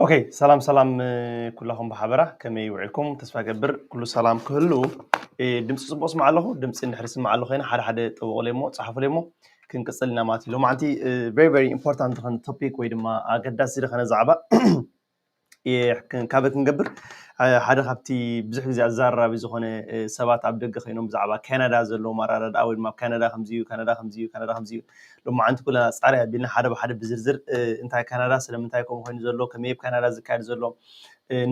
ኦኬ፣ ሰላም ሰላም፣ ኩላኹም ብሓበራ ከመይ ውዒልኩም? ተስፋ ገብር ኩሉ ሰላም ክህሉ። ድምፂ ፅቡቅ ስማዕ ኣለኹ። ድምፂ እንድሕር ስማዕ ኣለኹ ኮይና ሓደ ሓደ ጠበቁለይ እሞ ፀሓፉለይ እሞ ክንቅፅል ኢና ማለት እዩ። ሎማዓንቲ very very important ዝኾነ ቶፒክ ወይ ድማ ኣገዳሲ ዝኾነ ዛዕባ ካብ ክንገብር ሓደ ካብቲ ብዙሕ ግዜ ኣዘራራቢ ዝኾነ ሰባት ኣብ ደገ ኮይኖም ብዛዕባ ካናዳ ዘለዎም ኣረዳድኣ ወይ ድማ ካናዳ ከምዚ እዩ፣ ካናዳ ከምዚ እዩ፣ ካናዳ ከምዚ እዩ። ሎማዓንቲ ኩለና ፃርያ ኣቢልና ሓደ ብሓደ ብዝርዝር እንታይ ካናዳ ስለምንታይ ከምኡ ኮይኑ ዘሎ፣ ከመይ ኣብ ካናዳ ዝካየድ ዘሎ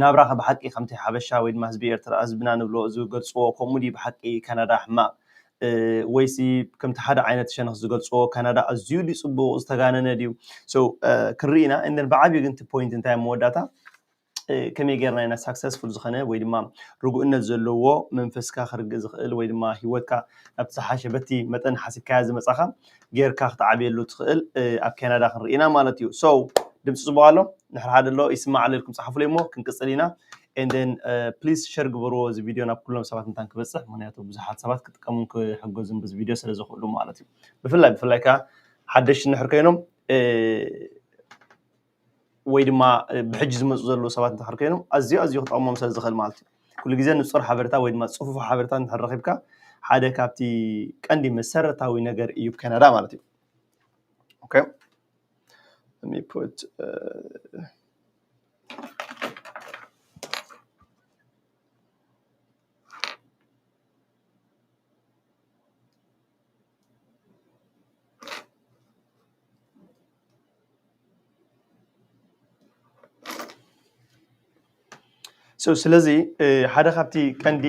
ናብራ ከ ብሓቂ ከምቲ ሓበሻ ወይ ድማ ህዝቢ ኤርትራ ህዝብና ንብሎ ዝገልፅዎ ከምኡ ድዩ ብሓቂ ካናዳ ሕማቕ ወይሲ ከምቲ ሓደ ዓይነት ሸነኽ ዝገልፅዎ ካናዳ ኣዝዩ ድዩ ፅቡቕ ዝተጋነነ ድዩ ክንርኢ ኢና። እንደን ብዓብዩ ግን እቲ ፖይንት እንታይ ኣብ መወዳእታ ከመይ ጌርና ኢና ሳክሰስፉል ዝኾነ ወይ ድማ ርጉእነት ዘለዎ መንፈስካ ክርግእ ዝኽእል ወይ ድማ ሂወትካ ናብቲ ዝሓሸ በቲ መጠን ሓሲብካያ ዝመጻኻ ጌርካ ክትዓብየሉ ትኽእል ኣብ ካናዳ ክንርኢ ኢና ማለት እዩ። So ድምፂ ፅቡቅ ኣሎ ንሕር ሓደ ኣሎ ይስማዕ ኣሎ ኢልኩም ፀሓፉለይ እሞ ክንቅፅል ኢና። And then please ሸር ግበርዎ እዚ ቪድዮ ናብ ኩሎም ሰባት እንታን ክበፅሕ፣ ምክንያቱ ብዙሓት ሰባት ክጥቀሙን ክሕገዙን በዚ ቪድዮ ስለ ዝኽእሉ ማለት እዩ። ብፍላይ ብፍላይ ከዓ ሓደሽቲ እንድሕር ኮይኖም ወይ ድማ ብሕጂ ዝመፁ ዘለዉ ሰባት እንድሕር ኮይኖም ኣዝዩ ኣዝዩ ክጠቕሞም ስለ ዝኽእል ማለት እዩ። ኩሉ ግዜ ንፁር ሓበሬታ ወይ ድማ ፅፉፍ ሓበሬታ እንድሕር ረኺብካ ሓደ ካብቲ ቀንዲ መሰረታዊ ነገር እዩ ካናዳ ማለት እዩ። Okay. Let me put uh, So ስለዚ ሓደ ካብቲ ቀንዲ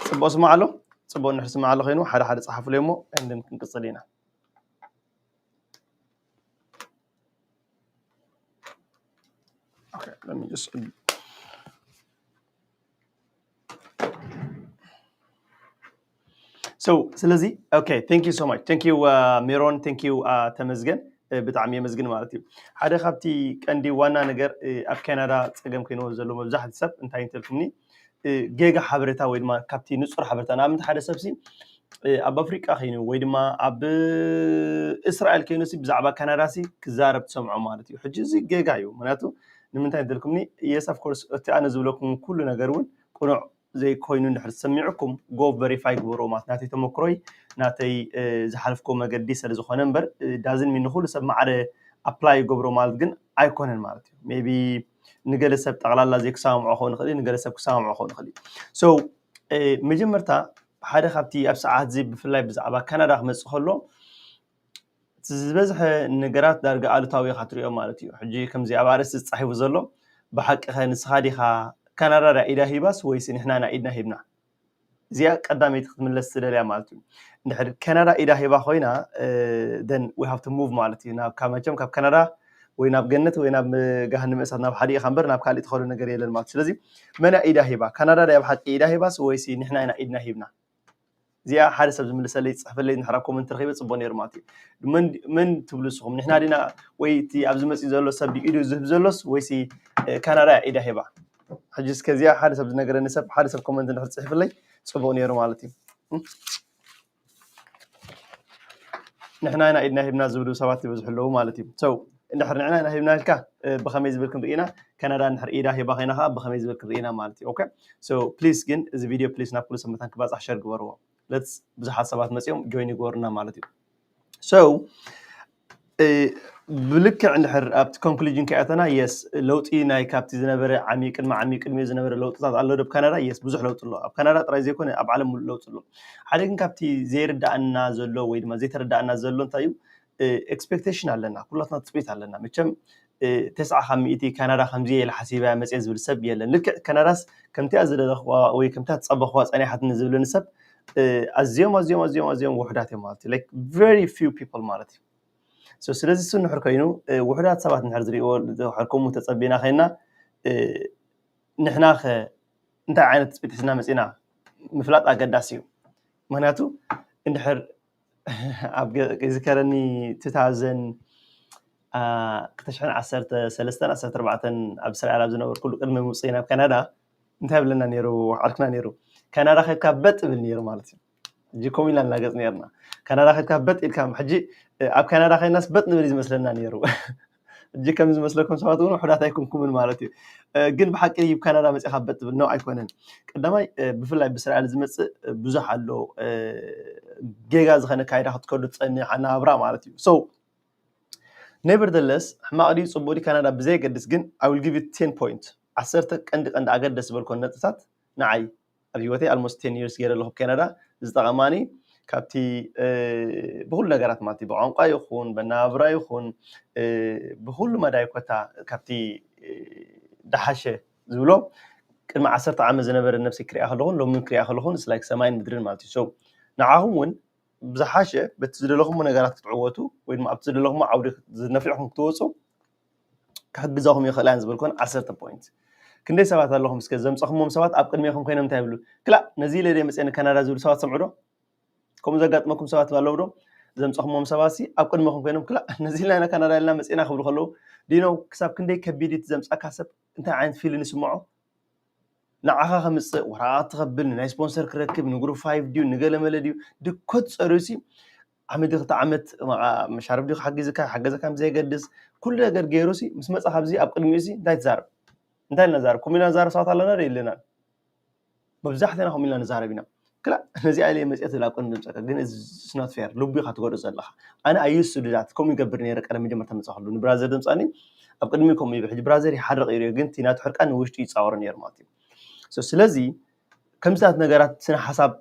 ፅቡቅ ስማዕ ኣሎ፣ ፅቡቅ እንድሕር ስማዕ ኣሎ ኮይኑ ሓደ ሓደ ፀሓፉለይ እሞ and then ክንቅፅል ኢና። Okay, let me just So ስለዚ okay, thank you so much, thank you ሜሮን፣ thank you ተመስገን፣ ብጣዕሚ የመስግን ማለት እዩ። ሓደ ካብቲ ቀንዲ ዋና ነገር ኣብ ካናዳ ፀገም ኮይንዎ ዘሎ መብዛሕትኡ ሰብ እንታይ እንተልኩምኒ ጌጋ ሓበሬታ ወይ ድማ ካብቲ ንፁር ሓበሬታ ንኣብነት ሓደ ሰብ ሲ ኣብ ኣፍሪቃ ኮይኑ ወይ ድማ ኣብ እስራኤል ኮይኑ ሲ ብዛዕባ ካናዳ ሲ ክዛረብ ትሰምዖ ማለት እዩ። ሕጂ እዚ ጌጋ እዩ። ምክንያቱ ንምንታይ እንተልኩምኒ yes of course እቲ ኣነ ዝብለኩም ኩሉ ነገር እውን ቅኑዕ ዘይኮይኑ እንድሕር ዝሰሚዕኩም go verify ግበርዎ ማለት ናተይ ተመክሮይ ናተይ ዝሓለፍክዎ መገዲ ስለ ዝኾነ እምበር doesn't mean ንኩሉ ሰብ ማዕረ apply ይገብሮ ማለት ግን ኣይኮነን ማለት እዩ። Maybe ንገለ ሰብ ጠቕላላ ዘይክሰማምዖ ክኸውን ይኽእል እዩ፣ ንገለ ሰብ ክሰማምዖ ክኸውን ይኽእል እዩ። So መጀመርታ ሓደ ካብቲ ኣብ ሰዓት እዚ ብፍላይ ብዛዕባ ካናዳ ክመፅእ ከሎ እቲ ዝበዝሐ ነገራት ዳርጋ ኣሉታዊ ኢኻ ትሪኦ ማለት እዩ። ሕጂ ከምዚ ኣብ ኣርእስቲ ዝፃሒፉ ዘሎ ብሓቂ ኸ ንስኻ ዲኻ ካናዳ ኢዳ ሂባስ ወይስ ንሕና ኢና ኢድና ሂብና? እዚኣ ቀዳመይቲ ክትምለስ ትደልያ ማለት እዩ። እንድሕር ካናዳ ኢዳ ሂባ ኮይና then we have to move ማለት እዩ። ናብ ካብ መቸም ካብ ካናዳ ወይ ናብ ገነት ወይ ናብ ገሃነመ እሳት ናብ ሓደ ኢኻ እምበር ናብ ካሊእ ትኸዶ ነገር የለን ማለት እዩ። ስለዚ መን ኢዳ ሂባ? ካናዳ ድያ ብሓቂ ኢዳ ሂባስ ወይሲ ንሕና ኢና ኢድና ሂብና? እዚኣ ሓደ ሰብ ዝምልሰለይ ዝፅሕፈለይ እንድሕር ኣብ ኮመንት ረኺበ ፅቡቅ ነይሩ ማለት እዩ። መን ትብሉ ንስኹም? ንሕና ዲና ወይ እቲ ኣብዚ መፂኡ ዘሎ ሰብ ኢዱ ዝህብ ዘሎስ ወይሲ ካናዳ ኢዳ ሂባ? ሕጂ እስከ እዚኣ ሓደ ሰብ ዝነገረኒ ሰብ ሓደ ሰብ ኮመንት እንድሕር ፅሒፍለይ ፅቡቅ ነይሩ ማለት እዩ። ንሕና ኢና ኢድና ሂብና ዝብሉ ሰባት ይበዝሑ ኣለዉ ማለት እዩ። So እንድሕር ንሕና ኢና ሂብና ኢልካ ብኸመይ ዝብል ክንርኢ ኢና፣ ካናዳ እንድሕር ኢዳ ሂባ ኮይና ከዓ ብኸመይ ዝብል ክንርኢ ኢና ማለት እዩ። Okay, so please ግን እዚ ቪድዮ please ናብ ኩሉ ሰብ መታን ክባፃሕ ሸር ግበርዎ። Let's ብዙሓት ሰባት መፂኦም ጆይን ይግበሩና ማለት እዩ። So ብልክዕ እንድሕር ኣብቲ ኮንክሉዥን ከኣተና yes ለውጢ ናይ ካብቲ ዝነበረ ዓሚ ቅድሚ ዓሚ ቅድሚ ዝነበረ ለውጥታት ኣሎ ዶ ኣብ ካናዳ? Yes ብዙሕ ለውጢ ኣሎ። ኣብ ካናዳ ጥራይ ዘይኮነ ኣብ ዓለም ሙሉእ ለውጢ ኣሎ። ሓደ ግን ካብቲ ዘይርዳኣና ዘሎ ወይ ድማ ዘይተረዳኣና ዘሎ እንታይ እዩ? ኤክስፔክቴሽን ኣለና፣ ኩላትና ትፅቢት ኣለና። መቸም ተስዓ ካብ ሚእቲ ካናዳ ከምዚ ኢለ ሓሲበያ መፅየ ዝብል ሰብ የለን። ልክዕ ካናዳስ ከምቲኣ ዝደለኽዋ ወይ ከምቲኣ ዝፀበኽዋ ፀኒሓትኒ ዝብለኒ ሰብ ኣዝዮም ኣዝዮም ኣዝዮም ኣዝዮም ውሑዳት እዮም ማለት እዩ። Like very few people ማለት እዩ። So ስለዚ እሱ እንድሕር ኮይኑ ውሑዳት ሰባት እንድሕር ዝርእይዎ ከምኡ ተፀቢና ኮይና ንሕና ከ እንታይ ዓይነት ትፅቢት ሒዝና መፂና ምፍላጥ ኣገዳሲ እዩ። ምክንያቱ እንድሕር ኣብ ይዝከረኒ two thousand ክልተ ሽሕን ዓሰርተ ሰለስተን ዓሰርተ ኣርባዕተን ኣብ እስራኤል ኣብ ዝነበርኩሉ ቅድሚ ምውፅእ ናብ ካናዳ እንታይ ብለና ነይሩ ዓርክና ነይሩ ካናዳ ከድካ በጥ ብል ነይሩ ማለት እዩ። ሕጂ ከምኡ ኢልና ንላገፅ ነርና። ካናዳ ከድካ በጥ ኢልካ ሕጂ ኣብ ካናዳ ከይናስ በጥ ንብል እዩ ዝመስለና ነይሩ። ሕጂ ከም ዝመስለኩም ሰባት እውን ውሑዳት ኣይኮንኩምን ማለት እዩ። ግን ብሓቂ እዩ ካናዳ መፂኻ በጥ ብል ነው ኣይኮነን። ቀዳማይ ብፍላይ ብእስራኤል ዝመፅእ ብዙሕ ኣሎ፣ ጌጋ ዝኾነ ካይዳ ክትከዱ ትፀንሕ ኣናብራ ማለት እዩ። So nevertheless ሕማቕ ድዩ ፅቡቅ ድዩ ካናዳ ብዘየገድስ ግን I will give you ten point፣ ዓሰርተ ቀንዲ ቀንዲ ኣገደስ ዝበልኮን ነጥብታት ንዓይ ኣብ ህይወተይ almost ten years ገይረ ኣለኹ ካናዳ ዝጠቐማኒ ካብቲ ብኩሉ ነገራት ማለት ብቋንቋ ይኹን ብናብራ ይኹን ብኩሉ መዳይ ኮታ ካብቲ ድሓሸ ዝብሎ ቅድሚ ዓሰርተ ዓመት ዝነበረ ነብሲ ክሪኣ ከለኹን ሎሚ ክሪኣ ከለኹን like ሰማይን ምድርን ማለት እዩ። ንዓኹም እውን ብዝሓሸ በቲ ዝደለኹም ነገራት ክትዕወቱ ወይ ድማ ኣብቲ ዝደለኹም ዓውዲ ነፊዕኹም ክትወፁ ክሕግዛኹም ይኽእል እያን ዝበልኩን ዓሰርተ point። ክንደይ ሰባት ኣለኹም እስከ ዘምፀኹሞም ሰባት ኣብ ቅድሜኹም ኮይኖም እንታይ ይብሉ? ክላእ ነዚ ኢለ ድየ መፅየ ንካናዳ ዝብሉ ሰባት ሰምዑ ዶ? ከምኡ ዘጋጥመኩም ሰባት ኣለዉ ዶ? ዘምፀኹሞም ሰባት ሲ ኣብ ቅድሜኹም ኮይኖም ክላእ ነዚ ኢልና ኢና ካናዳ ኢልና መፅና ክብሉ ከለዉ ድዩ ነው ክሳብ ክንደይ ከቢድ እቲ ዘምፃካ ሰብ እንታይ ዓይነት ፊልን ይስምዖ? ንዓኻ ከምፅእ ወረቓቕቲ ከብል ንናይ ስፖንሰር ክረክብ ንግሩፕ ፋይቭ ድዩ ንገለመለ ድዩ ድኮት ፀርዩ ሲ ዓመት ክልተ ዓመት መሻርፍ ድዩ ክሓግዝካ ሓገዘካ ዘይገድስ ኩሉ ነገር ገይሩ ሲ ምስ መፃ ካብዚ ኣብ ቅድሚኡ ሲ እንታይ ትዛረብ? እንታይ ኢልና ዛረብ? ኮሚና ዛረብ ሰባት ኣለና ዶ የለና? መብዛሕትና ከምኡ ኢልና ንዛረብ ኢና። ክላ ነዚ ኣለ መፅአ ትብል ኣብ ቅድሚ ድምፀካ ግን ስናት ፌር ልቡ ኢካ ትጎዶ ዘለካ። ኣነ ኣዩስ ዱዳት ከምኡ ይገብር ነረ ቀደም መጀመርታ መፅእ ከሉ ንብራዘር ድምፃኒ ኣብ ቅድሚ ከምኡ ይብል ሕጂ ብራዘር ይሓርቕ እዩ ግን ናቱ ሕርቃን ንውሽጡ ይፃወር ነሩ ማለት እዩ። ስለዚ ከምዚታት ነገራት ስነ ሓሳብ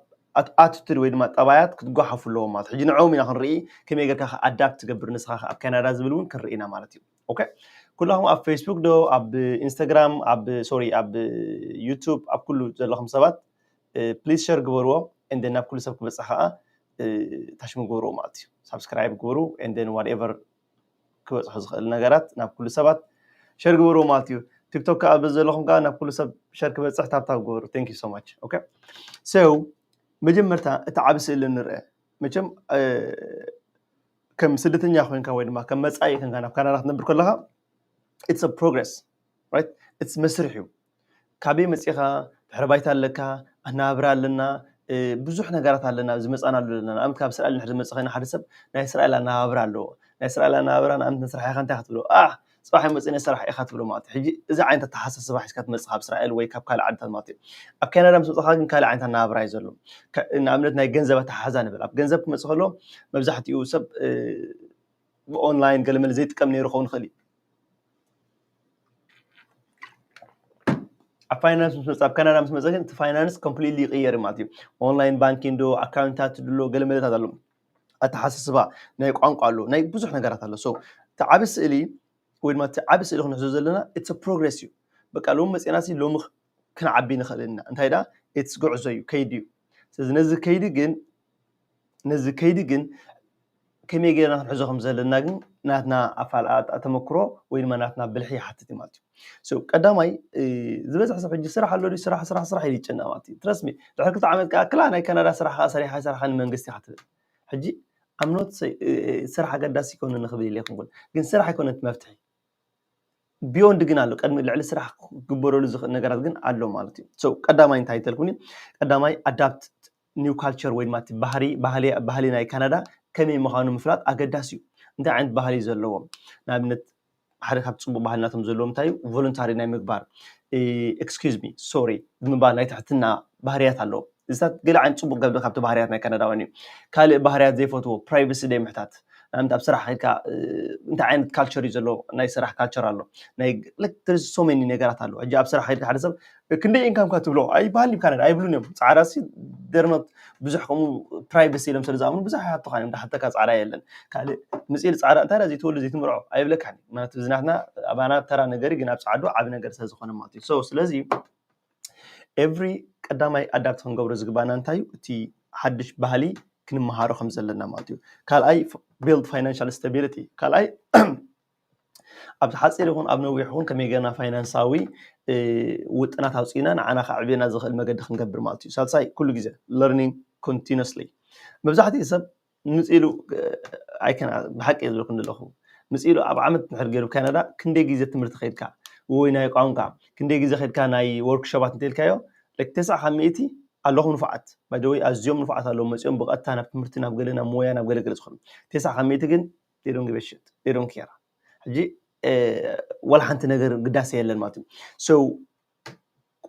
ኣትቱድ ወይ ድማ ጠባያት ክትጓሓፉ ኣለዎም ማለት ሕጂ ንዕኦም ኢና ክንርኢ ከመይ ጌርካ ኣዳፕት ትገብር ንስኻ ኣብ ካናዳ ዝብል እውን ክንርኢ ኢና ማለት እዩ። ኦኬ ኩላኹም ኣብ ፌስቡክ ዶ ኣብ ኢንስታግራም ኣብ ሶሪ ኣብ ዩቱብ ኣብ ኩሉ ዘለኹም ሰባት ፕሊዝ ሸር ግበርዎ። እንደ ናብ ኩሉ ሰብ ክበፅሕ ከዓ ታሽሙ ግበርዎ ማለት እዩ። ሳብስክራይብ ግበሩ። እንደ ዋትኤቨር ክበፅሑ ዝኽእል ነገራት ናብ ኩሉ ሰባት ሸር ግበርዎ ማለት እዩ። ቲክቶክ ከዓ በዚ ዘለኹም ከዓ ናብ ኩሉ ሰብ ሸር ክበፅሕ ታብታብ ግበሩ። Thank you so much። Okay so መጀመርታ እቲ ዓብ ስእሊ ንርአ። መቸም ከም ስደተኛ ኮይንካ ወይ ድማ ከም መፃኢ ኮይንካ ናብ ካናዳ ክትነብር ከለካ it's a progress right? It's መስርሕ እዩ። ካበይ መፂኻ ድሕሪ ባይታ ኣለካ ኣናብራ ኣለና ብዙሕ ነገራት ኣለና ዝመፃናሉ ኣለና ንኣብነት ካብ እስራኤል ንድሕር ዝመፅእ ኮይና ሓደ ሰብ ናይ እስራኤል ኣናባብራ ኣለዎ ናይ እስራኤል ኣናባብራ ንኣብነት ንስራሕ ኢኻ እንታይ ክትብሎ ኣሕ ፅባሕ መፅእነ ስራሕ ኢኻ ትብሎ ማለት ሕጂ እዚ ዓይነት ኣተሓሳስባ ሒዝካ ትመፅእ ካብ እስራኤል ወይ ካብ ካልእ ዓድታት ማለት እዩ ኣብ ካናዳ ምስ መፅኻ ግን ካልእ ዓይነት ኣናባብራ እዩ ዘሎ ንኣብነት ናይ ገንዘብ ኣተሓሓዛ ንብል ኣብ ገንዘብ ክመፅእ ከሎ መብዛሕትኡ ሰብ ብኦንላይን ገለመለ ዘይጥቀም ነይሩ ክኸውን ይኽእል እዩ ኣብ ፋይናንስ ምስ መፅእ ኣብ ካናዳ ምስ መፅእ ግን እቲ ፋይናንስ ኮምፕሊትሊ ይቕየር ማለት እዩ ኦንላይን ባንኪንግ ዶ ኣካውንታት ድሎ ገለመለታት ኣሎ ኣተሓሳስባ ናይ ቋንቋ ኣሎ ናይ ብዙሕ ነገራት ኣሎ so እቲ ዓብ ስእሊ ወይ ድማ እቲ ዓብ ስእሊ ክንሕዞ ዘለና it's a progress እዩ በቃ ሎሚ መፅእና ሲ ሎሚ ክንዓቢ ንኽእል ኢና እንታይ ዳ it's ጉዕዞ እዩ ከይዲ እዩ ስለዚ ነዚ ከይዲ ግን ነዚ ከይዲ ግን ከመይ ገይርና ክንሕዞ ከም ዘለና ግን ናትና ኣፋል ተመክሮ ወይ ድማ ናትና ብልሒ ይሓትት እዩ ማለት እዩ ቀዳማይ ዝበዝሕ ሰብ ሕጂ ስራሕ ኣሎ ስራሕ ስራሕ ስራሕ ኢሉ ይጨነቕ ማለት እዩ ትረስሚ ድሕሪ ክልተ ዓመት ከዓ ክላ ናይ ካናዳ ስራሕ ከዓ ሰሪሓ ይሰራሓ ንመንግስቲ ኢካ ትብል ሕጂ ኣምኖት ስራሕ ኣገዳሲ ይኮነ ንክብል ኢለ ይኮንኩን ግን ስራሕ ኣይኮነት መፍትሒ ቢዮንድ ግን ኣሎ ቅድሚ ልዕሊ ስራሕ ክግበረሉ ዝኽእል ነገራት ግን ኣሎ ማለት እዩ ቀዳማይ እንታይ ተልኩኒ ቀዳማይ ኣዳፕት ኒው ካልቸር ወይ ድማ ባህሪ ባህሊ ናይ ካናዳ ከመይ ምዃኑ ምፍላጥ ኣገዳሲ እዩ እንታይ ዓይነት ባህሊ ዘለዎም ንኣብነት ሓደ ካብ ፅቡቅ ባህልናቶም ዘለዎም እንታይ እዩ ቮለንታሪ ናይ ምግባር excuse me sorry ብምባል ናይ ትሕትና ባህርያት ኣለዎም እዚታት ገለ ዓይነት ፅቡቅ ገብር ካብቲ ባህርያት ናይ ካናዳውያን እዩ ካልእ ባህርያት ዘይፈትዎ ፕራይቨሲ ደይ ምሕታት ንኣብነት ኣብ ስራሕ ከድካ እንታይ ዓይነት ካልቸር እዩ ዘሎ ናይ ስራሕ ካልቸር ኣሎ ናይ so many ነገራት ኣሎ ሕጂ ኣብ ስራሕ ከድካ ሓደ ሰብ ክንደይ ኢንካምካ ትብሎ ኣይበሃል እዩ ካናዳ ኣይብሉን እዮም ፃዕዳ ሲ ደርኖት ብዙሕ ከምኡ ፕራይቨሲ ኢሎም ስለ ዝኣምኑ ብዙሕ ይሓቱካ እዮም ዳሓተካ ፃዕዳ የለን ካልእ ምፅኢል ፃዕዳ እንታይ ዳ ዘይትወልድ ዘይትምርዖ ኣይብለካን ማለት እዚ ናትና ኣባና ተራ ነገር ግን ኣብ ፃዕዱ ዓብ ነገር ስለ ዝኾነ ማለት እዩ ስለዚ every ቀዳማይ ኣዳፕት ክንገብሮ ዝግባና እንታይ እዩ እቲ ሓድሽ ባህሊ ክንመሃሮ ከም ዘለና ማለት እዩ ካልኣይ build financial stability ካልኣይ ኣብ ሓፂር ይኹን ኣብ ነዊሕ ይኹን ከመይ ገና ፋይናንሳዊ ውጥናት ኣውፅእና ንዓና ከዕብየና ዝኽእል መገዲ ክንገብር ማለት እዩ ሳልሳይ ኩሉ ግዜ learning continuously መብዛሕትኡ ሰብ ምፅኢሉ ኣይከና ብሓቂ ዝብለኩም ዘለኹ ምፅኢሉ ኣብ ዓመት ንሕር ገይሩ ካናዳ ክንደይ ግዜ ትምህርቲ ከድካ ወይ ናይ ቋንቋ ክንደይ ግዜ ከድካ ናይ ወርክሾባት እንተልካዮ ተስዓ ካብ ሚእቲ ኣለኹም ንፉዓት ባይደወይ ኣዝዮም ንፉዓት ኣለዉ መፅኦም ብቐጥታ ናብ ትምህርቲ ናብ ገለ ናብ ሞያ ናብ ገለ ገለ ዝኾኑ ተስዓ ካብ ሚእቲ ግን ዶን ግበሸት ዶን ኬራ ሕጂ ወላ ሓንቲ ነገር ግዳሰ የለን ማለት እዩ። So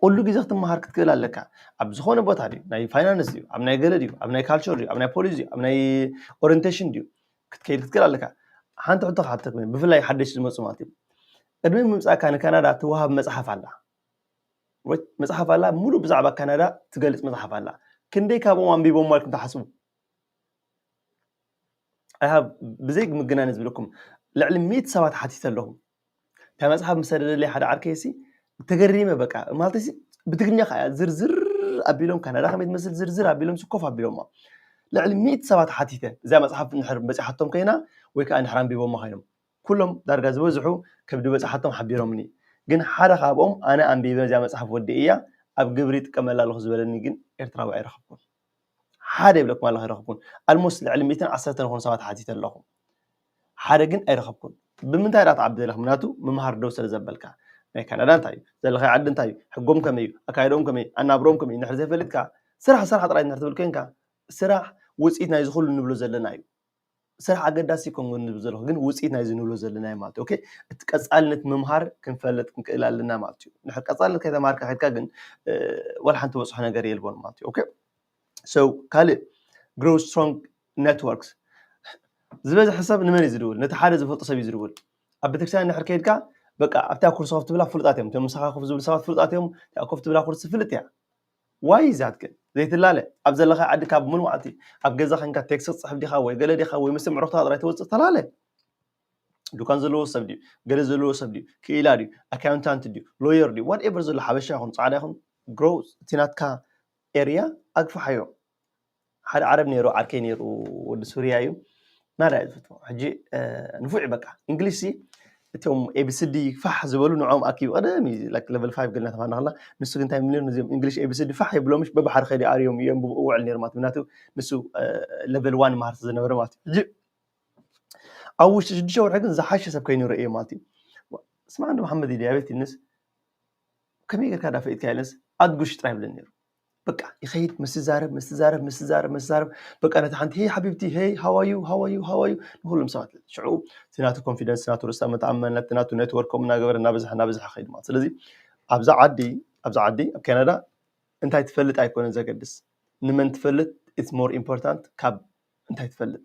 ኩሉ ግዜ ክትመሃር ክትክእል ኣለካ። ኣብ ዝኾነ ቦታ ድዩ፣ ናይ ፋይናንስ ድዩ፣ ኣብ ናይ ገለ ድዩ፣ ኣብ ናይ ካልቸር ድዩ፣ ኣብ ናይ ፖሊስ ድዩ፣ ኣብ ናይ ኦሪንቴሽን ድዩ ክትከይድ ክትክእል ኣለካ። ሓንቲ ሕቶ ክሓተኩም እየ፣ ብፍላይ ሓደሽቲ ዝመፁ ማለት እዩ። ቅድሚ ምምፃእካ ንካናዳ ትወሃብ መፅሓፍ ኣላ። መፅሓፍ ኣላ፣ ሙሉእ ብዛዕባ ካናዳ ትገልፅ መፅሓፍ ኣላ። ክንደይ ካብኦም ኣንቢቦም ኢልኩም ትሓስቡ? I have ብዘይ ምግናን ዝብለኩም ልዕሊ ሚእቲ ሰባት ሓቲተ ኣለኹ። እታ መፅሓፍ ምስ ሰደደለይ ሓደ ዓርከይ ሲ ተገሪመ በቃ ማለት ሲ ብትግርኛ ከዓ ዝርዝር ኣቢሎም ካናዳ ከመይ ትመስል ዝርዝር ኣቢሎም ሲ ኮፍ ኣቢሎማ። ልዕሊ ሚእቲ ሰባት ሓቲተ እዛ መፅሓፍ እንድሕር በፂሓቶም ኮይና ወይ ከዓ እንድሕር ኣንቢቦማ ኮይኖም ኩሎም ዳርጋ ዝበዝሑ ከብዲ በፅሓቶም ሓቢሮምኒ። ግን ሓደ ካብኦም ኣነ ኣንቢበ እዚኣ መፅሓፍ ወዲእያ ኣብ ግብሪ ይጥቀመላ ኣለኹ ዝበለኒ ግን ኤርትራዊ ኣይረኸብኩን። ሓደ ይብለኩም ኣለኹ ኣይረኸብኩን። ኣልሞስት ልዕሊ ሚእትን ዓሰርተን ዝኾኑ ሰባት ሓቲተ ኣለኹ። ሓደ ግን ኣይረኸብኩን። ብምንታይ ዳ ትዓቢ ዘለኻ? ምክንያቱ ምምሃር ደው ስለ ዘበልካ። ናይ ካናዳ እንታይ እዩ? ዘለኻዮ ዓዲ እንታይ እዩ? ሕጎም ከመይ እዩ? ኣካይዶም ከመይ እዩ? ኣናብሮም ከመይ እዩ? እንድሕር ዘይፈሊጥካ ስራሕ ስራሕ ጥራይ እንድሕር ትብል ኮንካ ስራሕ ውፅኢት ናይዚ ኩሉ ንብሎ ዘለና እዩ። ስራሕ ኣገዳሲ ይኮን ንብል ዘለኹ ግን ውፅኢት ናይዚ ንብሎ ዘለና እዩ ማለት እዩ። ኦኬ፣ እቲ ቀፃልነት ምምሃር ክንፈልጥ ክንክእል ኣለና ማለት እዩ። እንድሕር ቀፃልነት ከይተማሃርካ ከድካ ግን ወላ ሓንቲ በፅሖ ነገር የልቦን ማለት እዩ። ኦኬ፣ so ካልእ grow strong networks ዝበዝሐ ሰብ ንመን እዩ ዝድውል? ነቲ ሓደ ዝፈልጦ ሰብ እዩ ዝድውል። ኣብ ቤተክርስትያን እንድሕር ከይድካ በቃ ኣብታ ኩርሲ ኮፍ ትብላ ፍሉጣት እዮም። እቶም ምሳኻ ኮፍ ዝብሉ ሰባት ፍሉጣት እዮም። እታ ኮፍ ትብላ ኩርሲ ፍልጥ እያ። ዋይ ዛት ግን ዘይትላለ ኣብ ዘለኻ ዓዲ ካብ ሙሉ መዓልቲ ኣብ ገዛ ከንካ ቴክስት ትፅሕፍ ዲኻ ወይ ገለ ዲኻ ወይ ምስ ምዕሩኽታ ጥራይ ተወፅእ ተላለ። ዱካን ዘለዎ ሰብ ድዩ፣ ገለ ዘለዎ ሰብ ድዩ፣ ክኢላ ድዩ፣ ኣካውንታንት ድዩ፣ ሎየር ድዩ፣ ዋትኤቨር ዘሎ ሓበሻ ይኹን ፃዕዳ ይኹን ግሮ እቲ ናትካ ኤርያ ኣግፍሓዮ። ሓደ ዓረብ ነይሩ ዓርከይ ነይሩ ወዲ ሱርያ እዩ ናዳ እዩ ዝፈትዎ ሕጂ ንፉዕ እዩ በቃ እንግሊሽ ሲ እቶም ኤቢሲዲ ፋሕ ዝበሉ ንዕኦም ኣኪቡ ቀደም እዩ like level five ገልና ተማና ከላ ንሱ ግን እንታይ ሚልዮን ነዚኦም እንግሊሽ ኤቢሲዲ ፋሕ የብሎምሽ በባሕሪ ከዲ ኣርዮም እዮም ብብኡ ውዕል ነይሩ ማለት ምክንያቱ ንሱ level one ማህርቲ ዝነበረ ማለት እዩ ሕጂ ኣብ ውሽጢ ሽዱሽተ ወርሒ ግን ዝሓሸ ሰብ ከይኑ ረእየ ማለት እዩ ስማዕ እንዶ መሓመድ ኢልያ ቤት ኢልንስ ከመይ ጌርካ ዳፈኢትካ ኢለንስ ኣድጉሽ ጥራይ ይብለኒ ነይሩ በቃ ይኸይድ ምስ ዛረብ ምስ ዛረብ ምስ ዛረብ ምስ ዛረብ በቃ ነቲ ሓንቲ ሄይ ሓቢብቲ ሄይ ሃዋዩ ሃዋዩ ሃዋዩ ንኩሎም ሰባት ሽዑ እቲ ናቱ ኮንፊደንስ ናቱ ርእሳ መተኣመነት ናቱ ኔትወርክ ከምኡ እናገበረ እናበዝሐ እናበዝሐ ከይድ ማለት ስለዚ ኣብዛ ዓዲ ኣብዛ ዓዲ ኣብ ካናዳ እንታይ ትፈልጥ ኣይኮነን ዘገድስ ንመን ትፈልጥ it's more important ካብ እንታይ ትፈልጥ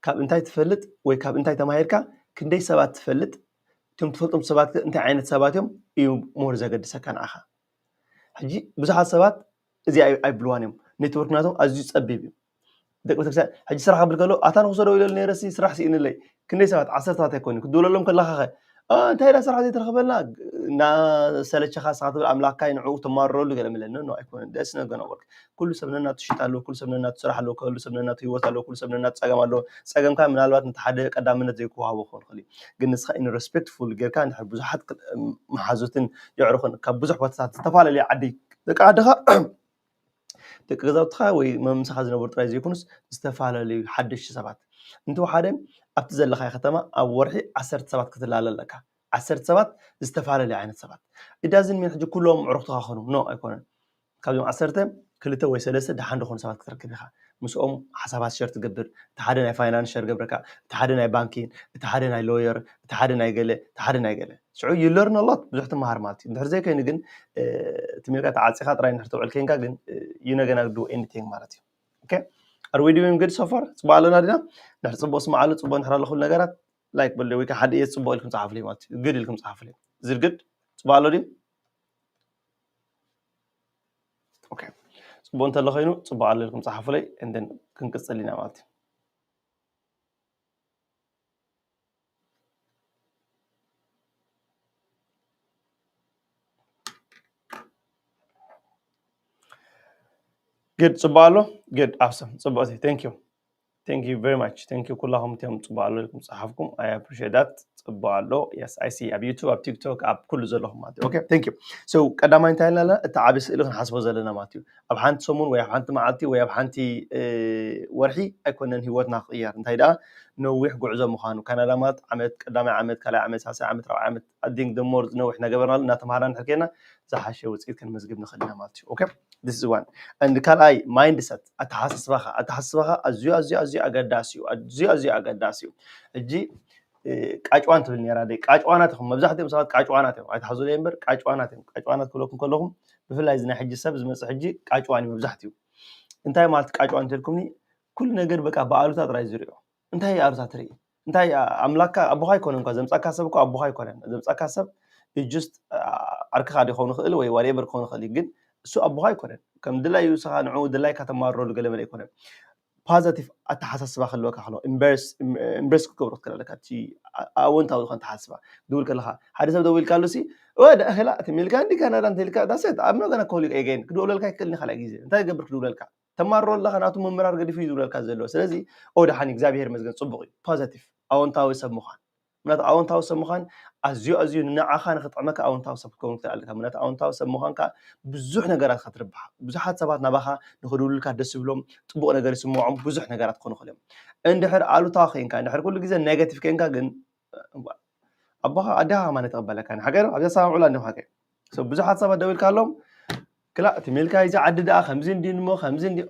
ካብ እንታይ ትፈልጥ ወይ ካብ እንታይ ተማሂርካ ክንደይ ሰባት ትፈልጥ እቶም ትፈልጦም ሰባት እንታይ ዓይነት ሰባት እዮም እዩ more ዘገድሰካ ንዓኻ ሕጂ ብዙሓት ሰባት እዚ ኣይብልዋን እዮም ኔትወርክ ናቶም ኣዝዩ ፀቢብ እዩ ደቂ ቤተክርስትያን ሕጂ ስራሕ ክብል ከሎ ኣታ ንክሰዶ ኢለሉ ነይረ ሲ ስራሕ ስኢንለይ ክንደይ ሰባት ዓሰርተ ሰባት ኣይኮኑ ክድውለሎም ከለካ ከ እንታይ ዳ ስራሕ ዘይትረክበልና እናሰለቸካ ስኻ ትብል ኣምላክካ ንዕኡ ተማርረሉ ገለ ምለኒ ኖ ኣይኮነ ደስ ነገነ ወርክ ኩሉ ሰብ ነናቱ ሽት ኣለዎ ኩሉ ሰብ ነናቱ ስራሕ ኣለዎ ኩሉ ሰብ ነናቱ ህይወት ኣለዎ ኩሉ ሰብ ነናቱ ፀገም ኣለዎ ፀገምካ ምናልባት ነቲ ሓደ ቀዳምነት ዘይክወሃቦ ክኾን ይኽእል እዩ ግን ንስኻ in respectful ጌርካ እንድሕር ብዙሓት መሓዙትን የዕሩኽን ካብ ብዙሕ ቦታታት ዝተፈላለዩ ዓዲ ደቂ ዓድኻ ደቂ ገዛውትኻ ወይ መምስኻ ዝነበሩ ጥራይ ዘይኮኑስ ዝተፈላለዩ ሓደሽቲ ሰባት እንተወሓደ ኣብቲ ዘለኻዮ ከተማ ኣብ ወርሒ ዓሰርተ ሰባት ክትላለ ኣለካ ዓሰርተ ሰባት ዝተፈላለዩ ዓይነት ሰባት it doesn't mean ሕጂ ኩሎም ኣዕሩኽትኻ ክኾኑ no ኣይኮነን ካብዞም ዓሰርተ ክልተ ወይ ሰለስተ ደሓን ዝኾኑ ሰባት ክትረክብ ኢኻ ምስኦም ሓሳባት ሸር ትገብር እቲ ሓደ ናይ ፋይናንስ ሸር ገብረካ እቲ ሓደ ናይ ባንኪን እቲ ሓደ ናይ ሎየር እቲ ሓደ ናይ ገለ እቲ ሓደ ናይ ገለ ሽዑ you learn a lot ብዙሕ ትመሃር ማለት እዩ እንድሕር ዘይኮይኑ ግን ትምህርካ ተዓፂኻ ጥራይ እንድሕር ተውዕል ኮይንካ ግን you not gonna do anything ማለት እዩ okay are we doing good so far ፅቡቅ ኣለና ዲና እንድሕር ፅቡቅ ስማዕ ኣሎ ፅቡቅ እንድሕር ኣሎ ኩሉ ነገራት like በሉ ወይ ከዓ ሓደ እየ ፅቡቅ ኢልኩም ፀሓፉለይ ማለት እዩ good ኢልኩም ፀሓፉለይ is it good ፅቡቅ ኣሎ ድዩ okay ፅቡቅ እንተሎ ኮይኑ ፅቡቅ ኣሎ ኢልኩም ፀሓፉለይ and then ክንቅፅል ኢና ማለት እዩ good ፅቡቅ ኣሎ good awesome ፅቡቅ thank you thank you very much thank you ኩላኹም እቲኦም ፅቡቅ ኣሎ ኢልኩም ፀሓፍኩም I appreciate that ፅቡቅ ኣሎ yes I see ኣብ YouTube ኣብ TikTok ኣብ ኩሉ ዘለኹም ማለት okay thank you so ቀዳማይ እንታይ ኣለና እቲ ዓቢ ስእሊ ክንሓስቦ ዘለና ማለት እዩ ኣብ ሓንቲ ሰሙን ወይ ኣብ ሓንቲ መዓልቲ ወይ ኣብ ሓንቲ ወርሒ ኣይኮነን ህይወትና ክቕየር እንታይ ደኣ ነዊሕ ጉዕዞ ምዃኑ ካናዳ ማለት ዓመት ቀዳማይ ዓመት ካልኣይ ዓመት ሳልሳይ ዓመት ራብዓይ ዓመት ኣዲንግ ደሞር ዝነውሕ እናገበርናሉ እናተምሃርና ንሕር ኬና ዝሓሸ ውፅኢት ክንመዝግብ ንኽእል ኢና ማለት እዩ okay this is one and ካልኣይ mindset ኣተሓሳስባኻ ኣተሓሳስባኻ ኣዝዩ ኣዝዩ ኣዝዩ ኣገዳሲ እዩ ኣዝዩ ኣዝዩ ኣገዳሲ እዩ ሕጂ ቃጭዋን ትብል ነራ። ቃጭዋናት ኢኹም፣ መብዛሕትኦም ሰባት ቃጭዋናት እዮም። ኣይትሓዙለይ እምበር ቃጭዋናት እዮም። ቃጭዋናት ክብለኩም ከለኹም ብፍላይ እዚ ናይ ሕጂ ሰብ ዝመፅእ ሕጂ ቃጭዋን እዩ መብዛሕትኡ። እንታይ ማለት ቃጭዋን እንተልኩምኒ፣ ኩሉ ነገር በቃ ብኣሉታ ጥራይ ዝሪኦ። እንታይ ኣሉታ ትርኢ? እንታይ ኣምላካ ኣቦኻ ኣይኮነን እኳ ዘምፃካ ሰብ እኮ ኣቦኻ ኣይኮነን ዘምፃካ ሰብ። ጅስት ዓርክኻ ዲኸውን ይኽእል ወይ ዋሬበር ክኸውን ይኽእል እዩ፣ ግን እሱ ኣቦኻ ኣይኮነን። ከም ድላዩ ስኻ ንዑ ድላይካ ተማርረሉ ገለመለ ኣይኮነን። ፖዘቲቭ ኣተሓሳስባ ክህልወካ ከሎ ኢምብሬስ ክትገብሮ ክትክእል ኣለካ። እቲ ኣወንታዊ ዝኾነ ኣተሓሳስባ ክትብል ከለካ ሓደ ሰብ ደዊልካ ኣሎ ሲ ወደ ኣኸላ እቲ ሚልካ እንዲ ካናዳ እንተ ኢልካ ዳሰት ኣብ መገና ክህሉ ኤገን ክድውለልካ ይክእልኒ ካልእ ግዜ እንታይ ገብር ክድውለልካ ተማሮ ኣለኻ ናቱ ምምራር ገዲፉ እዩ ዝብለልካ ዘሎ። ስለዚ ኦ ደሓን እግዚኣብሔር ይመስገን ጽቡቕ እዩ። ፖዘቲቭ ኣወንታዊ ሰብ ምዃን ምክንያቱ ኣወንታዊ ሰብ ምዃን ኣዝዩ ኣዝዩ ንዓኻ ንክጥዕመካ ኣወንታዊ ሰብ ክትከውን ክትክእል ኣለካ። ምክንያቱ ኣወንታዊ ሰብ ምዃን ከዓ ብዙሕ ነገራት ክትርብሓ ብዙሓት ሰባት ናባኻ ንክድውሉልካ ደስ ዝብሎም ጽቡቕ ነገር ይስምዖም ብዙሕ ነገራት ክኾኑ ክእል እዮም። እንድሕር ኣሉታዊ ኮይንካ እንድሕር ኩሉ ግዜ ኔጋቲቭ ኮይንካ ግን ኣቦኻ ኣዴኻ ከማን ኣይትቕበለካን ሓቀይ ዶ ኣብዛ ሰማምዑላ እንዲኹም ሓቀይ ብዙሓት ሰባት ደው ኢልካ ኣሎም ክላእ እቲ ሜልካ እዚ ዓዲ ደኣ ከምዚ እንዲ እሞ ከምዚ እንዲ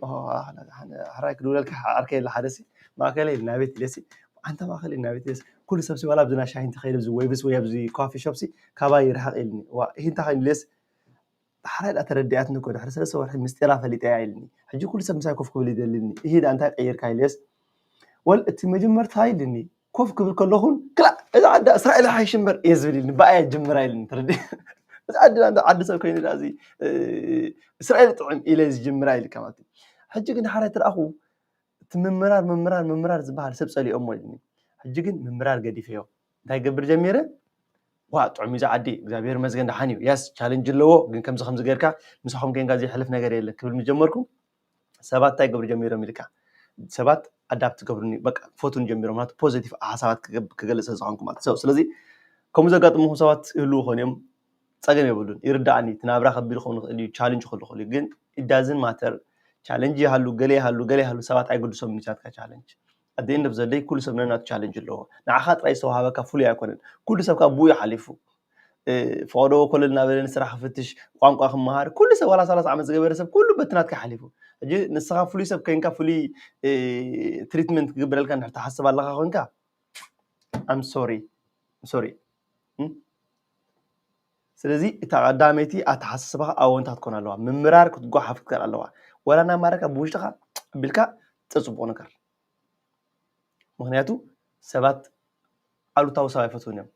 ሕራይ ክድውለልካ ዓርከይ የለ ሓደ ሲ ማእከለይ ኢልና ቤት ኢለሲ ኣንታ ማእከል ኢልና ቤት ኢለሲ ኩሉ ሰብ ሲ ዋላ ኣብዚ ናይ ሻሂ እንተኸይደ ኣብዚ ወይብስ ወይ ኣብዚ ኮፊ ሾፕ ሲ ካባይ ይርሓቕ ኢልኒ ዋ ይህ እንታይ ኮይኑ ኢለሲ ሓራይ ደኣ ተረዲኣትኒ እኮ ድሕሪ ሰለስተ ወርሒ ምስጢራ ፈሊጠያ ኢልኒ ሕጂ ኩሉ ሰብ ምሳይ ኮፍ ክብል ይደልኒ ይህ ደኣ እንታይ ቀይርካ ኢለስ ወል እቲ መጀመርታ ኢልኒ ኮፍ ክብል ከለኹን ክላ እዚ ዓዲ እስራኤል ሓይሽ እምበር እየ ዝብል ኢልኒ ብኣያ ጅምራ ኢልኒ ትርዲ እዚ ዓዲ እንዳ ዓዲ ሰብ ኮይኑ እዚ እስራኤል ጥዑም ኢለ ዝጅምራ ኢልካ ማለት ሕጂ ግን ሓደ ትረኣኹ እቲ ምምራር ምምራር ምምራር ዝበሃል ሰብ ፀሊኦሞ ኢልኒ ሕጂ ግን ምምራር ገዲፈዮ እንታይ ገብር ጀሚረ ዋ ጥዑም እዩ ዓዲ እግዚኣብሔር መስገን ደሓን እዩ ያስ ቻለንጅ ኣለዎ ግን ከምዚ ከምዚ ገርካ ምሳኹም ከንካ ዘይሕልፍ ነገር የለን ክብል ምስ ጀመርኩ ሰባት እንታይ ገብሩ ጀሚሮም ኢልካ ሰባት ኣዳፕት ገብሩኒ በቃ ክፈቱን ጀሚሮም ናቱ ፖዚቲቭ ሓሳባት ክገልፅ ዝኮንኩ ማለት ሰው ስለዚ ከምኡ ዘጋጥምኹም ሰባት ይህልው ኾን እዮም ፀገም የብሉን ይርዳእኒ እቲ ናብራ ከቢድ ኾን ይኽእል እዩ ቻለንጅ ክህሉ ይኽእል እዩ ግን ኢዳዝን ማተር ቻለንጅ ይሃሉ ገለ ይሃሉ ገለ ይሃሉ ሰባት ኣይገድሶም ንቻትካ ቻለንጅ ኣደ ኤንድ ኦፍ ዘደይ ኩሉ ሰብ ነናቱ ቻለንጅ ኣለዎ ንዓኻ ጥራይ ዝተዋሃበካ ፍሉይ ኣይኮነን ኩሉ ሰብ ካብ ብኡ ይሓሊፉ ፈቐዶ ኮለል እናበለ ንስራሕ ክፍትሽ ቋንቋ ክመሃር ኩሉ ሰብ ዋላ ሰላሳ ዓመት ዝገበረ ሰብ ኩሉ በቲ ናትካ ሓሊፉ ሕጂ ንስኻ ፍሉይ ሰብ ኮይንካ ፍሉይ ትሪትመንት ክግበረልካ እንድሕር ትሓስብ ኣለካ ኮይንካ ኣም ሶሪ ሶሪ ስለዚ እታ ቀዳመይቲ ኣተሓሳስባኻ ኣወንታ ክትኮን ኣለዋ ምምራር ክትጓሓፍ ክትከል ኣለዋ ወላ ናብ ማረካ ብውሽጥኻ ቢልካ ተፅቡቕ ነገር ምክንያቱ ሰባት ኣሉታዊ ሰብ ኣይፈትውን እዮም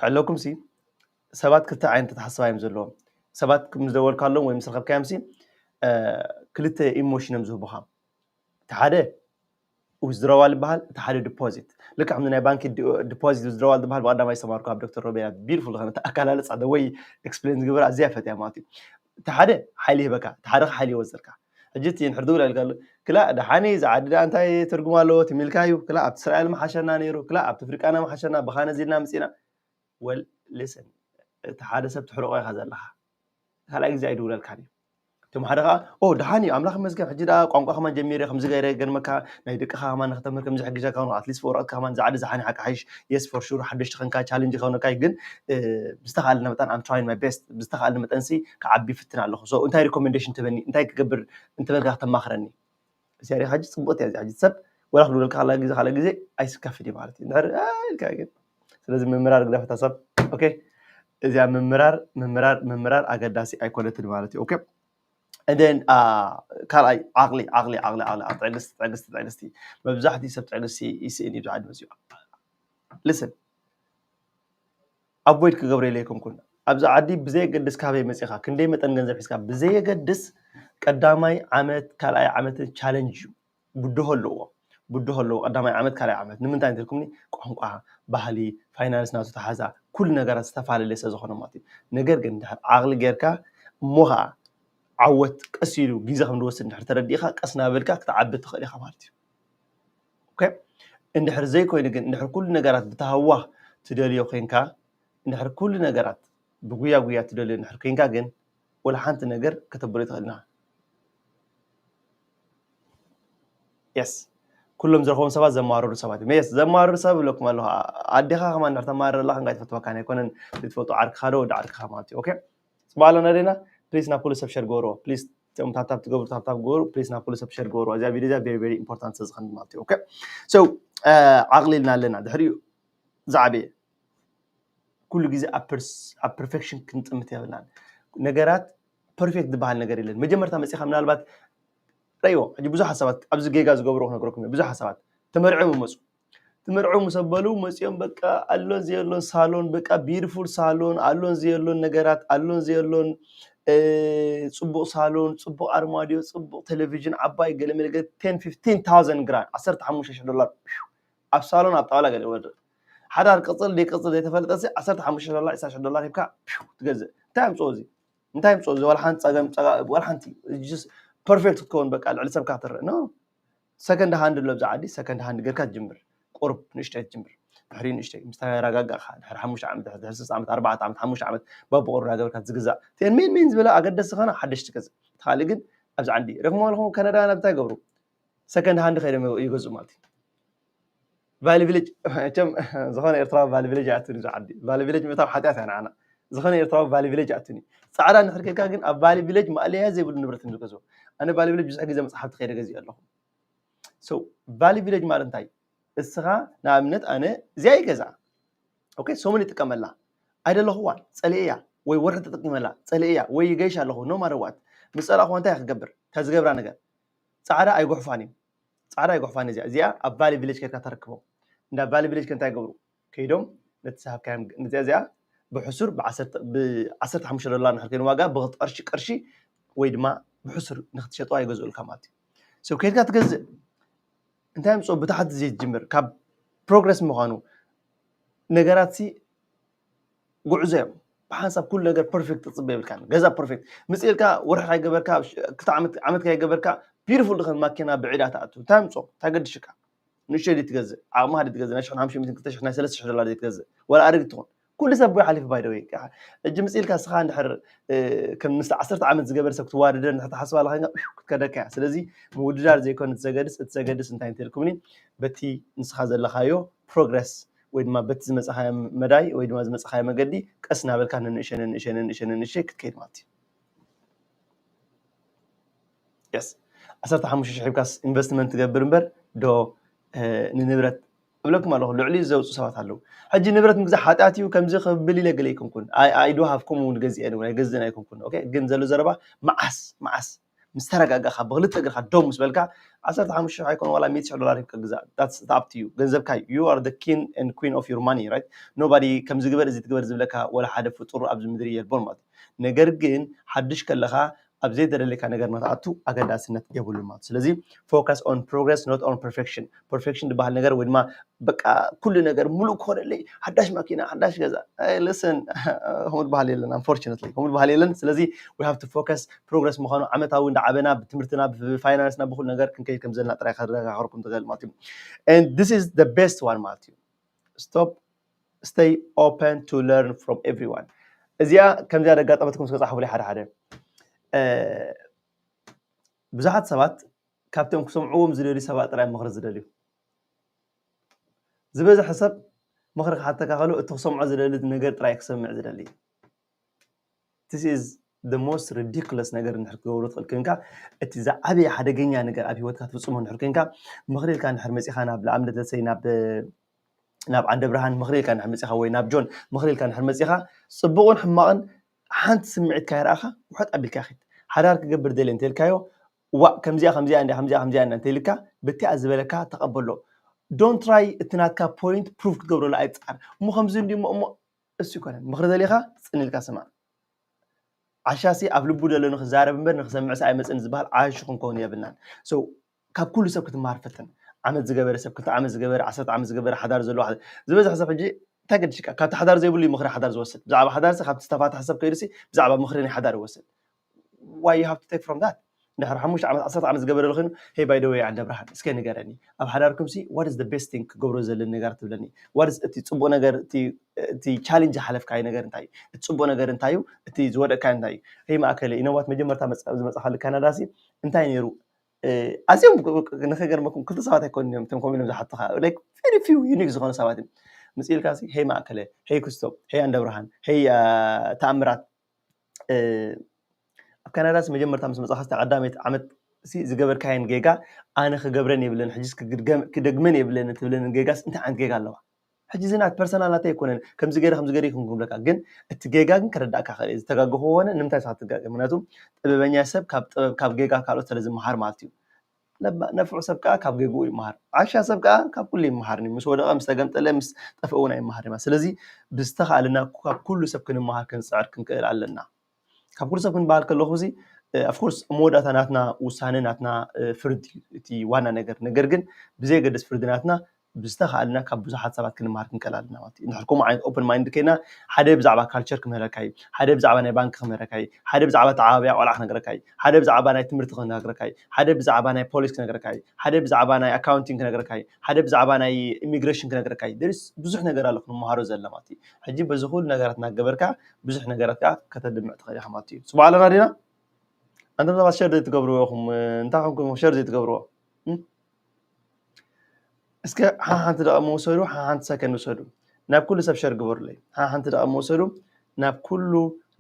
ክዕለኩም ሲ ሰባት ክልተ ዓይነት ተሓስባ እዮም ዘለዎም ሰባት ምስ ደወልካሎም ወይ ምስ ረከብካዮም ሲ ክልተ ኢሞሽን እዮም ዝህቡኻ እቲ ሓደ ዊዝድሮዋል ይበሃል እቲ ሓደ ዲፖዚት ልክዕ ከምዚ ናይ ባንኪ ዲፖዚት ዊዝድሮዋል ዝበሃል ብቀዳማይ ዝተማርኩ ኣብ ዶክተር ሮቤል ቢልፉል ዝኾነ ኣካላለፃ ወይ ኤክስፕሌን ዝግበር ኣዝያ ፈትያ ማለት እዩ እቲ ሓደ ሓይሊ ይህበካ እቲ ሓደ ሓይሊ ይወዘልካ ሕጂ እቲ ንሕር ድውላ ኢልካ ኣሎ ክላ ደሓኒ ዝዓዲ ደኣ እንታይ ትርጉም ኣለዎ ትሚልካ እዩ ክላ ኣብቲ እስራኤል መሓሸና ነይሩ ክላ ኣብቲ ኣፍሪቃና መሓሸና ብኻነ ዚልና ምፂና ወል ሊስን እቲ ሓደ ሰብ ትሕርቆ ኢኻ ዘለኻ ካልኣይ ግዜ ኣይድውለልካን እዩ እቶም ሓደ ከዓ ኦ ደሓን እዩ ኣምላኽ መስገን ሕጂ ደኣ ቋንቋ ከማን ጀሚረ ከምዚ ገይረ ገርመካ ናይ ደቅኻ ከማን ንክተምህር ከምዚ ሕግዘካ ኣትሊስት ወረቐትካ ከማን ዝዓዲ ዝሓኒ ሓቂ ሓይሽ የስ ፎር ሹር ሓደሽቲ ከንካ ቻለንጅ ከውነካ ግን ብዝተኻኣለ መጠን ኣም ትራይን ማይ ቤስት ብዝተኻኣለ መጠንሲ ክዓቢ ፍትን ኣለኹ ሶ እንታይ ሪኮሜንዴሽን ትበኒ እንታይ ክገብር እንተበልካ ክተማኽረኒ እዚኣ ሪኻ ሕጂ ፅቡቅ እያ እዚኣ ሕጂ ሰብ ወላ ክድውለልካ ካላ ግዜ ካላ ግዜ ኣይስከፍን እዩ ማለት እዩ እንድሕር ኢልካ ግን ስለዚ ምምራር ግዳፈታ ሰብ ኦኬ እዚኣ ምምራር ምምራር ምምራር ኣገዳሲ ኣይኮነትን ማለት እዩ ኦኬ እንደን ካልኣይ ዓቕሊ ዓቕሊ ዓቕሊ ዓቕሊ ኣብ ትዕግስቲ ትዕግስቲ ትዕግስቲ መብዛሕትኡ ሰብ ትዕግስቲ ይስእን እዩ ብዛዕባ መፅኡ ልስን ኣቮይድ ክገብረ ኢለ ኣይኮንኩን ኣብዚ ዓዲ ብዘየገድስ ካበይ መፂኻ ክንደይ መጠን ገንዘብ ሒዝካ ብዘየገድስ ቀዳማይ ዓመት ካልኣይ ዓመትን ቻለንጅ እዩ ብድሆ ኣለዎ ብድሆ ኣለዎ ቀዳማይ ዓመት ካልኣይ ዓመት ንምንታይ እንተልኩምኒ ቋንቋ ባህሊ ፋይናንስ ናቱ ተሓዛ ኩሉ ነገራት ዝተፈላለየ ስለ ዝኾነ ማለት እዩ ነገር ግን ድሕር ዓቕሊ ጌርካ እሞ ከዓ ዓወት ቀስ ኢሉ ግዜ ከም ዝወስድ እንድሕር ተረዲእካ ቀስ እናበልካ ክትዓቢ ትኽእል ኢኻ ማለት እዩ እንድሕር ዘይኮይኑ ግን እንድሕር ኩሉ ነገራት ብተሃዋህ ትደልዮ ኮይንካ እንድሕር ኩሉ ነገራት ብጉያ ጉያ ትደልዮ እንድሕር ኮይንካ ግን ወላ ሓንቲ ነገር ከተብሎ ይትኽእልና የስ ኩሎም ዝረኸቦም ሰባት ዘማርሩ ሰባት እዮም የስ ዘማርሩ ሰብ እብለኩም ኣለኹ ኣዴኻ ከማ እንድሕር ተማርር ኣለኻ እንታይ ትፈትወካ ኣይኮነን ዝትፈጡ ዓርክኻ ዶ ወዲ ዓርክኻ ማለት እዩ ኦኬ ፅቡቅ ኣለና ዴና ፕሊስ ናብ ኩሉ ሰብ ሸር ገበርዎ ፕሊስ እቶም ታብታብ ትገብሩ ታብታብ ገበሩ ፕሊስ ናብ ኩሉ ሰብ ሸር ገበርዎ እዚኣ ቪድዮ እዚኣ ቨሪ ቨሪ ኢምፖርታንት ስለዝኸን ማለት እዩ ኦኬ ሶ ዓቕሊ ኢልና ኣለና ድሕሪኡ ዝዓበየ። ኩሉ ግዜ ኣብ ፐርፌክሽን ክንጥምት የብልናን። ነገራት ፐርፌክት ዝበሃል ነገር የለን። መጀመርታ መፂኻ ምናልባት ረእይዎ። ሕጂ ብዙሓት ሰባት ኣብዚ ጌጋ ዝገብሩ ክነግረኩም ብዙሓት ሰባት ተመርዕዮም ይመፁ። ተመርዕዮም ምስ ኣበሉ መፂኦም በቃ ኣሎን ዘየሎን ሳሎን፣ በቃ ቢዩቲፉል ሳሎን፣ ኣሎን ዘየሎን ነገራት፣ ኣሎን ዘየሎን ፅቡቕ ሳሎን፣ ፅቡቕ ኣርማድዮ፣ ፅቡቕ ቴሌቪዥን፣ ዓባይ ገለ መለ ቴን ፊፍቲን ታውዘንድ ግራን፣ ዓሰርተ ሓሙሽተ ሽሕ ዶላር ኣብ ሳሎን ኣብ ጣውላ ገለ ወርድ። ሓዳር ቅፅል ደይቅፅል ዘይተፈለጠ ዓሰርተ ሓሙሽተ ዶላር፣ ዕስራ ሽሕ ዶላር ሂብካ ትገዝእ። እንታይ ኣምፅኦ እዚ? እንታይ ኣምፅኦ እዚ? ዋላ ሓንቲ ፀገም፣ ዋላ ሓንቲ ፐርፌክት ክትከውን በቃ ልዕሊ ሰብካ ትረእ ኖ። ሰከንድ ሃንድ ኣሎ ኣብዚ ዓዲ። ሰከንድ ሃንድ ጌርካ ትጅምር። ቁሩብ ንእሽተይ ትጅምር። ድሕሪ ንእሽተይ ምስ ተረጋጋእካ ድሕሪ ሓሙሽተ ዓመት፣ ድሕሪ ስድስተ ዓመት፣ ኣርባዕተ ዓመት፣ ሓሙሽተ ዓመት ባብቆሩ እናገበርካ ዝግዛእ ቴን ሜን ሜን ዝበለ ኣገደስቲ ኸና ሓደሽቲ ገዝእ። ተኻሊ ግን ኣብዚ ዓዲ ረኽሞ ኣለኹም። ከነዳ ናብ እንታይ ገብሩ? ሰከንድ ሃንድ ከይዶም ይገዝኡ ማለት እዩ። ቫሊ ቪሌጅ፣ መቸም ዝኾነ ኤርትራዊ ቫሊ ቪሌጅ ኣትኒ። እዚ ዓዲ ቫሊ ቪሌጅ ምእታው ሓጢኣት እያ ንዓና። ዝኾነ ኤርትራዊ ቫሊ ቪሌጅ ኣትኒ። ፃዕዳ እንድሕር ኬድካ ግን ኣብ ቫሊ ቪሌጅ ማእለያ ዘይብሉ ንብረት እዮም ዝገዝኡ። ኣነ ቫሊ ቪሌጅ ብዙሕ ግዜ መፅሓፍቲ ከይደ ገዚኡ ኣለኹ። ሶ ቫሊ ቪሌጅ ማለት እንታይ? እስኻ ንኣብነት ኣነ እዚኣ ይገዛ ኦኬ፣ ሰሙን ይጥቀመላ ኣይደለኹዋን፣ ፀልእያ ወይ ወርሒ ተጠቂመላ ፀልእያ ወይ ይገይሽ ኣለኹ ኖ ማረዋት። ምስ ፀላእኹዋ እንታይ ክገብር? እንታይ ዝገብራ ነገር? ፃዕዳ ኣይጉሕፋን እዩ። ፃዕዳ ኣይጉሕፋን እዚኣ እዚኣ ኣብ ቫሊ ቪሌጅ ከድካ ተረክቦም። እንዳ ቫሊ ቪሌጅ ከ እንታይ ገብሩ? ከይዶም ነቲ ዝሃብካዮም ነዚኣ እዚኣ ብሕሱር ብዓሰርተ ሓሙሽተ ዶላር ንሕር ከይኑ ዋጋ ብቅርሺ ቅርሺ ወይ ድማ ብሕሱር ንክትሸጠዋ ይገዝኡልካ ማለት እዩ። ሶ ከድካ ትገዝእ እንታይ ምፅኦ ብታሕቲ ዘይትጅምር ካብ ፕሮግረስ ምዃኑ ነገራት ሲ ጉዕዞ እዮም። ብሓንሳብ ኩሉ ነገር ፐርፌክት ትፅበ የብልካን። ገዛ ፐርፌክት ምፅእ ኢልካ ወርሒ ካይገበርካ ክልተ ዓመት ዓመት ካይገበርካ ቢዩቲፉል ድኸን ማኪና ብዒዳ ትኣቱ እንታይ ምፅኦ እንታይ ገድሽካ? ንእሽተይ ድዩ ትገዝእ? ዓቕምኻ ድዩ ትገዝእ? ናይ ሽሕን ሓሙሽተ ሚእትን ክልተ ሽሕ ናይ ሰለስተ ሽሕ ዶላር ድዩ ትገዝእ? ዋላ ኣረጊት ትኹን ኩሉ ሰብ ብኡ ሓሊፉ ባይ ደወይ ሕጂ ምፅእ ኢልካ ስኻ እንድሕር ከም ምስ ዓሰርተ ዓመት ዝገበር ሰብ ክትዋደደ እንድሕር ትሓስብ ኣለኻ ክትከደካ እያ። ስለዚ ምውድዳር ዘይኮነ እቲ ዘገድስ እቲ ዘገድስ እንታይ እንተልኩምኒ በቲ ንስኻ ዘለኻዮ ፕሮግረስ ወይ ድማ በቲ ዝመፅኻዮ መዳይ ወይ ድማ ዝመፅኻዮ መገዲ ቀስ እናበልካ ንንእሸ ንንእሸ ንንእሸ ንንእሸ ክትከይድ ማለት እዩ። የስ ዓሰርተ ሓሙሽተ ሽሕ ሂብካስ ኢንቨስትመንት ትገብር እምበር ዶ ንንብረት እብለኩም ኣለኹ። ልዕሊ ዘውፅኡ ሰባት ኣለዉ። ሕጂ ንብረት ምግዛእ ሓጢኣት እዩ ከምዚ ክብል ኢለ ገለ ኣይኮንኩን። ኣይ ዶ ሃፍኩም እውን ገዚአን እውን ኣይገዝእን ኣይኮንኩን። ኦኬ ግን ዘሎ ዘረባ መዓስ መዓስ ምስ ተረጋጋእካ ብክልተ እግርካ ደው ምስ በልካ ዓሰርተ ሓሙሽተ ሽሕ ኣይኮነ ዋላ ሚእቲ ሽሕ ዶላር ሂብካ ግዛእ። That's up to you። ገንዘብካ እዩ። You are the king and queen of your money right? Nobody ከምዚ ግበር እዚ ትግበር ዝብለካ ወላ ሓደ ፍጡር ኣብዚ ምድሪ የልቦን ማለት እዩ። ነገር ግን ሓድሽ ከለኻ ኣብ ዘይተደለካ ነገር ንክትኣቱ ኣገዳስነት የብሉን ማለት ስለዚ focus on progress not on perfection። ፐርፌክሽን ዝበሃል ነገር ወይ ድማ በቃ ኩሉ ነገር ሙሉእ ክኾነለይ ሓዳሽ ማኪና ሓዳሽ ገዛ listen ከምኡ ዝበሃል የለን። Unfortunately ከምኡ ዝበሃል የለን። ስለዚ we have to focus progress ምዃኑ ዓመታዊ እንዳዓበና ብትምህርትና ብፋይናንስና ብኩሉ ነገር ክንከይድ ከም ዘለና ጥራይ ከረጋገርኩም ትኽእል ማለት እዩ። And this is the best one ማለት እዩ። Stop stay open to learn from everyone። እዚኣ ከምዚኣ ደጋጠመትኩም እስከ ፃሕፉለይ ሓደ ሓደ። ብዙሓት ሰባት ካብቶም ክሰምዕዎም ዝደልዩ ሰባት ጥራይ ምኽሪ ዝደልዩ። ዝበዝሐ ሰብ ምኽሪ ክሓተካ ከሎ እቲ ክሰምዖ ዝደሊ ነገር ጥራይ ክሰምዕ ዝደሊ። This is the most ridiculous ነገር እንድሕር ክትገብሮ ትኽእል ኮይንካ እቲ ዝዓበየ ሓደገኛ ነገር ኣብ ሂወትካ ትፍፅሞ እንድሕር ኮይንካ ምኽሪ ኢልካ እንድሕር መፂኻ ናብ ንኣብነት ለሰይ ናብ ናብ ዓንደ ብርሃን ምኽሪ ኢልካ እንድሕር መፂኻ ወይ ናብ ጆን ምኽሪ ኢልካ እንድሕር መፂኻ ፅቡቕን ሕማቕን ሓንቲ ስምዒት ካይረኣኻ ውሕጥ ኣቢልካ ኪድ። ሓዳር ክገብር ደልየ እንተልካዮ ዋእ ከምዚኣ ከምዚኣ እንድያ ከምዚኣ ከምዚኣ እንድያ እንተልካ በቲኣ ዝበለካ ተቐበሎ። Don't try እቲ ናትካ ፖይንት ፕሩፍ ክትገብረሉ ኣይትፃር። እሞ ከምዚ እንድዩ እሞ እሞ እሱ ይኮነን ምኽሪ ደሊኻ ፅን ኢልካ ስማዕ። ዓሻሲ ኣብ ልቡ ደሎ ንክዛረብ እምበር ንክሰምዕሲ ኣይመፅን ዝበሃል ዓሽ ክንከውን የብልናን። So ካብ ኩሉ ሰብ ክትመሃር ፈትን። ዓመት ዝገበረ ሰብ ክልተ ዓመት ዝገበረ ዓሰርተ ዓመት ዝገበረ ሓዳር ዘለዎ ሓደ ዝበዝሐ ሰብ ሕጂ እንታይ ገድሽካ ካብቲ ሓዳር ዘይብሉ እዩ ምኽሪ ሓዳር ዝወስድ ብዛዕባ ሓዳርሲ ካብቲ ዝተፋትሐ ሰብ ከይዱሲ ብዛዕባ ምኽሪ ናይ ሓዳር ይወስድ። Why you have to take from that? እንድሕር ሓሙሽተ ዓመት ዓሰርተ ዓመት ዝገበረ ኮይኑ hey by the way ዓንደ ብርሃን እስከ ንገረኒ ኣብ ሓዳርኩም ሲ what is the best thing ክገብሮ ዘለኒ ነገር ትብለኒ? What is እቲ ፅቡቅ ነገር እቲ ቻሌንጅ ዝሓለፍካዮ ነገር እንታይ እዩ? እቲ ፅቡቅ ነገር እንታይ እዩ? እቲ ዝወደቅካዮ እንታይ እዩ? Hey ማእከለ you know what መጀመርታ ዝመፃኻሉ ካናዳ ሲ እንታይ ነይሩ? ኣዝዮም ንኸገርመኩም ክልተ ሰባት ኣይኮኑን እዮም እቶም ከምኡ ኢሎም ዝሓቱኻ like very few unique ዝኾኑ ሰባት እዮም። ምስ ኢልካ ሲ hey ማእከለ hey ክስቶ hey ዓንደ ብርሃን hey ተኣምራት ኣብ ካናዳስ መጀመርታ ምስ መፃኻ ቀዳመይቲ ዓመት ዝገበርካየን ጌጋ ኣነ ክገብረን የብለን ሕጅስ ክደግመን የብለን ትብለንን ጌጋስ እንታይ ዓይነት ጌጋ ኣለዋ? ሕጂ እዚ ናት ፐርሰናል ናተይ ኣይኮነን፣ ከምዚ ገይረ ከምዚ ገይረ ይኹን ክብለካ፣ ግን እቲ ጌጋ ግን ከረዳእካ ክእል እየ። ዝተጋገኹ ኾነ ንምንታይ ስኻ ትጋገ? ምክንያቱ ጥበበኛ ሰብ ካብ ጥበብ ካብ ጌጋ ካልኦት ስለ ዝመሃር ማለት እዩ። ነፍዑ ሰብ ከዓ ካብ ጌግኡ ይመሃር፣ ዓሻ ሰብ ከዓ ካብ ኩሉ ይመሃር። ምስ ወደቐ ምስ ተገምጠለ ምስ ጠፍኡ እውን ኣይመሃር። ስለዚ ብዝተኻእለና ካብ ኩሉ ሰብ ክንመሃር ክንፅዕር ክንክእል ኣለና። ካብ ኩሉ ሰብ ክንበሃል ከለኹ እዚ ኦፍኮርስ መወዳእታ ናትና ውሳነ ናትና ፍርዲ እቲ ዋና ነገር። ነገር ግን ብዘየገድስ ፍርዲ ናትና ብዝተኻእልና ካብ ብዙሓት ሰባት ክንመሃር ክንክእል ኣለና ማለት እዩ። እንድሕር ከምኡ ዓይነት ኦፕን ማይንድ ኮይና ሓደ ብዛዕባ ካልቸር ክምህረካ እዩ፣ ሓደ ብዛዕባ ናይ ባንክ ክምህረካ እዩ፣ ሓደ ብዛዕባ ተዓባብያ ቆልዓ ክነግረካ እዩ፣ ሓደ ብዛዕባ ናይ ትምህርቲ ክነግረካ እዩ፣ ሓደ ብዛዕባ ናይ ፖሊስ ክነግረካ እዩ፣ ሓደ ብዛዕባ ናይ ኣካውንቲንግ ክነግረካ እዩ፣ ሓደ ብዛዕባ ናይ ኢሚግሬሽን ክነግረካ እዩ። ደርስ ብዙሕ ነገር ኣሎ ክንመሃሮ ዘለና ማለት እዩ። ሕጂ በዚ ኩሉ ነገራት እናገበርካ ብዙሕ ነገራት ከዓ ከተድምዕ ትኽእል ኢኻ ማለት እዩ። ስቡዕ ኣለና ዲና? ኣንተም ሰባት ሸር ዘይትገብርዎ ኢኹም፣ እንታይ ኮንኩም ሸር ዘይትገብርዎ? እስከ ሓንቲ ደቂቕ ውሰዱ፣ ሓንቲ ሰከንድ ውሰዱ። ናብ ኩሉ ሰብ ሸር ግበሩለይ። ሓንቲ ደቂቕ ውሰዱ፣ ናብ ኩሉ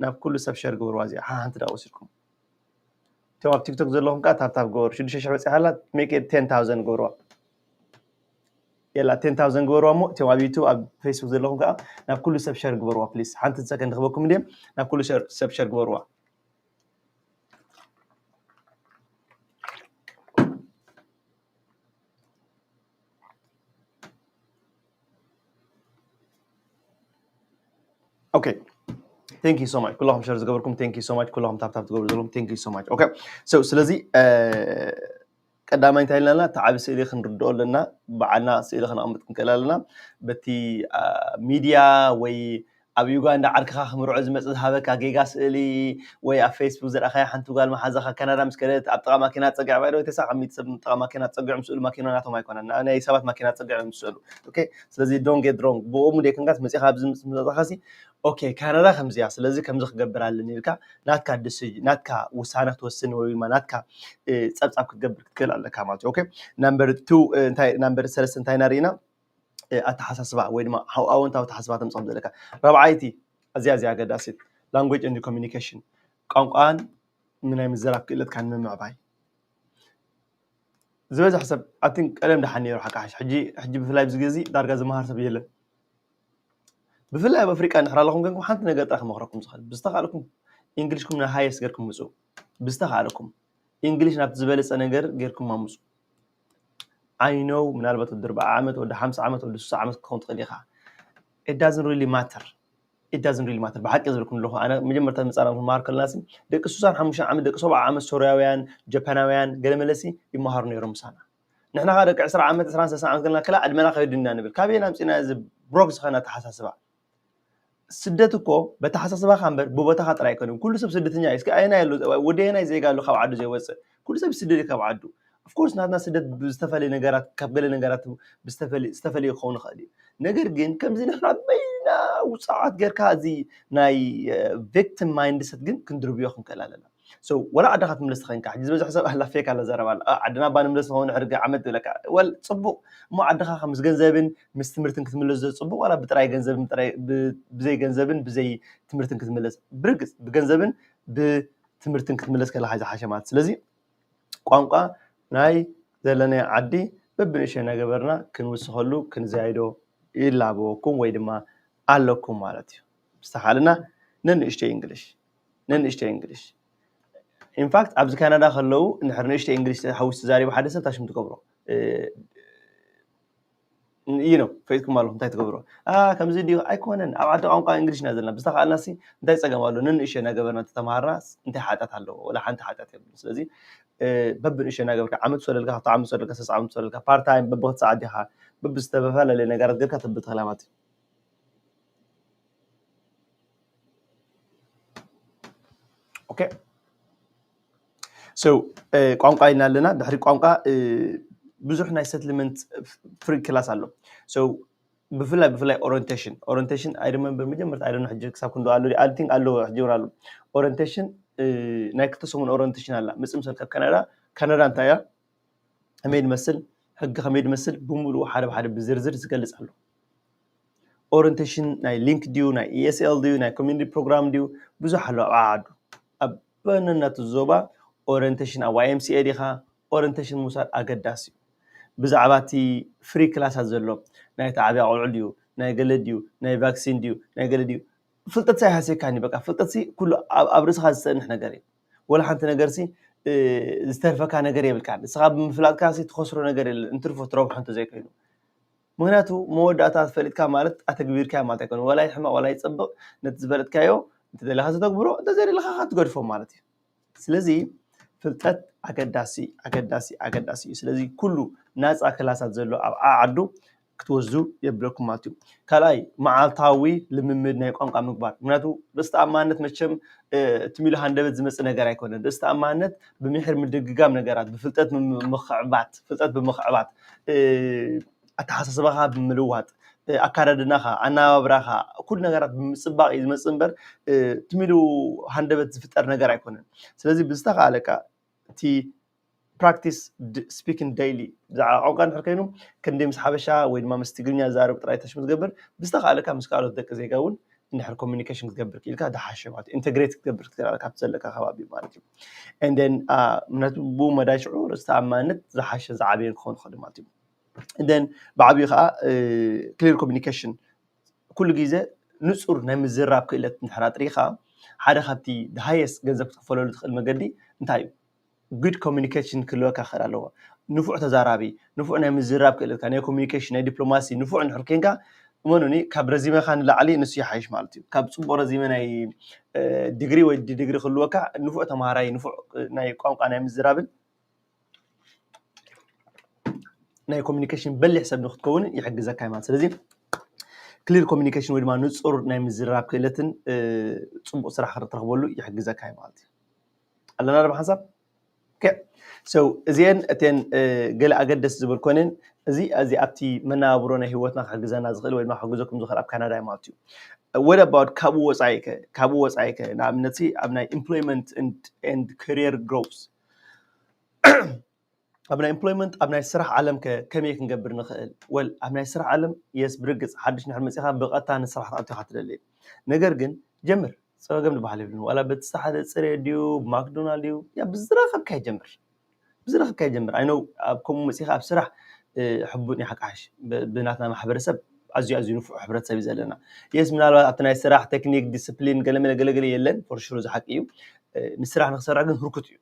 ናብ ኩሉ ሰብ ሸር ግበርዋ። እዚኣ ሓንቲ ደቂቕ ወሲድኩም እቶም ኣብ ቲክቶክ ዘለኹም ከዓ ታብታብ ግበሩ። ሽዱሽተ ሽሕ በፂሓ ኣላ፣ ሜክ ቴን ታውዘንድ ግበርዋ። የላ ቴን ታውዘንድ ግበርዋ እሞ እቶም ኣብ ዩቱብ ኣብ ፌስቡክ ዘለኹም ከዓ ናብ ኩሉ ሰብ ሸር ግበርዋ ፕሊስ። ሓንቲ ሰከንድ ክበኩም እንድየ፣ ናብ ኩሉ ሰብ ሸር ግበርዋ። Okay, thank you so much ኩላኹም ሸር ዝገበርኩም፣ thank you so much ኩላኹም ታፕታፕ ትገብሩ ዘለኹም፣ thank you so much። Okay, so ስለዚ ቀዳማይ እንታይ ኢልና ኣለና? እቲ ዓቢ ስእሊ ክንርድኦ ኣለና። ባዕልና ስእሊ ክነቕምጥ ክንክእል ኣለና። በቲ ሚድያ ወይ ኣብ ዩጋንዳ ዓርክኻ ክምርዖ ዝመጽእ ዝሃበካ ጌጋ ስእሊ ወይ ኣብ ፌስቡክ ዝረኣኻያ ሓንቲ ጓል መሓዛኻ ካናዳ ምስ ከደት ኣብ ጥቓ ማኪና ጸጊዓ ባይዶ ተሳ ካብ ሚእቲ ሰብ ጥቓ ማኪና ጸጊዖም ስእሉ ማኪና ናቶም ኣይኮነን ናይ ሰባት ማኪና ጸጊዖም ስእሉ። Okay, ስለዚ don't get wrong ብኡ ሙዴ ክንጋስ መጺኻ ኣብዚ ምስ መጻኻሲ okay ካናዳ ከምዚያ ስለዚ ከምዚ ክገብር ኣለኒ ኢልካ ናትካ ድስጅ ናትካ ውሳነ ክትወስን ወይ ድማ ናትካ ጸብጻብ ክትገብር ክትክእል ኣለካ ማለት እዩ። Okay, ናምበር ቱ እንታይ ናምበር ሰለስተ እንታይ ናርኢና ኣተሓሳስባ ወይ ድማ ኣወንታዊ ኣተሓሳስባ ተምፅኦም ዘለካ። ራብዓይቲ ኣዝያ ኣዝያ ኣገዳሲት language and communication ቋንቋን ናይ ምዝራብ ክእለትካ ንምምዕባይ ዝበዝሕ ሰብ ኣትን ቀደም ደሓን ነይሩ ሓቃሓሽ ሕጂ ሕጂ ብፍላይ ብዚ ግዜ ዳርጋ ዝመሃር ሰብ የለን። ብፍላይ ኣብ ኣፍሪቃ እንድሕር ኣለኹም ግን ሓንቲ ነገር ጥራሕ ክመኽረኩም ዝኽእል ብዝተኻእልኩም እንግሊሽኩም ና ሃየስት ገርኩም ምፁ ብዝተኻእልኩም እንግሊሽ ናብቲ ዝበለፀ ነገር ጌርኩም ኣምፁ። I know ምናልባት ወዲ ኣርብዓ ዓመት ወዲ ሓምሳ ዓመት ወዲ ስሳ ዓመት ክኸውን ትኽእል ኢኻ። It doesn't really matter. It doesn't really matter ብሓቂ ዝብልኩም ኣለኹ ኣነ መጀመርታ ምፃና ክንመሃር ከለና ሲ ደቂ ስሳን ሓሙሽተ ዓመት ደቂ ሰብዓ ዓመት ሶርያውያን ጀፓናውያን ገለ መለሲ ይመሃሩ ነይሮም ምሳና። ንሕና ኸ ደቂ ዕስራ ዓመት ዕስራን ሰላሳን ዓመት ከለና ክላ ዕድመና ከይዱ ኢና ንብል ካበየና ኣምፂና እዚ ብሮክ ዝኾነ ኣተሓሳስባ። ስደት እኮ በተሓሳስባኻ እምበር ብቦታኻ ጥራይ ኣይኮነን። ኩሉ ሰብ ስደተኛ እዩ። እስኪ ኣየናይ ኣሎ ወዲ ኣየናይ ዜጋ ኣሎ ካብ ዓዱ ዘይወፅእ? ኩሉ ሰብ ይስደድ እዩ ካብ ዓዱ። Of course ናትና ስደት ብዝተፈለየ ነገራት ካብ ገለ ነገራት ዝተፈለየ ክኸውን ይኽእል እዩ። ነገር ግን ከምዚ ንሕና በይና ውፃዓት ጌርካ እዚ ናይ ቪክቲም ማይንድሰት ግን ክንድርብዮ ክንክእል ኣለና። So ወላ ዓድኻ ትምለስ ተኸንካ ሕጂ ዝበዝሕ ሰብ ኣላ ፌክ ኣላ ዘረባ ኣላ ዓድና ባ ንምለስ ንኸውን ሕርገ ዓመት ትብለካ ወል ፅቡቕ እሞ ዓድኻ ምስ ገንዘብን ምስ ትምህርትን ክትምለስ ዶ ፅቡቕ ዋላ ብጥራይ ገንዘብን ብዘይ ገንዘብን ብዘይ ትምህርትን ክትምለስ? ብርግፅ ብገንዘብን ብትምህርትን ክትምለስ ከለካ ዝሓሸ ማለት ስለዚ ቋንቋ ናይ ዘለናዮ ዓዲ በብንእሽተይ እናገበርና ክንውስኸሉ ክንዘያይዶ ይላበወኩም ወይ ድማ ኣለኩም ማለት እዩ። ብዝተኻልና ነንእሽተይ እንግሊሽ ነንእሽተይ እንግሊሽ ኢንፋክት ኣብዚ ካናዳ ከለዉ እንድሕር ንእሽተይ እንግሊሽ ተሓዊስ ተዛሪቡ ሓደ ሰብ ታሽም ትገብሮ እዩ ነው ፈይትኩም ኣለኹም እንታይ ትገብሮ ከምዚ ድዩ ኣይኮነን ኣብ ዓዲ ቋንቋ እንግሊሽ ኢና ዘለና ብዝተኻእልና ሲ እንታይ ፀገም ኣሎ ነንእሽተይ እናገበርና ተተምሃርና እንታይ ሓጢኣት ኣለዎ ወላ ሓንቲ ሓጢኣት የብሉ ስለዚ በብንእሽተይ እናገበርካ ዓመት ሰለልካ ክልተ ዓመት ሰለልካ ሰስ ዓመት ሰለልካ ፓርታይም በብክትሰዓት ዲኻ በብዝተፈላለየ ነገራት ገርካ ተብትኽላ ማለት እዩ okay so ቋንቋ ኢልና ኣለና ድሕሪ ቋንቋ ብዙሕ ናይ ሰትልመንት ፍሪ ክላስ ኣሎ so ብፍላይ ብፍላይ ኦሪንቴሽን ኦሪንቴሽን ኣይ ሪመምበር መጀመርታ ኣይ ሕጂ ክሳብ ክንዶ ኣሎ ኣይ ቲንክ ኣሎ ሕጂ እውን ኣሎ ኦሪንቴሽን ናይ ክልተ ሰሙን ኦሪንቴሽን ኣላ ምፅእ ምሰል ካብ ካናዳ ካናዳ እንታይ እያ ከመይ ድመስል ሕጊ ከመይ ድመስል ብምሉኡ ሓደ ብሓደ ብዝርዝር ዝገልፅ ኣሎ ኦሪንቴሽን ናይ ሊንክ ድዩ ናይ ኢኤስኤል ድዩ ናይ ኮሚኒቲ ፕሮግራም ድዩ ብዙሕ ኣሎ ኣብ ዓዱ ኣብ በነነቱ ዞባ ኦሪንቴሽን ኣብ ዋይኤምሲኤ ዲኻ ኦሪንቴሽን ምውሳድ ኣገዳሲ እዩ ብዛዕባ እቲ ፍሪ ክላሳት ዘሎ ናይ ተዓብያ ቆልዑ ድዩ ናይ ገለ ድዩ፣ ናይ ቫክሲን ድዩ፣ ናይ ገለ ድዩ፣ ፍልጠት ኣይሃስየካን እዩ። በቃ ፍልጠት ኩሉ ኣብ ርእስኻ ዝፀንሕ ነገር እዩ። ወላ ሓንቲ ነገር ዝተርፈካ ነገር የብልካ። ንስኻ ብምፍላጥካ ትኸስሮ ነገር የለን፣ እንትርፎ ትረብሖ እንተዘይኮይኑ። ምክንያቱ መወዳእታ ፈሊጥካ ማለት ኣተግቢርካዮ ማለት ኣይኮነ። ዋላ ይሕመቕ ዋላ ይፀብቕ፣ ነቲ ዝፈለጥካዮ እንተደለካ ተተግብሮ፣ እንተዘይደለካ ትገድፎ ማለት እዩ። ስለዚ ፍልጠት ኣገዳሲ ኣገዳሲ ኣገዳሲ እዩ። ስለዚ ኩሉ ናፃ ክላሳት ዘሎ ኣብ ዓዓዱ ክትወስዱ የብለኩም ማለት እዩ። ካልኣይ መዓልታዊ ልምምድ ናይ ቋንቋ ምግባር። ምክንያቱ ርእስቲ ኣማነት መቸም ትሚሉ ሃንደበት ዝመፅእ ነገር ኣይኮነን። ርእስቲ ኣማነት ብምሕር ምድግጋም ነገራት፣ ብፍልጠት ምምኽዕባት፣ ፍልጠት ብምኽዕባት፣ ኣተሓሳስባኻ ብምልዋጥ፣ ኣካዳድናኻ፣ ኣነባብራኻ፣ ኩሉ ነገራት ብምፅባቕ እዩ ዝመፅእ እምበር ትሚሉ ሃንደበት ዝፍጠር ነገር ኣይኮነን። ስለዚ ብዝተኻእለካ እቲ practice speaking daily ብዛዕባ ቋንቋ እንድሕር ኮይኑ ክንዲ ምስ ሓበሻ ወይ ድማ ምስ ትግርኛ ዝዛረብ ጥራይ ተሽሙ ትገብር፣ ብዝተኻእለካ ምስ ካልኦት ደቂ ዜጋ እውን እንድሕር communication ክትገብር ክኢልካ ዝሓሸ ማለት እዩ። Integrate ክትገብር ክትክእል ኣለካ ኣብቲ ዘለካ ከባቢ ማለት እዩ። And then ምክንያቱ ብኡ መዳይ ሽዑ ርእስቲ ኣማነት ዝሓሸ ዝዓበየ ክኸውን ይኽእል ማለት እዩ። And then ብዓብዩ ከዓ clear communication ኩሉ ግዜ ንፁር ናይ ምዝራብ ክእለት እንድሕር ኣጥሪኻ ሓደ ካብቲ the highest ገንዘብ ክትክፈለሉ ትኽእል መገዲ እንታይ እዩ? Good communication ክህልወካ ክኽእል ኣለዎ። ንፉዕ ተዛራቢ፣ ንፉዕ ናይ ምዝራብ ክእለትካ፣ ናይ communication፣ ናይ ዲፕሎማሲ ንፉዕ እንድሕር ኮንካ እመኑኒ ካብ ረዚመኻ ንላዕሊ ንሱ ይሓይሽ ማለት እዩ። ካብ ፅቡቕ ረዚመ ናይ ዲግሪ ወይ ዲግሪ ክህልወካ ንፉዕ ተምሃራይ፣ ንፉዕ ናይ ቋንቋ ናይ ምዝራብን ናይ communication በሊሕ ሰብ ንክትከውን ይሕግዘካ ማለት። ስለዚ clear communication ወይ ድማ ንፁር ናይ ምዝራብ ክእለትን ፅቡቕ ስራሕ ክትረኽበሉ ይሕግዘካ ማለት እዩ። ኣለና ዶ ሓንሳብ? So እዚአን እተን ገለ ኣገደስ ዝበልኮንን እዚ እዚ ኣብቲ መነባብሮ ናይ ህይወትና ክሕግዘና ዝኽእል ወይ ድማ ክሕግዘኩም ዝኽእል ኣብ ካናዳ ማለት እዩ። What about ካብኡ ወፃኢ ከ? ካብኡ ወፃኢ ከ ንኣብነት ኣብ ናይ employment and career growth ኣብ ናይ employment ኣብ ናይ ስራሕ ዓለም ከ ከመይ ክንገብር ንኽእል? Well ኣብ ናይ ስራሕ ዓለም yes ብርግፅ ሓድሽ እንድሕር መፂኻ ብቐጥታ ንስራሕ ክትኣቱ ኢኻ ትደሊ። ነገር ግን ጀምር፣ ፀገም ዝበሃል የብሉን። ዋላ በቲ ሓደ ፅሬት ድዩ ማክዶናልድ ድዩ ያ ብዝረኸብካዮ ጀምር፣ ብዝረኸብካዮ ጀምር። I know ኣብ ከምኡ መፂኻ ኣብ ስራሕ ሕቡን እዩ ሓቃሽ ብናትና ማሕበረሰብ ኣዝዩ ኣዝዩ ንፉዕ ሕብረተሰብ እዩ ዘለና። Yes ምናልባት ኣብቲ ናይ ስራሕ ቴክኒክ ዲስፕሊን ገለመለ ገለገለ የለን for sure እዚ ሓቂ እዩ። ንስራሕ ንክሰርሕ ግን ህርኩት እዩ።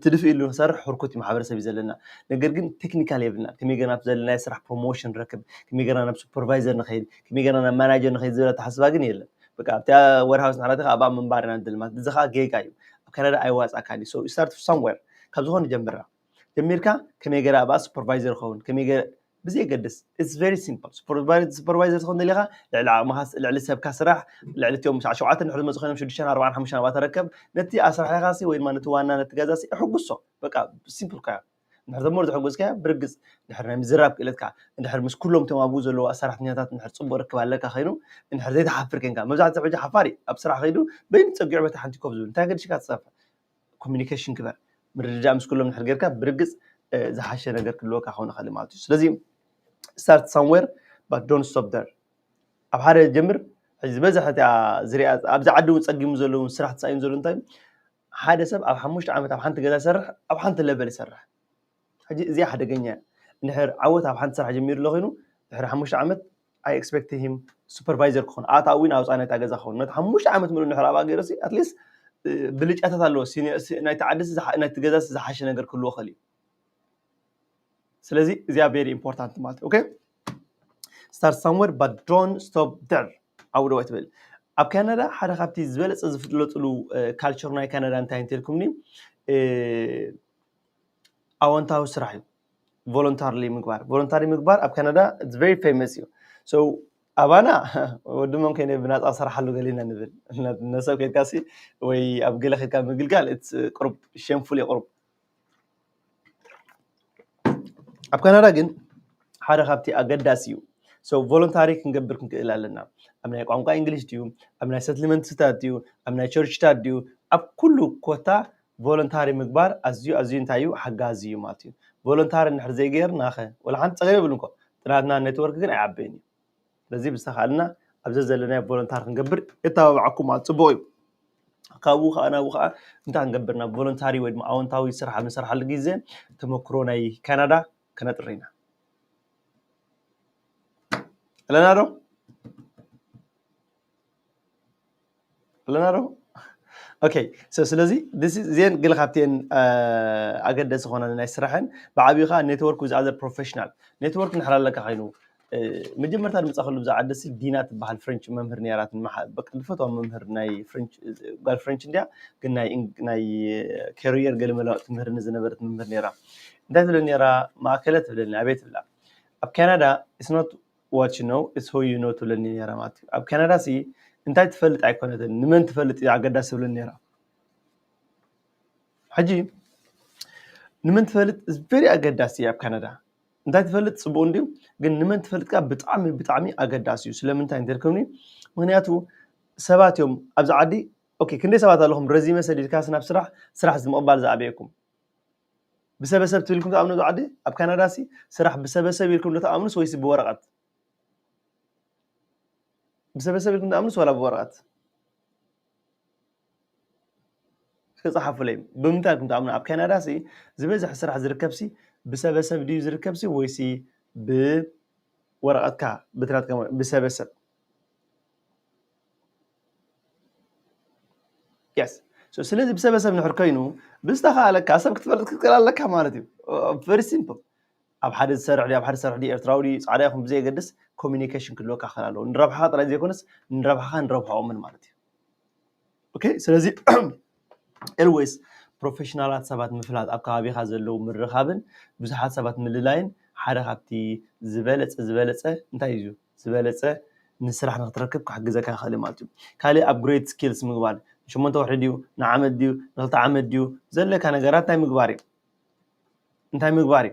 ትድፍእ ኢሉ ክሰርሕ ህርኩት ማሕበረሰብ እዩ ዘለና። ነገር ግን ቴክኒካል የብልና። ከመይ ገርና ዘለናዮ ስራሕ ፕሮሞሽን ንረክብ፣ ከመይ ገርና ናብ ሱፐርቫይዘር ንኸይድ፣ ከመይ ገርና ናብ ማናጀር ንኸይድ ዝብል ኣተሓስባ ግን የለን። በቃ ኣብቲ ወርሃውስ ንሕራትካ ኣብኣ ምንባር ኢና ንደሊ ማለት እዚ ከዓ ጌጋ እዩ። ኣብ ካናዳ ኣይዋፃእካን እዩ። So start somewhere ካብ ዝኾነ ጀምራ ጀሚርካ ከመይ ገይረ ኣብኣ ሱፐርቫይዘር ይኸውን ከመይ ገይረ ብዘየገድስ it's very simple። ሱፐርቫይዘር ትኾን ደሊኻ ልዕሊ ዓቕምኻ ልዕሊ ሰብካ ስራሕ ልዕሊ እቲኦም ሸውዓተ ንድሕር ዝመፁ ኮይኖም ሽዱሽተን ኣርባዓን ሓሙሽተን ኣብኣ ተረከብ። ነቲ ኣስራሒኻሲ ወይ ድማ ነቲ ዋና ነቲ ገዛሲ እሕጉሶ በቃ ሲምፕል ካያ። እንድሕር ዘሞር ዘሕጎስካዮ ብርግፅ እንድሕር ናይ ምዝራብ ክእለትካ እንድሕር ምስ ኩሎም እቶም ኣብኡ ዘለዉ ሰራሕተኛታት እንድሕር ፅቡቅ ርክብ ኣለካ ኮይኑ እንድሕር ዘይትሓፍር ኮንካ መብዛሕትኡ ሕጂ ሓፋር እዩ ኣብ ስራሕ ከይዱ በይኑ ፀጊዑ በታ ሓንቲ ኮፍ ዝብል እንታይ ገድሽካ ትፀፍዕ ኮሚኒኬሽን ግበር ምርድዳእ ምስ ኩሎም እንድሕር ጌርካ ብርግፅ ዝሓሸ ነገር ክህልወካ ክኸውን ይኽእል ማለት እዩ ስለዚ start somewhere but don't stop there ኣብ ሓደ ጀምር ዝበዝሐ እቲኣ ዝሪኣ ኣብዚ ዓዲ እውን ፀጊሙ ዘለውን ስራሕ ተፃኢኑ ዘሎ እንታይ ሓደ ሰብ ኣብ ሓሙሽተ ዓመት ኣብ ሓንቲ ገዛ ይሰርሕ ኣብ ሓንቲ ለቨል ይሰርሕ ሕጂ እዚኣ ሓደገኛ እያ እንድሕር ዓወት ኣብ ሓንቲ ስራሕ ጀሚሩ ኣሎ ኮይኑ ድሕሪ ሓሙሽተ ዓመት I expect him supervisor ክኾን ኣታ እውን ኣውፃ ናይታ ገዛ ክኸውን ነቲ ሓሙሽተ ዓመት ምሉእ እንድሕር ኣብኣ ገይረሲ ኣትሊስት ብልጫታት ኣለዎ ናይቲ ዓዲ ናይቲ ገዛ ዝሓሸ ነገር ክህልዎ ኽእል እዩ ስለዚ እዚኣ very important ማለት okay start somewhere but don't stop there ዓውደ ወይ ትብል ኣብ ካናዳ ሓደ ካብቲ ዝበለፀ ዝፍለጥሉ ካልቸር ናይ ካናዳ እንታይ እንተልኩምኒ ኣወንታዊ ስራሕ እዩ voluntarily ምግባር voluntarily ምግባር ኣብ ካናዳ it's very famous እዩ so ኣባና ወዲ መን ኮይነ ብናፃ ክሰርሓሉ ገሊና ንብል ነሰብ ከድካሲ ወይ ኣብ ገለ ከድካ ምግልጋል ቁሩብ shameful እዩ ቁሩብ ኣብ ካናዳ ግን ሓደ ካብቲ ኣገዳሲ እዩ so voluntary ክንገብር ክንክእል ኣለና ኣብ ናይ ቋንቋ እንግሊሽ ድዩ ኣብ ናይ ሰትልመንትታት ድዩ ኣብ ናይ ቸርችታት ድዩ ኣብ ኩሉ ኮታ voluntary ምግባር ኣዝዩ ኣዝዩ እንታይ እዩ ሓጋዚ እዩ ማለት እዩ voluntary እንድሕር ዘይገይርና ኸ ወላ ሓንቲ ፀገም የብሉ እንኮ ጥናትና network ግን ኣይዓበይን እዩ ስለዚ ብዝተኻልና ኣብዚ ዘለናዮ volunteer ክንገብር የተባብዓኩም ማለት ፅቡቕ እዩ ካብኡ ከዓ ናብኡ ከዓ እንታይ ክንገብር ናብ voluntary ወይ ድማ ኣወንታዊ ስራሕ ኣብ ንሰርሓሉ ግዜ ተመክሮ ናይ ካናዳ ከነጥሪ ኢና ኣለና ዶ? ኣለና ዶ? Okay, so ስለዚ እዚአን ገለ ካብቲአን ኣገደሲ ዝኾና ናይ ስራሕን ብዓብዩ ከዓ network with other professional network ንሕር ኣለካ ኮይኑ መጀመርታ ንምፃ ከሉ ብዛዕባ ደሲ ዲና ትበሃል ፍሬንች መምህር ነይራ። ዝፈትዋ መምህር ናይ ፍሬንች ጓል ፍሬንች እንዲያ፣ ግን ናይ career ገለ መለ ትምህርኒ ዝነበረት መምህር ነይራ። እንታይ ትብለ ነይራ? ማእከለ ትብለኒ። ኣቤት ትብላ። ኣብ ካናዳ it's not what you know, it's who you know ትብለኒ ነይራ ማለት እዩ። ኣብ ካናዳ ሲ እንታይ ትፈልጥ ኣይኮነትን፣ ንመን ትፈልጥ እዩ ኣገዳሲ ትብለኒ ነይራ። ሕጂ ንመን ትፈልጥ is very ኣገዳሲ እዩ ኣብ ካናዳ። እንታይ ትፈልጥ ፅቡቅ እንድዩ፣ ግን ንመን ትፈልጥ ከዓ ብጣዕሚ ብጣዕሚ ኣገዳሲ እዩ። ስለምንታይ እንተልኩምኒ፣ ምክንያቱ ሰባት እዮም ኣብዚ ዓዲ። Okay፣ ክንደይ ሰባት ኣለኹም ረዚመ ሰዲድካስ ናብ ስራሕ ስራሕ ንምቕባል ዝኣበየኩም? ብሰበሰብ ትብልኩም ትኣምኑ ኣብዚ ዓዲ? ኣብ ካናዳ ሲ ስራሕ ብሰበሰብ ኢልኩም ዶ ትኣምኑስ ወይስ ብወረቐት? ብሰበሰብ ኢልኩም ትኣምኑስ ዋላ ብወረቐት? ክፅሓፉለይ። ብምንታይ ኢልኩም ትኣምኑ? ኣብ ካናዳ ሲ ዝበዝሕ ስራሕ ዝርከብ ሲ ብሰበሰብ ድዩ ዝርከብ ሲ ወይሲ ብወረቐትካ ብትናትካ ብሰበሰብ? Yes። ስለዚ ብሰበሰብ ንሕር ኮይኑ ብዝተኻለካ ሰብ ክትፈልጥ ክትክእል ኣለካ ማለት እዩ። Very simple። ኣብ ሓደ ዝሰርሕ ድዩ ኣብ ሓደ ዝሰርሕ ድዩ ኤርትራዊ ድዩ ፃዕዳ ይኹን ብዘየገድስ communication ክህልወካ ክእል ኣለዎ። ንረብሓኻ ጥራይ ዘይኮነስ ንረብሓኻ ንረብሓኦምን ማለት እዩ። Okay፣ ስለዚ always ፕሮፌሽናላት ሰባት ምፍላጥ፣ ኣብ ከባቢኻ ዘለዉ ምርኻብን ብዙሓት ሰባት ምልላይን ሓደ ካብቲ ዝበለፀ ዝበለፀ እንታይ እዩ ዝበለፀ ንስራሕ ንክትረክብ ክሕግዘካ ይኽእል ማለት እዩ። ካልእ upgrade skills ምግባር፣ ንሸሞንተ ወርሒ ድዩ ንዓመት ድዩ ንክልተ ዓመት ድዩ ዘለካ ነገራት ናይ ምግባር እዩ። እንታይ ምግባር እዩ?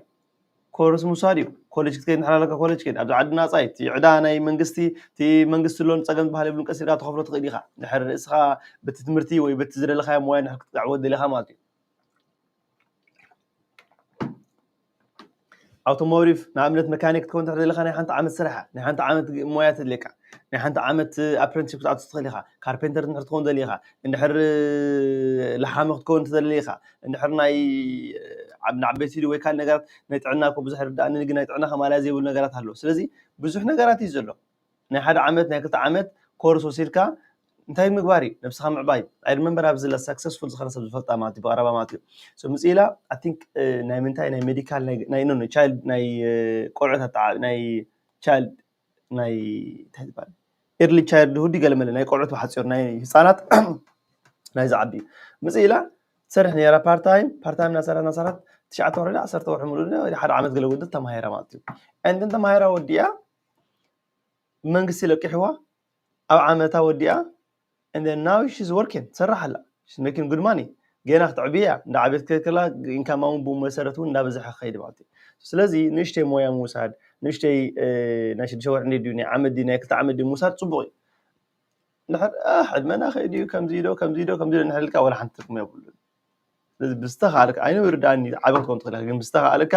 ኮርስ ምውሳድ እዩ። ኮሌጅ ክትከይድ እንድሕር ኣለካ ኮሌጅ ከይድ። ኣብዚ ዓዲ ናፃ እዩ። እቲ ዕዳ ናይ መንግስቲ እቲ መንግስቲ ኣሎ ንፀገም ዝበሃል የብሉን። ቀስ ኢልካ ትኸፍሎ ትኽእል ኢኻ። እንድሕር ርእስኻ በቲ ትምህርቲ ወይ በቲ ዝደለኻዮ ሞያ እንድሕር ክትዕወት ደሊኻ ማለት እዩ። ኣውቶሞቲቭ ንኣብነት መካኒክ ክትከውን እንድሕር ደሊኻ ናይ ሓንቲ ዓመት ስራሕ ናይ ሓንቲ ዓመት ሞያ ተድልየካ። ናይ ሓንቲ ዓመት ኣፕረንቲስ ክትኣቱ ትኽእል ኢኻ። ካርፔንተር እንድሕር ትኸውን ደሊ ኢኻ እንድሕር ለሓሚ ክትከውን ትደሊ ኢኻ። እንድሕር ናይ ንዓበይቲ ወይ ካልእ ነገራት ናይ ጥዕና እኮ ብዙሕ ርዳእኒ ግን ናይ ጥዕና ከማልያ ዘይብሉ ነገራት ኣሎ። ስለዚ ብዙሕ ነገራት እዩ ዘሎ። ናይ ሓደ ዓመት ናይ ክልተ ዓመት ኮርስ ወሲድካ እንታይ ምግባር እዩ ነብስኻ ምዕባይ። I remember ኣብዚ ላ successful ዝኾነ ሰብ ዝፈልጣ ማለት እዩ ብቐረባ ማለት እዩ። So ምጽእ ኢላ I think ናይ ምንታይ ናይ ሜዲካል ናይ ናይ no no child ናይ ቆልዑት ኣተዓ ናይ child ናይ እንታይ ዝበሃል early childhood ገለ መለ ናይ ቆልዑት ብሓጺሩ ናይ ህጻናት ናይ ዝዓቢ ምጽእ ኢላ ትሰርሕ ነይራ። Part time part time እናሰራት እናሰራት ትሽዓተ ወርሒ ዓሰርተ ወርሒ ሙሉእ ሓደ ዓመት ገለ ውድእ ተማሂራ ማለት እዩ። And then ተማሂራ ወዲኣ መንግስቲ ለቂሕዋ ኣብ ዓመታ ወዲኣ። And then now she's working ትሰርሕ ኣላ። She's making good money። ገና ክትዕቢ እያ። እንዳ ዓብየት ክትከላ ኢንካማ እውን ብኡ መሰረት እውን እንዳበዝሐ ክኸይድ ማለት እዩ። ስለዚ ንእሽተይ ሞያ ምውሳድ ንእሽተይ ናይ ሽዱሽተ ወርሒ እንደ ድዩ ናይ ዓመት ድዩ ናይ ክልተ ዓመት ድዩ ምውሳድ ፅቡቅ እዩ። እንድሕር ዕድመና ከይድ እዩ ከምዚ ዶ ከምዚ ዶ ከምዚ ዶ እንድሕር ኢልካ ዋላ ሓንቲ ትርጉም የብሉን። ስለዚ ብዝተኻእልካ ኣይነ ይርዳእኒ ዓበ ክትከውን ትኽእል ኢኻ፣ ግን ብዝተኻእልካ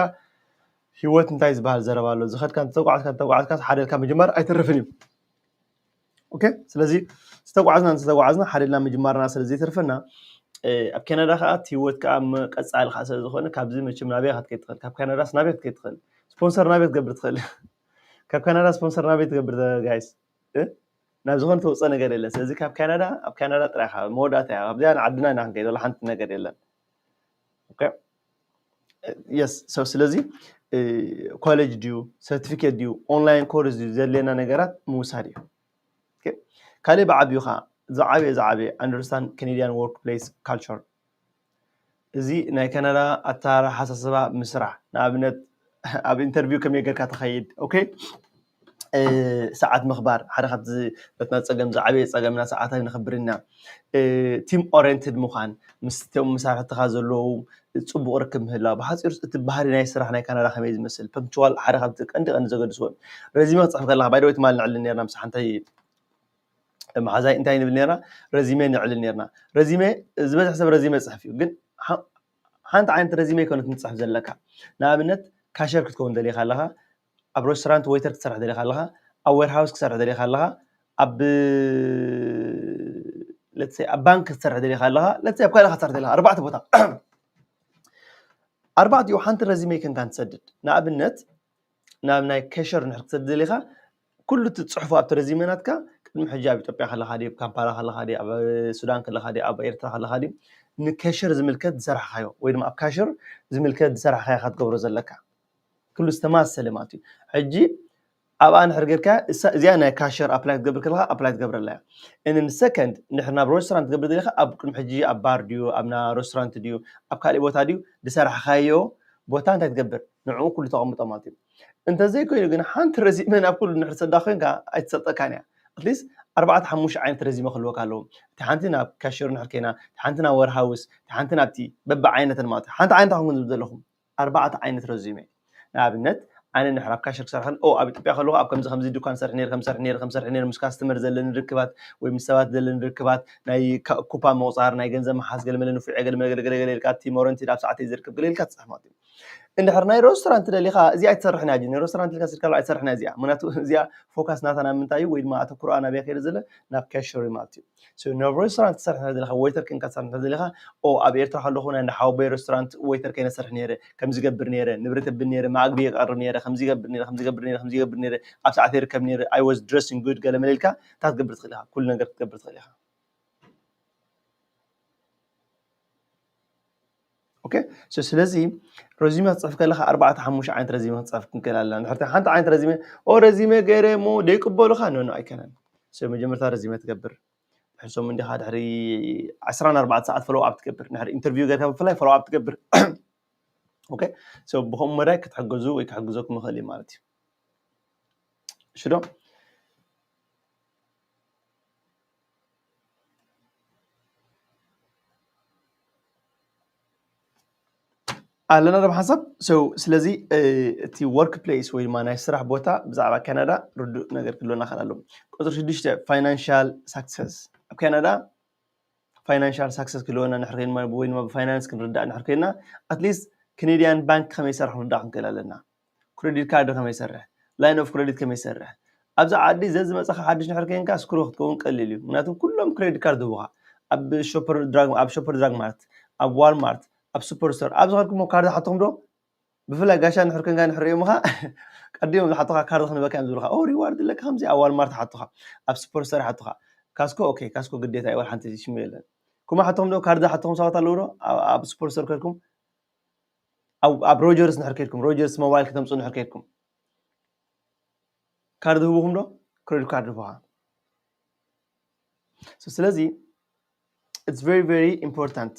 ህይወት እንታይ ዝበሃል ዘረባ ኣሎ። ዝኸድካ እንተተጓዕዝካ እንተተጓዕዝካ ሓደ ኢልካ ምጅማር ኣይተርፍን እዩ። ኦኬ፣ ስለዚ ዝተጓዕዝና እንተተጓዕዝና ሓደ ኢልና ምጅማርና ስለ ዘይተርፈና ኣብ ካናዳ ከዓ እቲ ህይወት ከዓ ቀፃሊ ከዓ ስለ ዝኾነ ካብዚ መቸም ናበይ ክትከይድ ትኽእል? ካብ ካናዳስ ናበይ ክትከይድ ትኽእል? ስፖንሰር ናበይ ትገብር ትኽእል? ካብ ካናዳ ስፖንሰር ናበይ ትገብር ጋይስ? ናብ ዝኾነ ተውፀእ ነገር የለን። ስለዚ ካብ ካናዳ ኣብ ካናዳ ጥራይ ኢኻ መወዳእታ እያ። ካብዚኣ ንዓድና ኢና ክንከይድ ወላ ሓንቲ ነገር የለን። ኦኬ፣ የስ። So ስለዚ ኮሌጅ ድዩ ሰርቲፊኬት ድዩ ኦንላይን ኮርስ ድዩ ዘድልየና ነገራት ምውሳድ እዩ። ኦኬ፣ ካልእ ብዓብዩ ከዓ ዝዓበየ ዝዓበየ understand Canadian workplace culture። እዚ ናይ ካናዳ ኣተሓሳስባ ምስራሕ ንኣብነት ኣብ ኢንተርቪው ከመይ ጌርካ ትኸይድ ኦኬ ሰዓት ምኽባር ሓደ ካብቲ በትና ፀገም ዝዓበየ ፀገምና ሰዓት ኣይነኽብርና ቲም ኦሬንትድ ምዃን ምስቶም መሳርሕትኻ ዘለዉ ፅቡቕ ርክብ ምህላው ብሓፂሩ እቲ ባህሪ ናይ ስራሕ ናይ ካናዳ ከመይ ዝመስል ፐንክቹዋል ሓደ ካብቲ ቀንዲ ቀንዲ ዘገድስዎ ረዚመ ክፅሕፍ ከለካ ባይደወይ ትማል ንዕሊ ነርና ምስ ሓንታይ መሓዛይ እንታይ ንብል ነርና ረዚሜ ንዕልል ነርና ረዚሜ ዝበዝሕ ሰብ ረዚሜ ፅሕፍ እዩ ግን ሓንቲ ዓይነት ረዚሜ ይኮነት ንፅሕፍ ዘለካ ንኣብነት ካሸር ክትከውን ደሊካ ኣለካ ኣብ ሬስቶራንት ወይተር ክትሰርሕ ደሊካ ኣለካ ኣብ ዌርሃውስ ክትሰርሕ ደሊካ ኣለካ ኣብ let's say ኣብ ባንክ ክትሰርሕ ደሊካ ኣለካ let's say ኣብ ካልእ ክትሰርሕ ደሊካ ኣርባዕተ ቦታ ኣርባዕቲኡ ሓንቲ ረዚሜ ከንካ ንትሰድድ ንኣብነት ናብ ናይ ካሸር ንድሕር ክትሰድድ ደሊካ ኩሉ እቲ ፅሑፍ ኣብቲ ረዚመ ናትካ ቅድሚ ሕጂ ኣብ ኢትዮጵያ ከለኻ ድዩ፣ ኣብ ካምፓላ ከለኻ ድዩ፣ ኣብ ሱዳን ከለኻ ድዩ፣ ኣብ ኤርትራ ከለኻ ድዩ፣ ንካሸር ዝምልከት ዝሰራሕካዮ ወይ ድማ ኣብ ካሸር ዝምልከት ዝሰራሕካዮ ኢኻ ትገብሮ ዘለካ። ኩሉ ዝተማሰለ ማለት እዩ። ሕጂ ኣብኣ እንድሕር ጌርካ እሳ- እዚኣ ናይ ካሸር ኣፕላይ ክትገብር ከለኻ ኣፕላይ ትገብረላ እያ። እንን ሰከንድ እንድሕር ናብ ሬስቶራንት ትገብር ደሊኻ ኣብ ቅድሚ ሕጂ ኣብ ባር ድዩ ኣብ ና ሬስቶራንት ድዩ ኣብ ካልእ ቦታ ድዩ ዝሰራሕካዮ ቦታ እንታይ ትገብር ንዕኡ ኩሉ ተቐምጦ ማለት እዩ። እንተዘይኮይኑ ግን ሓንቲ ረዚመ ናብ ኩሉ እንድሕር ትሰዳ ኮይንካ ኣይትሰጠካን እያ። ኣትሊስት ኣርባዕተ ሓሙሽተ ዓይነት ረዚመ ክህልወካ ኣለዎ። እቲ ሓንቲ ናብ ካሸር እንድሕር ኮይና፣ እቲ ሓንቲ ናብ ወርሃውስ፣ እቲ ሓንቲ ናብቲ በብዓይነተን ማለት እዩ። ሓንቲ ዓይነት ኣኹም ዝብል ዘለኹም ኣርባዕተ ዓይነት ረዚመ። ንኣብነት ኣነ እንድሕር ኣብ ካሸር ክሰርሕ ከሎ ኦ ኣብ ኢትዮጵያ ከለኹ ኣብ ከምዚ ከምዚ ድኳን ሰርሕ ነይረ ከም ሰርሕ ነይረ ከም ሰርሕ ነይረ ምስ ካስተመር ዘለኒ ርክባት ወይ ምስ ሰባት ዘለኒ ርክባት ናይ ካ- ኩፓ ምቑፃር ናይ ገንዘብ ምሓዝ ገለመለ ንፉዕ እየ ገለመለ ገለገለ ገለ ኢልካ እቲ ሞረንቲ ኣብ ሰዓተይ ዝርከብ ገለ ኢልካ ትፅሕፍ ማለት እዩ። እንድሕር ናይ ሬስቶራንት ደሊኻ እዚኣ ኣይትሰርሕን እያ ናይ ሬስቶራንት ኢልካ ስልካ ኣይትሰርሕን እያ እዚኣ ምክንያቱ እዚኣ ፎካስ ናታ ናብ ምንታይ እዩ ወይ ድማ ኣተኩሮኣ ናበይ ከይደ ዘለ ናብ ካሸር እዩ ማለት እዩ። So ናብ ሬስቶራንት ትሰርሕ እንድሕር ዘለኻ ወይተር ኮይንካ ትሰርሕ እንድሕር ዘለኻ ኦ ኣብ ኤርትራ ከለኹ ናይ እንዳ ሓወቦይ ሬስቶራንት ወይተር ኮይነ ሰርሕ ነይረ ከምዚ ገብር ነይረ ንብረት የብል ነይረ ማእግቢ የቀርብ ነይረ ከምዚ ገብር ነይረ ከምዚ ገብር ነይረ ከምዚ ገብር ነይረ ኣብ ሰዓት ይርከብ ነይረ I was dressing good ገለ መለ ኢልካ እንታይ ክትገብር ትኽእል ኢኻ ኩሉ ነገር ክትገብር ትኽእል ኢኻ። ኦኬ so ስለዚ ረዚመ ክትፅሕፍ ከለካ ኣርባዕተ ሓሙሽተ ዓይነት ረዚመ ክትፅሕፍ ክንክእል ኣለና። እንድሕር ሓንቲ ዓይነት ረዚመ ኦ ረዚመ ገይረ እሞ ደይቅበሉካ ኖ ኖ ኣይከነን። So መጀመርታ ረዚመ ትገብር ድሕሪ ሰሙን ዲኻ ድሕሪ ዓሰርተ ኣርባዕተ ሰዓት ፎሎው ኣፕ ትገብር ድሕሪ ኢንተርቪው ጌርካ ብፍላይ ፎሎው ኣፕ ትገብር። ኦኬ so ብከምኡ መዳይ ክትሕገዙ ወይ ክሕግዘኩም ይኽእል እዩ ማለት እዩ። ሽዶ ኣለና ደም ሓሳብ so ስለዚ እቲ ወርክ ፕሌስ ወይ ድማ ናይ ስራሕ ቦታ ብዛዕባ ካናዳ ርዱእ ነገር ክህልወና ክእል ኣሎ። ቁፅሪ ሽዱሽተ ፋይናንሻል ሳክሰስ ኣብ ካናዳ ፋይናንሻል ሳክሰስ ክህልወና ንሕር ኮይንና ወይ ድማ ብፋይናንስ ክንርዳእ ንሕር ኮይንና ኣትሊስት ክኔድያን ባንክ ከመይ ይሰርሕ ክንርዳእ ክንክእል ኣለና። ክሬዲት ካርድ ከመይ ይሰርሕ፣ ላይን ኦፍ ክሬዲት ከመይ ይሰርሕ። ኣብዚ ዓዲ ዘዝመፀኻ ሓድሽ ንሕር ኮይንካ ስክሩ ክትከውን ቀሊል እዩ። ምክንያቱ ኩሎም ክሬዲት ካርድ ህቡኻ ኣብ ሾፐር ድራግ ኣብ ሾፐር ድራግ ማርት ኣብ ዋልማርት ኣብ ሱፐር ስቶር ኣብ ዝኸድኩሞ ካርድ ሓትኹም ዶ ብፍላይ ጋሻ ንሕር ኮይንካ ንሕር እዮም ኻ ቀዲሞም ዝሓቱኻ ካርድ ክንበካ እዮም ዝብልካ ኦ ሪዋርድ ለካ ከምዚ ኣብ ዋልማርት ሓቱኻ ኣብ ሱፐር ስቶር ሓቱኻ ካስኮ ኦኬ ካስኮ ግዴታ እዩ ሓንቲ ሽሙ የለን። ኩማ ሓትኹም ዶ ካርድ ሓትኹም ሰባት ኣለዉ ዶ ኣብ ሱፐር ስቶር ከድኩም ኣብ ሮጀርስ ንሕር ከድኩም ሮጀርስ ሞባይል ከተምፁ ንሕር ከድኩም ካርድ ህቡኹም ዶ ክሬዲት ካርድ ህቡኻ። ስለዚ it's very very important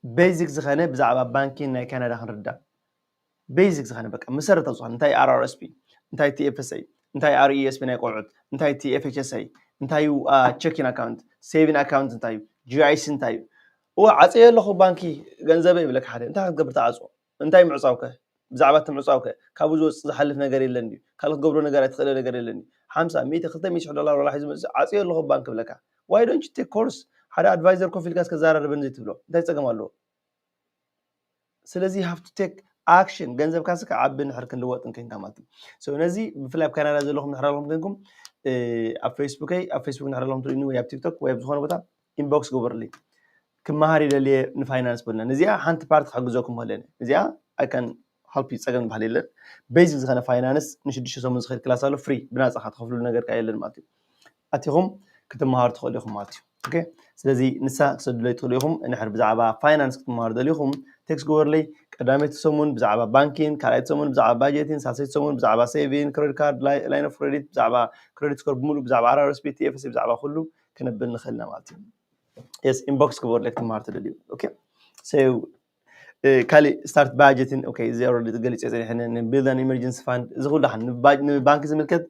basic ዝኾነ ብዛዕባ ባንኪን ናይ ካናዳ ክንርዳእ basic ዝኾነ በቃ መሰረታዊ ዝኾነ እንታይ RRSP እንታይ TFSA እንታይ RESP ናይ ቆልዑት እንታይ TFHSA እንታይ checking account saving account እንታይ GIC እንታይ እዋ ዓፀየ ኣለኹ ባንኪ ገንዘበ ይብለካ ሓደ እንታይ ክትገብር ትዓፅዎ እንታይ ምዕፃውከ ብዛዕባ እቲ ምዕፃውከ ካብኡ ዝወፅእ ዝሓልፍ ነገር የለን ድዩ ካልእ ክትገብሮ ነገር ኣይትኽእለ ነገር የለን ድዩ ሓምሳ ሚእቲ ክልተ ሚእቲ ሽሕ ዶላር ዋላ ሒዙ መፅእ ዓፅዮ ኣለኹ ባንክ ብለካ why don't you take course ሓደ ኣድቫይዘር ኮፍ ኢልካ እስከ ዛራርበን ዘይትብሎ እንታይ ፀገም ኣለዎ ስለዚ you have to take action ገንዘብካ ስ ክዓቢ ንሕር ክንልወጥ ንከንካ ማለት እዩ ነዚ ብፍላይ ኣብ ካናዳ ዘለኹም ንሕር ኣለኹም ከንኩም ኣብ ፌስቡከይ ኣብ ፌስቡክ ንሕር ኣለኹም ትርእኒ ወይ ኣብ ቲክቶክ ወይ ኣብ ዝኾነ ቦታ ኢንቦክስ ግበሩለይ ክመሃር ይደልየ ንፋይናንስ በልና ነዚኣ ሓንቲ ፓርት ክሕግዘኩም ከለኒ እዚኣ I can help you ፀገም ዝበሃል የለን basic ዝኾነ ፋይናንስ ንሽዱሽተ ሰሙን ዝኽእል ክላስ ኣሎ free ብናፃ ክትኸፍሉ ነገር ከዓ የለን ማለት እዩ ኣቲኹም ክትመሃሩ ትኽእሉ ኢኹም ማለት እዩ ስለዚ ንሳ ክሰዱለይ ትኽእሉ ኢኹም እንድሕር ብዛዕባ ፋይናንስ ክትመሃሩ ደሊኹም ቴክስት ግበሩለይ ቀዳመይቲ ሰሙን ብዛዕባ ባንኪን ካልኣይቲ ሰሙን ብዛዕባ ባጀቲን ሳልሰይቲ ሰሙን ብዛዕባ saving credit card line of credit ብዛዕባ credit score ብምሉእ ብዛዕባ RRSP TFSA ብዛዕባ ኩሉ ክነብል ንኽእል ኢና ማለት እዩ yes inbox ግበሩለይ ክትመሃሩ ትደልዩ okay so ካልእ start budgeting okay እዚ already ገሊፀ ፀኒሐ ን build an emergency fund እዚ ኩሉ ንባንኪ ዝምልከት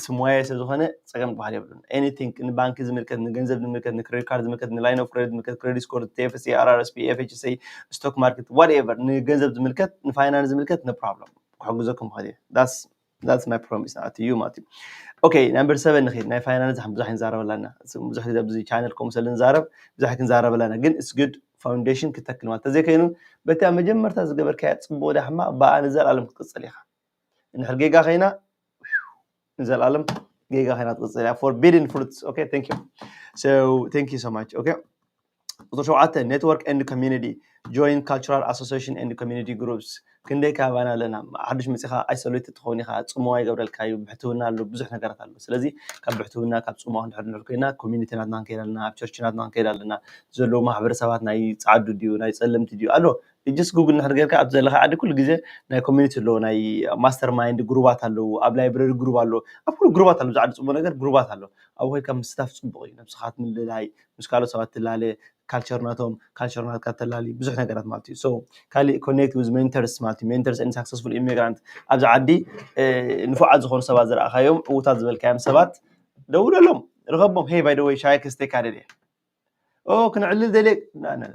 ስሙያየ ስለ ዝኾነ ፀገም ዝበሃል የብሉን anything ንባንኪ ዝምልከት ንገንዘብ ዝምልከት ን credit card ዝምልከት ን line of credit ዝምልከት credit score TFSA RRSP FHSA stock market whatever ንገንዘብ ዝምልከት ን finance ዝምልከት no problem ክሕግዘኩም ይኽእል እየ that's my promise to you ማለት እዩ okay number seven ንኸይድ ናይ finance ብዙሕ ክንዛረበላ ኣለና ብዙሕ ግዜ ኣብዚ channel ከምኡ ስለ ንዛረብ ብዙሕ ክንዛረበላ ኣለና ግን it's good foundation ክተክል ማለት ተዘይከይኑ በቲ ኣብ መጀመርታ ዝገበርካያ ፅቡቕ ዳ ሕማቕ ብኣ ንዘለኣለም ክትቅፅል ኢኻ እንድሕር ጌጋ ከይና ንዘለኣለም ጌጋ ከይና ትቅፅል እያ forbidden fruits okay thank you so thank you so much okay ቁፅሪ ሸውዓተ network and community Join cultural association and community groups። ክንደይ ካባና ኣለና? ሓድሽ መፂኻ isolated ትኸውን ኢኻ። ፅምዋ ይገብረልካ እዩ፣ ብሕትውና ኣሎ፣ ብዙሕ ነገራት ኣሎ። ስለዚ ካብ ብሕትውና ካብ ፅምዋ ክንድሕር ንድሕር ኮይና ኮሚኒቲ ናትና ክንከይድ ኣለና፣ ኣብ ቸርች ናትና ክንከይድ ኣለና። ዘለዉ ማሕበረሰባት ናይ ፃዕዱ ድዩ ናይ ፀለምቲ ድዩ ኣሎ። ጅስ ጉግል ንድሕር ጌርካ ኣብ ዘለኻ ዓዲ ኩሉ ግዜ ናይ ኮሚኒቲ ኣለዎ፣ ናይ ማስተር ማይንድ ግሩባት ኣለዉ፣ ኣብ ላይብረሪ ግሩብ ኣሎ፣ ኣብ ኩሉ ግሩባት ኣሎ። ብዛዕባ ፅቡቅ ነገር ግሩባት ኣሎ። ኣብኡ ኮይንካ ምስታፍ ፅቡቅ እዩ። ነብስኻ ትምልላይ፣ ምስ ካልኦት ሰባት ትላለ፣ ካልቸር ናቶም ካልቸር ናትካ ተላሊ፣ ብዙሕ ነገራት ማለት እዩ። So ካሊእ connect with mentors ማለት እዩ። Mentors and successful immigrant፣ ኣብዚ ዓዲ ንፉዓት ዝኾኑ ሰባት ዝረኣኻዮም፣ ዕውታት ዝበልካዮም ሰባት ደውለሎም፣ ርኸቦም። Hey, by the way, ሻሂ ክስቴካ ደልየ ኦ ክንዕልል ደልየ።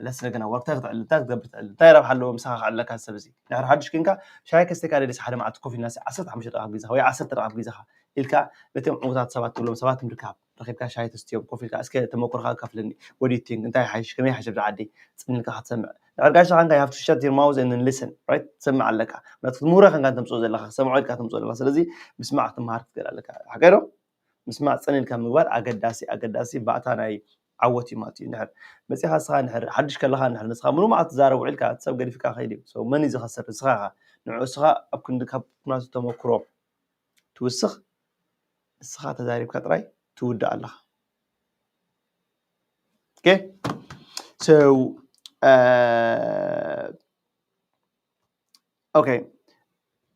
ለስለገና ወርታይ ክትዕልል እንታይ ክትገብር ትዕልል? እንታይ ረብሓ ኣለዎ ምሳኻ ክዕልለካ ሰብ እዚ? ድሕሪ ሓድሽ ኮንካ ሻሂ ከስቴካ ደልየ ሓደ መዓልቲ ኮፍ ኢልና ዓሰርተ ሓሙሽተ ደቂቃ ኣብ ግዜኻ ወይ ዓሰርተ ደቂቃ ኣብ ግዜኻ ኢልካ ነቶም ዕዉታት ሰባት ትብሎም ሰባት ምርካብ። ረኺብካ ሻሂ ተስትዮም፣ ኮፍ ኢልካ እስከ ተመክሮኻ ኣካፍለኒ፣ what do you think? እንታይ ይሓይሽ? ከመይ ይሓይሽ ኣብዚ ዓዲ? ጽን ኢልካ ክትሰምዕ። ድሕሪ ጋሻ ኻንካ you have to shut your mouth and then listen, right? ትሰምዕ ኣለካ። ምክንያቱ ክትምህሮ ኻንካ ተምጽኦ ዘለኻ፣ ክትሰምዖ ኢልካ ተምጽኦ ዘለኻ። ስለዚ ምስማዕ ክትመሃር ክትክእል ኣለካ። ሓቀይ ዶ? ምስማዕ ጽን ኢልካ ምግባር ኣገዳሲ ኣገዳሲ ባእታ ናይ ዓወት እዩ ማለት እዩ። እንድሕር መጺኻ ንስኻ እንድሕር ሓድሽ ከለኻ እንድሕር ንስኻ ሙሉእ መዓልቲ ትዛረብ ውዒልካ እቲ ሰብ ገዲፍካ ክኸይድ እዩ። So መን እዩ ዝኸስር? ንስኻ ኢኻ። ንዑ እስኻ ኣብ ክንዲ ካብ ናቱ ተመክሮ ትውስኽ፣ ንስኻ ተዛሪብካ ጥራይ ትውዳእ ኣለኻ። Okay? So okay፣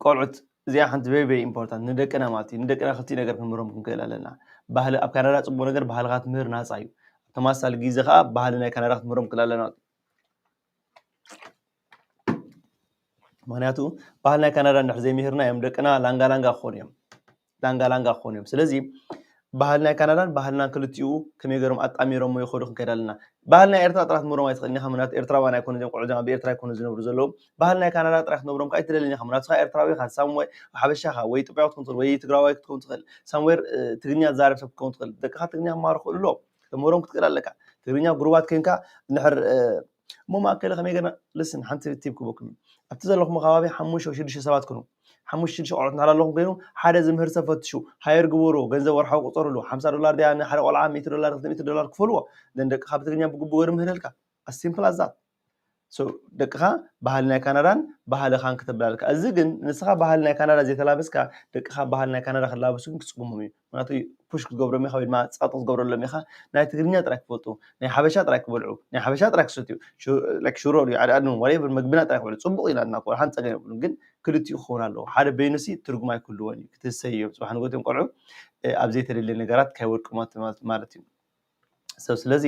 ቆልዑት እዚኣ ሓንቲ very very important ንደቅና ማለት እዩ። ንደቅና ክልቲኡ ነገር ክንምህሮም ክንክእል ኣለና። ባህሊ ኣብ ካናዳ ጽቡቅ ነገር ባህልኻ ትምህር ናጻ እዩ። ተመሳሳሊ ግዜ ከዓ ባህሊ ናይ ካናዳ ክትምህሮም ክእል ኣለና። ምክንያቱ ባህሊ ናይ ካናዳ እንድሕር ዘይምህርና እዮም ደቅና ላንጋ ላንጋ ክኾኑ እዮም። ላንጋ ላንጋ ክኾኑ እዮም። ስለዚ ባህሊ ናይ ካናዳን ባህልናን ክልቲኡ ከመይ ገይሮም ኣጣሚሮሞ ይኸዱ ክንከይድ ኣለና። ባህሊ ናይ ኤርትራ ጥራሕ ትምህሮም ኣይትኽእልን ኢኻ። ምክንያቱ ኤርትራውያን ኣይኮኑ እዚኦም ቆልዑ እዚኦም ኣብ ኤርትራ ኣይኮኑ ዝነብሩ ዘለዉ። ባህሊ ናይ ካናዳ ጥራሕ ክትነብሮም ከዓ ኣይትደልን ኢኻ። ምክንያቱ ንስኻ ኤርትራዊ ኢኻ። ሳምወይ ሓበሻ ኢኻ ወይ ኢትዮጵያዊ ክትኮን ትኽእል ወይ ትግራዋይ ክትኮን ትኽእል። ሳምዌር ትግርኛ ትዛረብ ሰብ ክትኮን ትኽእል። ደቅኻ ትግርኛ ክመሃሩ ክኽእሉ ኣለዎም። ክትምህሮም ክትክእል ኣለካ። ትግርኛ ግሩባት ኮይንካ እንድሕር እሞ ማእከለ ከመይ ገና ልስን ሓንቲ ቲፕ ክበኩም ኣብቲ ዘለኹም ከባቢ ሓሙሽተ ወይ ሽዱሽተ ሰባት ኩኑ ሓሙሽተ ሽዱሽተ ቆልዑት እንድሕር ኣለኹም ኮይኑ ሓደ ዝምህር ሰብ ፈትሹ ሃየር ግበሩ ገንዘብ ወርሓዊ ቁፀሩሉ ሓምሳ ዶላር ድያ ንሓደ ቆልዓ ሚእቲ ዶላር ክልተ ሚእቲ ዶላር ክፈልዎ ዘን ደቅኻ ብትግርኛ ብግቡእ ገሩ ምህረልካ as simple as that። So ደቅኻ ባህሊ ናይ ካናዳን ባህልኻን ክተብላልካ እዚ ግን ንስኻ ባህሊ ናይ ካናዳ ዘይተላበስካ ደቅኻ ባህሊ ናይ ካናዳ ክላበሱ ግን ክፅጉሞም እዩ። ምክንያቱ ፑሽ ክትገብሮም ኢኻ ወይ ድማ ፀቕጢ ክትገብረሎም ኢኻ። ናይ ትግርኛ ጥራይ ክፈልጡ ናይ ሓበሻ ጥራይ ክበልዑ ናይ ሓበሻ ጥራይ ክሰትዩ ሽሮ ድዩ ዓድዓድ ወሬቨር መግብና ጥራይ ክበልዑ ፅቡቕ ኢና እና ሓንቲ ፀገም የብሉን። ግን ክልቲኡ ክኸውን ኣለዎ። ሓደ በይኑሲ ትርጉም ኣይክህልዎን እዩ። ክትሰዮም ፅባሕ ንጎትዮም ቆልዑ ኣብ ዘይተደልየ ነገራት ካይወድቁ ማለት እዩ። ስለዚ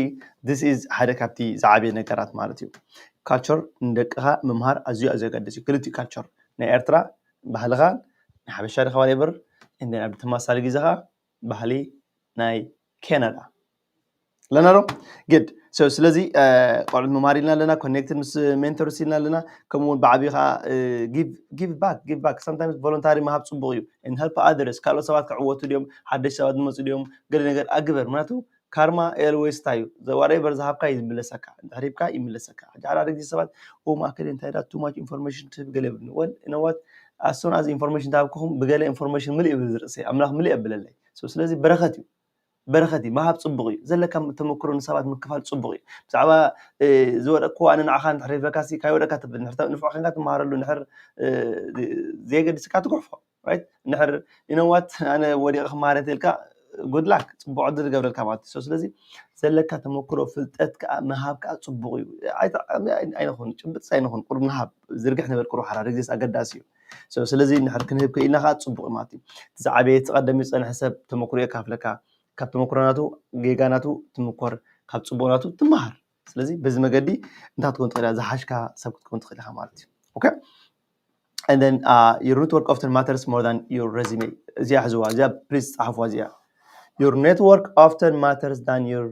this is ሓደ ካብቲ ዝዓበየ ነገራት ማለት እዩ። ካልቸር ንደቅኻ ምምሃር ኣዝዩ ኣዝዩ ኣገደስ እዩ። ክልቲኡ ካልቸር ናይ ኤርትራ ባህልኻ ናይ ሓበሻ ድኻ whatever and then ኣብ ተመሳሳሊ ግዜ ኸዓ ባህሊ ናይ ካናዳ ኣለና ዶ ግድ ስለዚ ቆልዑት ምምሃር ኢልና ኣለና። ኮኔክትድ ምስ ሜንተርስ ኢልና ኣለና። ከምኡ እውን ብዓብዩ ከዓ give back give back sometimes voluntary ምሃብ ፅቡቅ እዩ። And help others ካልኦት ሰባት ክዕወቱ ድዮም ሓደሽ ሰባት ዝመፁ ድዮም ገለ ነገር ኣግበር ምክንያቱ ካርማ ኤልዌስ እንታይ እዩ whatever ዝሃብካ እዩ ዝምለሰካ እንድሕር ሂብካ ይምለሰካ። ሕጂ ሓደ ሓደ ግዜ ሰባት ኦ ማእከል እንታይ ዳ too much information ትህብ ገለ ይብልኒ well you know what as soon as information ዝሃብኩኹም ብገለ information ምልእ ይብል ዝርእሰይ ኣምላኽ ምልእ የብለለይ። ስለዚ በረኸት እዩ በረኸት እዩ ምሃብ ፅቡቕ እዩ። ዘለካ ተመክሮ ንሰባት ምክፋል ፅቡቕ እዩ። ብዛዕባ ዝወደቅኩ ኣነ ንዓኻ እንድሕር ሪፈካሲ ካይወደካ ትብል ንፍዕ ከንካ ትመሃረሉ እንድሕር ዘየገድስካ ትጉሕፎ right እንድሕር you know what ኣነ ወዲቐ ክመሃር እየ ተልካ good luck ፅቡቕ ዕድል ይገብረልካ ማለት እዩ። ስለዚ ዘለካ ተመክሮ ፍልጠት ከዓ ምሃብ ከዓ ፅቡቕ እዩ። ኣይንኹን ጭብጥ ኣይንኹን ቁሩብ ንሃብ ዝርግሕ ንበል ቁሩብ ሓራሪ ግዜስ ኣገዳሲ እዩ። ስለዚ እንድሕር ክንህብ ክኢልና ከዓ ፅቡቕ እዩ ማለት እዩ። እቲ ዝዓበየ እቲ ቀደም ዝፀንሐ ሰብ ተመክሮ የካፍለካ ካብ ተመክሮ ናቱ ጌጋ ናቱ ትምኮር ካብ ፅቡቕ ናቱ ትመሃር። ስለዚ በዚ መገዲ እንታይ ክትከውን ትኽእል ኢኻ ዝሓሽካ ሰብ ክትከውን ትኽእል ኢኻ ማለት እዩ። Okay and then uh, your network often matters more than your resume። እዚኣ ሕዝዋ እዚኣ please ፃሓፍዋ እዚኣ your network often matters than your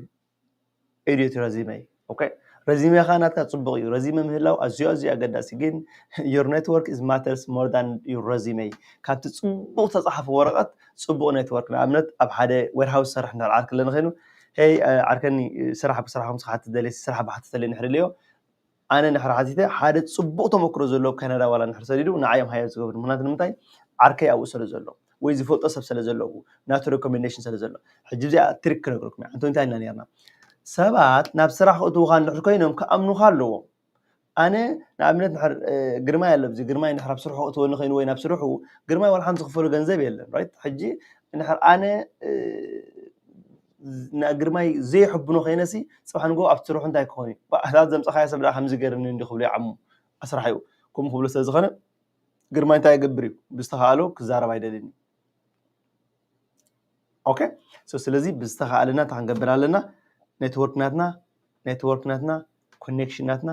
idiot resume። Okay resume ኻ ናትካ ፅቡቅ እዩ። Resume ምህላው ኣዝዩ ኣዝዩ ኣገዳሲ ግን your network is matters more than your resume። ካብቲ ፅቡቅ ተፃሓፈ ወረቀት ፅቡቅ network ንኣብነት ኣብ ሓደ warehouse ዝሰርሕ እንድሕር ዓርከ ኣለኒ ኮይኑ ሄይ ዓርከኒ ስራሕ ብስራሕኩም ስኻ ትደልየ ስራሕ ብሓተተለይ እንድሕር ኢለዮ ኣነ እንድሕር ሓቲተ ሓደ ፅቡቕ ተመክሮ ዘለዎ ካናዳ ዋላ እንድሕር ሰዲዱ ንዓይ እዮም hire ዝገብሩ። ምክንያቱ ንምንታይ ዓርከይ ኣብኡ ስለ ዘሎ ወይ ዝፈልጦ ሰብ ስለ ዘለዎ ናቱ recommendation ስለ ዘሎ። ሕጂ እዚኣ ትሪክ ክነግረኩም እየ። ኣንቶ እንታይ ኢልና ነርና ሰባት ናብ ስራሕ ክእትውኻ እንድሕር ኮይኖም ክኣምኑኻ ኣለዎም። ኣነ ንኣብነት ንድሕር ግርማይ ኣሎ፣ እዚ ግርማይ ንድሕር ኣብ ስርሑ ክትወኒ ኮይኑ ወይ ናብ ስርሑ፣ ግርማይ ዋላ ሓንቲ ዝኽፈሉ ገንዘብ የለን። ራይት? ሕጂ ንድሕር ኣነ ግርማይ ዘይሕብኖ ኮይነሲ፣ ፅባሕ ንጎ ኣብቲ ስርሑ እንታይ ክኾን እዩ? እዛ ዘምፀኻዮ ሰብ ደኣ ከምዚ ገይርኒ እንዲ ክብሉ ይዓሙ ኣስራሒኡ። ከምኡ ክብሉ ስለ ዝኾነ ግርማይ እንታይ ይገብር እዩ? ብዝተኻእሎ ክዛረብ ኣይደልን እዩ። ኦኬ። ስለዚ ብዝተኻእለና እንታይ ክንገብር ኣለና? ኔትወርክ ናትና፣ ኔትወርክ ናትና፣ ኮኔክሽን ናትና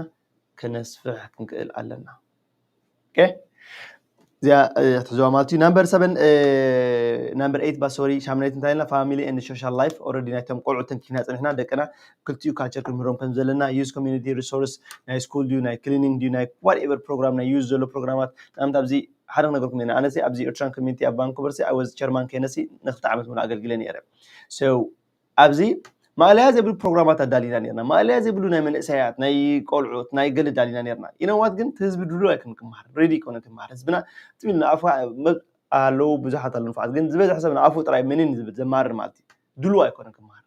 ከነስፍሕ ክንክእል ኣለና። ኦኬ። እዚኣ ትሕዝዋ ማለት እዩ። ናምበር ሰበን፣ ናምበር ኤይት ባ ሶሪ፣ ሻምናይት እንታይ ኢልና? ፋሚሊ ኤንድ ሶሻል ላይፍ። ኦረዲ ናይቶም ቆልዑ ተንኪፍና ፀኒሕና፣ ደቅና ክልቲኡ ካልቸር ክንምህሮም ከም ዘለና፣ ዩዝ ኮሚኒቲ ሪሶርስ፣ ናይ ስኩል ድዩ፣ ናይ ክሊኒንግ ድዩ፣ ናይ ዋትኤቨር ፕሮግራም፣ ናይ ዩዝ ዘሎ ፕሮግራማት። ንኣብነት ኣብዚ ሓደ ክነገርኩም ኢና። ኣነሲ ኣብዚ ኤርትራን ኮሚኒቲ ኣብ ቫንኩቨር ሲ ኣይ ወዝ ቸርማን ከይነሲ ንክልተ ዓመት ሙሉ ኣገልግለ ነይረ። ሶ ኣብዚ ማእለያ ዘይብሉ ፕሮግራማት ኣዳሊና ነርና። ማእለያ ዘይብሉ ናይ መንእሰያት፣ ናይ ቆልዑት፣ ናይ ገለ ኣዳሊና ነርና። ኢነዋት ግን ህዝቢ ድሉ ኣይኮነ ክመሃር፣ ሬዲ ኣይኮነ ክመሃር። ህዝብና ትብል ንኣፉ ኣለዉ ብዙሓት ኣለዉ ንፉዓት፣ ግን ዝበዝሕ ሰብ ንኣፉ ጥራይ ምንን ዝብል ዘማርር ማለት እዩ። ድሉ ኣይኮነ ክመሃር።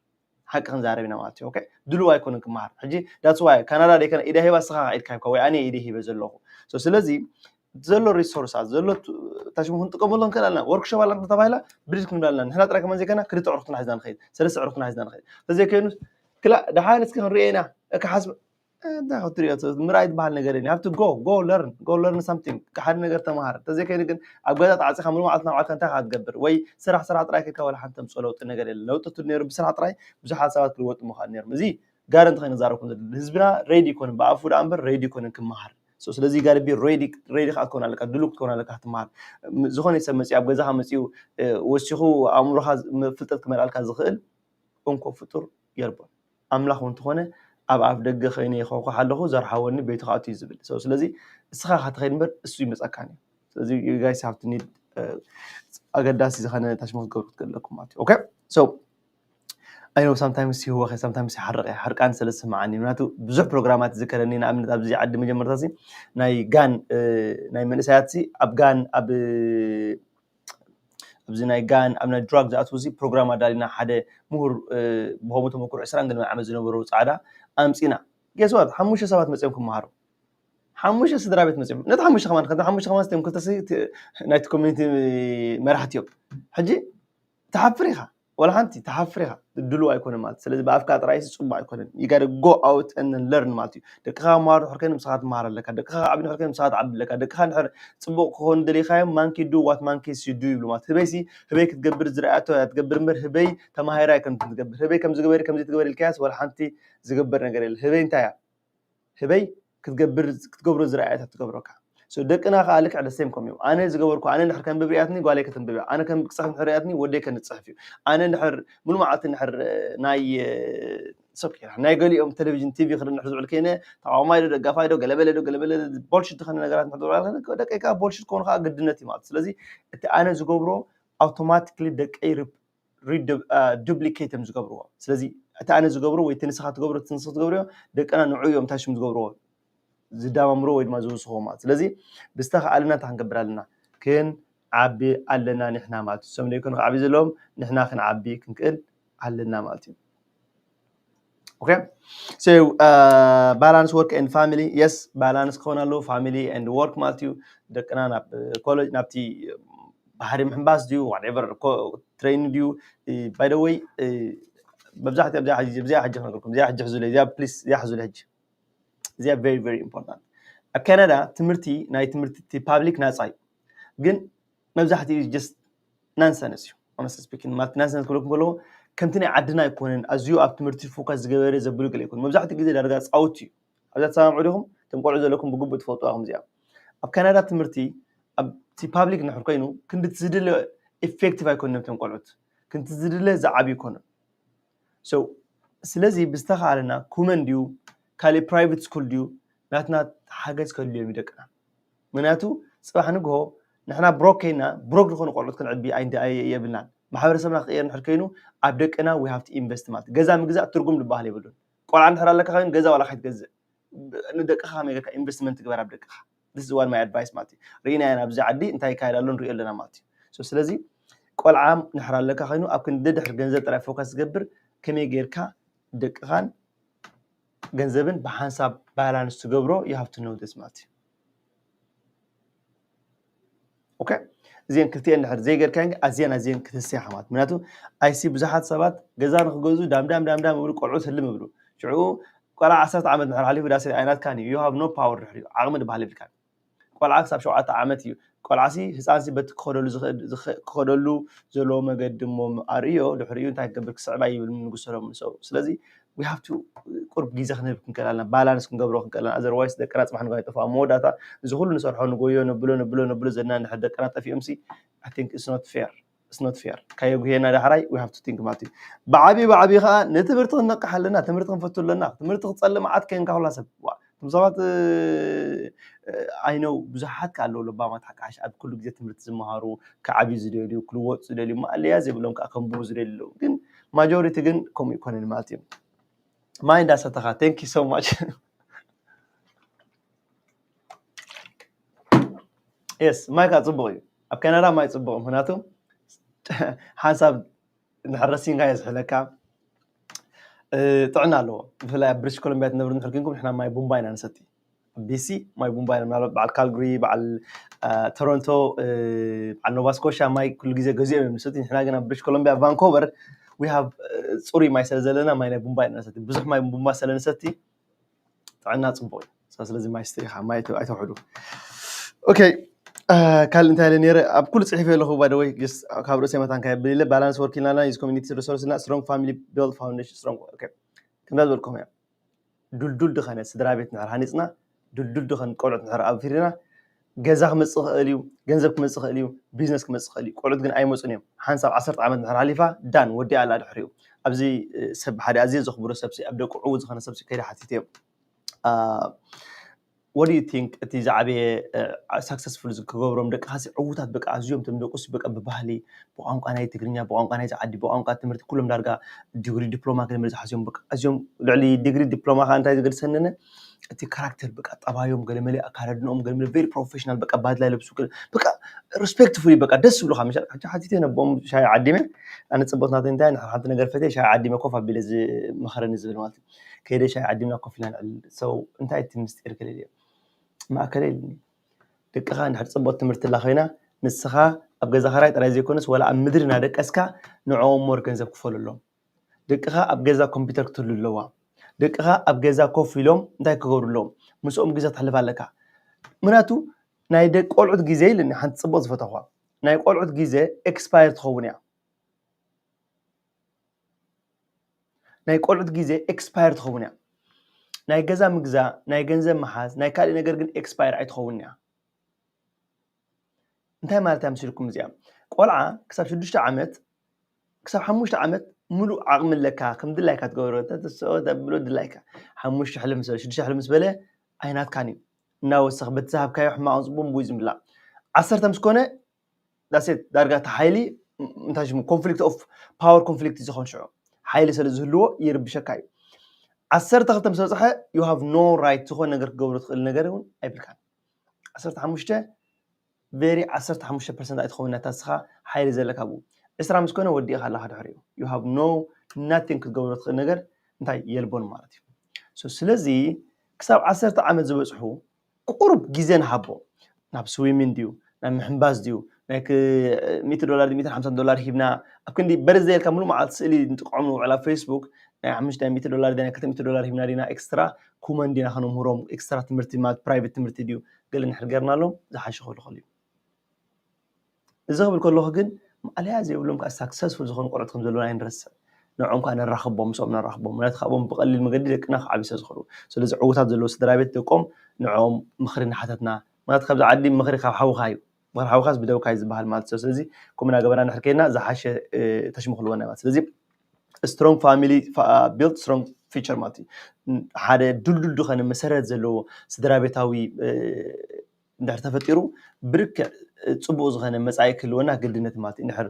ሓቂ ክንዛረብ ኢና ማለት እዩ። ኦኬ፣ ድሉ ኣይኮነ ክመሃር። ሕጂ that's why ካናዳ ደይ ከነ ኢደ ሂባ ስኻ ኢድካ ሂብካ ወይ ኣነ ኢደ ሂበ ዘለኹ። ስለዚ ዘሎ ሪሶርሳት ዘሎ ታሽሙ ክንጥቀመሉ ንክእል ኣለና። ወርክሾፕ ኣላ ተባሂላ ብድድ ክንብል ኣለና። ንሕና ጥራይ ከማን ዘይኮና ክልተ ዕሩክትና ሒዝና ንኸይድ፣ ሰለስተ ዕሩክትና ሒዝና ንኸይድ። ተዘይኮይኑ ክላ ደሓን እስኪ ክንሪኦ ኢና። እካ ሓስብ እንታይ ክትሪኦ ምርኣይ ዝበሃል ነገር የለን። You have to go, go learn, go learn something። ሓደ ነገር ተምሃር። ተዘይኮይኑ ግን ኣብ ገዛ ተዓፂኻ ሙሉ መዓልቲ ናብዓልካ እንታይ ክትገብር ወይ ስራሕ ስራሕ ጥራይ ከይድካ ወላ ሓንቲ ተምፅኦ ለውጢ ነገር የለን። ለውጢ ትል ነይሩ ብስራሕ ጥራይ ብዙሓት ሰባት ክልወጡ ምኽኣል ነይሮም። እዚ ጋረንቲ ኮይኑ ዛረብኩም ዘሎ ህዝብና ሬዲ ይኮን ብኣፉ ደኣ እምበር ሬዲ ይኮን ክመሃር። ስለዚ ጋር ቢ ሬዲ ሬዲ ከዓ ክትኮን ኣለካ፣ ድሉ ክትኮን ኣለካ ክትመሃር። ዝኾነ ሰብ መፅኡ ኣብ ገዛኻ መፅኡ ወሲኹ ኣእምሮኻ ፍልጠት ክመልኣልካ ዝኽእል እንኮ ፍጡር የልቦን። ኣምላኽ እውን እንተኾነ ኣብ ኣፍ ደገ ኸይነ ይኸውኩሕ ኣለኹ ዘርሓወኒ ቤቱ ክኣቱ እዩ ዝብል። ስለዚ እስኻ ኸትኸይድ እምበር እሱ ይመፀካን እዩ። ስለዚ you guys have to need ኣገዳሲ ዝኾነ ታሽሞ ክትገብሩ ክትክእል ኣለኩም ማለት እዩ። ኦኬ። I know sometimes ይህወኸ sometimes ይሓርቕ እየ። ሓርቃን ስለ ዝስምዓኒ ምክንያቱ ብዙሕ ፕሮግራማት ይዝከረኒ። ንኣብነት ኣብዚ ዓዲ መጀመርታ ሲ ናይ ጋን ናይ መንእሰያት ሲ ኣብ ጋን ኣብ ኣብዚ ናይ ጋን ኣብ ናይ ድራግ ዝኣትዉ ሲ ፕሮግራም ኣዳሊና ሓደ ምሁር ብኸምኡ ተመክሮ ዕስራን ገለ ዓመት ዝነበሩ ፃዕዳ ኣምፂና። Guess what ሓሙሽተ ሰባት መፅኦም ክመሃሩ። ሓሙሽተ ስድራ ቤት መፅኦም ነቲ ሓሙሽተ ከማን ከዚ ሓሙሽተ ከማን ስቲም ክልተ ናይቲ ኮሚኒቲ መራሕቲ እዮም። ሕጂ ትሓፍር ኢኻ ወላ ሓንቲ ትሓፍር ኢኻ። ድሉ ኣይኮነ ማለት ስለዚ ብኣፍካ ጥራይ ጽቡቅ ኣይኮነን። You gotta go out and learn ማለት እዩ። ደቅኻ ክመሃሩ ድሕር ከይኑ ምሳኻ ትመሃር ኣለካ። ደቅኻ ክዓቢ ድሕር ከይኑ ምሳኻ ትዓቢ ኣለካ። ደቅኻ ድሕር ጽቡቅ ክኾኑ ደሊኻዮም monkey do what monkeys you do ይብሉ ማለት ህበይ ሲ ህበይ ክትገብር ዝረኣያቶ እያ ትገብር እምበር ህበይ ተማሂራ ኣይኮነትን ትገብር። ህበይ ከምዚ ግበሪ ከምዚ ትግበር ኢልካያስ ወላ ሓንቲ ዝገብር ነገር የለ። ህበይ እንታይ እያ? ህበይ ክትገብር ክትገብሮ ዝረኣየት ትገብረካ። ደቅና ከዓ ልክዕ ደሴም ከም እዩ። ኣነ ዝገበርኩ ኣነ ንድሕር ከንብብ ሪኣትኒ ጓለይ ከተንብብ ኣነ ከም ክፅሕፍ ንድሕር ሪኣትኒ ወደይ ከንፅሕፍ እዩ። ኣነ ንድሕር ሙሉ መዓልቲ ንድሕር ናይ ሶኪ ናይ ገሊኦም ቴሌቪዥን ቲቪ ክርኢ ንድሕር ዝውዕል ከይነ ተቃዋማይ ዶ ደጋፋይ ዶ ገለበለ ዶ ገለበለ ቦልሽት ዝኾነ ነገራት ንድሕር ዝውዕል ደቀይ ከዓ ቦልሽት ክኾኑ ከዓ ግድነት እዩ ማለት። ስለዚ እቲ ኣነ ዝገብሮ ኣውቶማቲክሊ ደቀይ ዱፕሊኬት እዮም ዝገብርዎ። ስለዚ እቲ ኣነ ዝገብሮ ወይ እቲ ንስኻ ትገብሮ እቲ ንስኽ ትገብርዮ ደቅና ንዑ እዮም እንታይ ሽም ዝገብርዎ ዝዳማምሮ ወይ ድማ ዝውስኽዎ ማለት። ስለዚ ብዝተኽኣልና እንታይ ክንገብር ኣለና? ክንዓቢ ኣለና ንሕና ማለት እዩ። እሶም ደይኮኑ ክዓቢ ዘለዎም ንሕና ክንዓቢ ክንክእል ኣለና ማለት እዩ። ኦኬ። So balance work and family, yes, balance ክኾን ኣለዎ family and work ማለት እዩ። ደቅና ናብ ኮሌጅ ናብቲ ባሕሪ ምሕንባስ ድዩ whatever train ድዩ? By the way መብዛሕትኡ ኣብዚኣ ሕጂ ክነግርኩም እዚኣ ሕጂ ሕዙለይ እዚኣ please እዚኣ ሕዙለይ ሕጂ እዚኣ very very important። ኣብ ካናዳ ትምህርቲ ናይ ትምህርቲ ፓብሊክ ናፃ እዩ፣ ግን መብዛሕትኡ just nonsense እዩ። Honest speaking ማለት nonsense ክብለኩም ከለዎ ከምቲ ናይ ዓድና ኣይኮነን። ኣዝዩ ኣብ ትምህርቲ ፎካስ ዝገበረ ዘብሉ ገለ ይኮኑ መብዛሕትኡ ግዜ ዳርጋ ፃውቲ እዩ። ኣብዛ ትሰማምዑ ዲኹም? እቶም ቆልዑ ዘለኩም ብግቡእ ትፈልጡ ኢኹም እዚኣ። ኣብ ካናዳ ትምህርቲ ኣብቲ ፓብሊክ ንድሕር ኮይኑ ክንዲ ዝድለ ኢፌክቲቭ ኣይኮኑን እቶም ቆልዑት። ክንዲ ዝድለ ዝዓብዩ ኣይኮኑን። ስለዚ ብዝተኻእለና ኩመን ድዩ ካሊእ ፕራይቬት ስኩል ድዩ ናትና ሓገዝ ከድልዮም እዩ ደቅና። ምክንያቱ ፅባሕ ንግሆ ንሕና ብሮክ ከይና ብሮክ ዝኾኑ ቆልዑት ክንዕቢ የብልናን። ማሕበረሰብና ክቅየር ንድሕር ኮይኑ ኣብ ደቅና we have to invest ማለት ገዛ ምግዛእ ትርጉም ዝበሃል የብሉን። ቆልዓ እንድሕር ኣለካ ኮይኑ ገዛ ዋላ ከይትገዝእ ንደቅኻ ከመይ ጌርካ ኢንቨስትመንት ትግበር ኣብ ደቅኻ። This is what my advice ማለት እዩ። ርኢና ኢና ኣብዚ ዓዲ እንታይ ይካየድ ኣሎ ንሪኦ ኣለና ማለት እዩ። ስለዚ ቆልዓ እንድሕር ኣለካ ኮይኑ ኣብ ክንዲ ድሕር ገንዘብ ጥራይ ፎካስ ዝገብር ከመይ ጌርካ ደቅኻን ገንዘብን ብሓንሳብ ባላንስ ትገብሮ you have to know this ማለት እዩ። ኦኬ፣ እዚአን ክልቲአን ድሕር ዘይገርካን ኣዝያን ኣዝያን ክትስያ ሓማት ምክንያቱ ኣይሲ ብዙሓት ሰባት ገዛ ንክገዙ ዳምዳም ዳምዳም እብሉ ቆልዑ ትልም እብሉ ሽዑ ቆልዓ ዓሰርተ ዓመት ንሕር ሓሊፉ ዳስ ኣይናትካን እዩ you have no power ድሕሪኡ ዓቕሚ ድበሃል የብልካን። ቆልዓ ክሳብ ሸውዓተ ዓመት እዩ። ቆልዓሲ ህፃንሲ በቲ ክኸደሉ ዝኽእል- ዝኸ- ክኸደሉ ዘለዎ መገዲ እሞ ኣርእዮ ድሕሪኡ እንታይ ክገብር ክስዕባ ይብል ንጉስ ሰሎሞን ሰው ስለዚ we have to ቁርብ ግዜ ክንህብ ክንክእል ኣለና ባላንስ ክንገብሮ ክንክእል ኣለና otherwise ደቅና ፅባሕ ንግሆ ይጠፍኣ መወዳእታ እዚ ኩሉ ንሰርሖ ንጎዮ ነብሎ ነብሎ ነብሎ ዘለና እንድሕር ደቅና ጠፊኦም ሲ I think it's not fair it's not fair ካየጉሄና ዳሕራይ we have to think ማለት እዩ ብዓብዩ ብዓብዩ ከዓ ንትምህርቲ ክንነቅሕ ኣለና ትምህርቲ ክንፈቱ ኣለና ትምህርቲ ክፀልእ መዓት ከንካ ኩላ ሰብ ዋ እቶም ሰባት I know ብዙሓት ከ ኣለዉ ለባማት ሓቃሽ ኣብ ኩሉ ግዜ ትምህርቲ ዝመሃሩ ክዓብዩ ዝደልዩ ክልወጡ ዝደልዩ ማእለያ ዘይብሎም ከዓ ከንብቡ ዝደልዩ ኣለዉ ግን ማጆሪቲ ግን ከምኡ ይኮነን ማለት እዩ ማይ እንዳሰተኻ thank you so much yes ማይ ከዓ ፅቡቅ እዩ ኣብ ካናዳ ማይ ፅቡቅ ምክንያቱ ሓንሳብ እንድሕር ረሲንካ የዝሕለካ ጥዕና ኣለዎ ብፍላይ ኣብ ብሪሽ ኮሎምቢያ ትነብሩ እንድሕር ኮንኩም ንሕና ማይ ቡምባ ኢና ንሰቲ ቢሲ ማይ ቡምባ ኢና ምናልባት በዓል ካልግሪ በዓል ቶሮንቶ በዓል ኖቫ ስኮሻ ማይ ኩሉ ግዜ ገዚኦም እዮም ንሰቲ ንሕና ግን ኣብ ብሪሽ ኮሎምቢያ ቫንኮቨር we have ፅሩይ ማይ ስለ ዘለና ማይ ናይ ቡምባ ኢና ንሰቲ ብዙሕ ማይ ቡምባ ስለ ንሰቲ ጥዕና ፅቡቅ እዩ ስለዚ ማይ ስተኢኻ ማይ ኣይተውሕዱ okay ካልእ እንታይ ኢለ ነይረ ኣብ ኩሉ ፅሒፈ ኣለኹ ባደወይ ካብ ርእሰ መታን ካብ ብለ balance work ኢልና ዩዝ ኮሚኒቲ ሪሶርስ ና strong family build foundation strong okay ከምዛ ዝበልኩም እያ ድልዱል ድኸነ ስድራ ቤት ንሕር ሃኒፅና ድልዱል ድኸን ቆልዑት ንሕር ኣፍሪና ገዛ ክመፅእ ክእል እዩ ገንዘብ ክመፅእ ክእል እዩ ቢዝነስ ክመፅእ ክእል እዩ ቆልዑት ግን ኣይመፁን እዮም ሓንሳብ ዓሰርተ ዓመት ንሕር ሃሊፋ ዳን ወዲኣ ኣላ ድሕሪኡ ኣብዚ ሰብ ሓደ ኣዝየ ዘኽብሮ ሰብሲ ኣብ ደቂ ዕዉት ዝኾነ ሰብሲ ከይደ ሓቲተዮም what do you think እቲ ዝዓበየ successful ክገብሮም ደቅኻሲ ዕዉታት በቃ ኣዝዮም ቶም ደቁስ በቃ ብባህሊ ብቋንቋ ናይ ትግርኛ ብቋንቋ ናይ ዓዲ ብቋንቋ ትምህርቲ ኩሎም ዳርጋ ዲግሪ ዲፕሎማ ገለመለ ዝሓዝዮም በቃ ኣዝዮም ልዕሊ ዲግሪ ዲፕሎማ ከዓ እንታይ ዝገድሰንነ እቲ ካራክተር በቃ ጠባዮም ገለመለ ኣካዳድንኦም ገለመለ very professional በቃ ባድላ ይለብሱ በቃ respectfully በቃ ደስ ዝብሉካ መሻ ሓቲተ ነቦም ሻይ ዓዲመ ኣነ ፅቡቅ ናተይ እንታይ ሓንቲ ነገር ፈትየ ሻይ ዓዲመ ኮፍ ኣቢለ ዝመኸረኒ ዝብል ማለት እዩ ከይደ ሻይ ዓዲምና ኮፍ ኢልና ንዕልል ሰው እንታይ እቲ ምስጢር ክልል እዮም ማእከለ ኢልኒ ደቅኻ እንድሕር ፅቡቅ ትምህርቲ ላ ኮይና ንስኻ ኣብ ገዛ ኸራይ ጥራይ ዘይኮነስ ዋላ ኣብ ምድሪ እናደቀስካ ንዕኦም ሞር ገንዘብ ክፈለሎም ደቅኻ ኣብ ገዛ ኮምፒውተር ክትህሉ ኣለዋ ደቅኻ ኣብ ገዛ ኮፍ ኢሎም እንታይ ክገብሩ ኣለዎም ምስኦም ግዜ ተሕልፍ ኣለካ ምክንያቱ ናይ ደቂ ቆልዑት ግዜ ኢልኒ ሓንቲ ፅቡቅ ዝፈተኳ ናይ ቆልዑት ግዜ ኤክስፓየር ትኸውን እያ ናይ ቆልዑት ግዜ ኤክስፓየር ትኸውን እያ ናይ ገዛ ምግዛእ ናይ ገንዘብ መሓዝ ናይ ካልእ ነገር ግን ኤክስፓየር ኣይትኸውን እያ እንታይ ማለት እያ ምስልኩም እዚኣ ቆልዓ ክሳብ ሽዱሽተ ዓመት ክሳብ ሓሙሽተ ዓመት ሙሉእ ዓቕሚ ኣለካ ከም ድላይካ ትገብሮ ተብሎ ድላይካ ሓሙሽተ ሕልም ስበለ ሽዱሽተ ሕልም ስበለ ኣይናትካን እዩ እናወሰኽ በቲ ዝሃብካዮ ሕማቕን ፅቡን ብኡ ዝምላ ዓሰርተ ምስ ኮነ ዳሴት ዳርጋ እቲ ሓይሊ እንታይ ሽሙ ኮንፍሊክት ኦፍ ፓወር ኮንፍሊክት ዝኸውን ሽዑ ሓይሊ ስለ ዝህልዎ ይርብሸካ እዩ ዓሰርተ ክልተ ምስ በፅሐ you have no right ዝኾነ ነገር ክገብሮ ትኽእል ነገር እውን ኣይብልካን ዓሰርተ ሓሙሽተ very ዓሰርተ ሓሙሽተ ፐርሰንት ኣይትኸውን ናታ ንስኻ ሓይሊ ዘለካ ብኡ ዕስራ ምስ ኮነ ወዲእካ ኣለኻ ድሕሪኡ you have no nothing ክትገብሮ ትኽእል ነገር እንታይ የልቦን ማለት እዩ ስለዚ ክሳብ ዓሰርተ ዓመት ዝበፅሑ ቁሩብ ግዜ ንሃቦ ናብ ስዊሚን ድዩ ናብ ምሕምባስ ድዩ ናይ ሚእቲ ዶላር ሚእትን ሓምሳን ዶላር ሂብና ኣብ ክንዲ በርዘ ኢልካ ሙሉ መዓልቲ ስእሊ ንጥቅዖም ንውዕል ኣብ ፌስቡክ ናይ ሓሙሽተ ሚእቲ ዶላር ናይ ክልተ ሚእቲ ዶላር ሂብና ዲና ኤክስትራ ኩመን ዲና ከነምህሮም ኤክስትራ ትምህርቲ ማለት ፕራይቬት ትምህርቲ ድዩ ገለ ንሕር ገርናሎም ዝሓሸ ክብሉ ከልዩ እዚ ክብል ከለኹ ግን ማእለያ ዘይብሎም ከዓ ሳክሰስፉል ዝኾኑ ቆልዑት ከም ዘለዉ ኣይንረስዕ ንዕኦም ከዓ ነራኽቦም ምስኦም ነራኽቦም ምክንያቱ ካብኦም ብቀሊል መገዲ ደቅና ክዓብዩ ስለ ዝኽእሉ ስለዚ ዕዉታት ዘለዉ ስድራ ቤት ደቆም ንዕኦም ምኽሪ እናሓተትና ምክንያቱ ካብዚ ዓዲ ምኽሪ ካብ ሓውኻ እዩ ምኽሪ ሓውኻስ ብደውካ እዩ ዝበሃል ማለት እዩ ስለዚ ከምኡ እናገበርና እንድሕር ከይድና ዝሓሸ ተሽሙ ክልወና ማለት ስለዚ strong family build strong future ማለት እዩ ሓደ ድልዱል ዝኾነ መሰረት ዘለዎ ስድራ ቤታዊ እንድሕር ተፈጢሩ ብርክዕ ፅቡቅ ዝኾነ መፃኢ ክህልወና ግድነት ማለት እዩ እንድሕር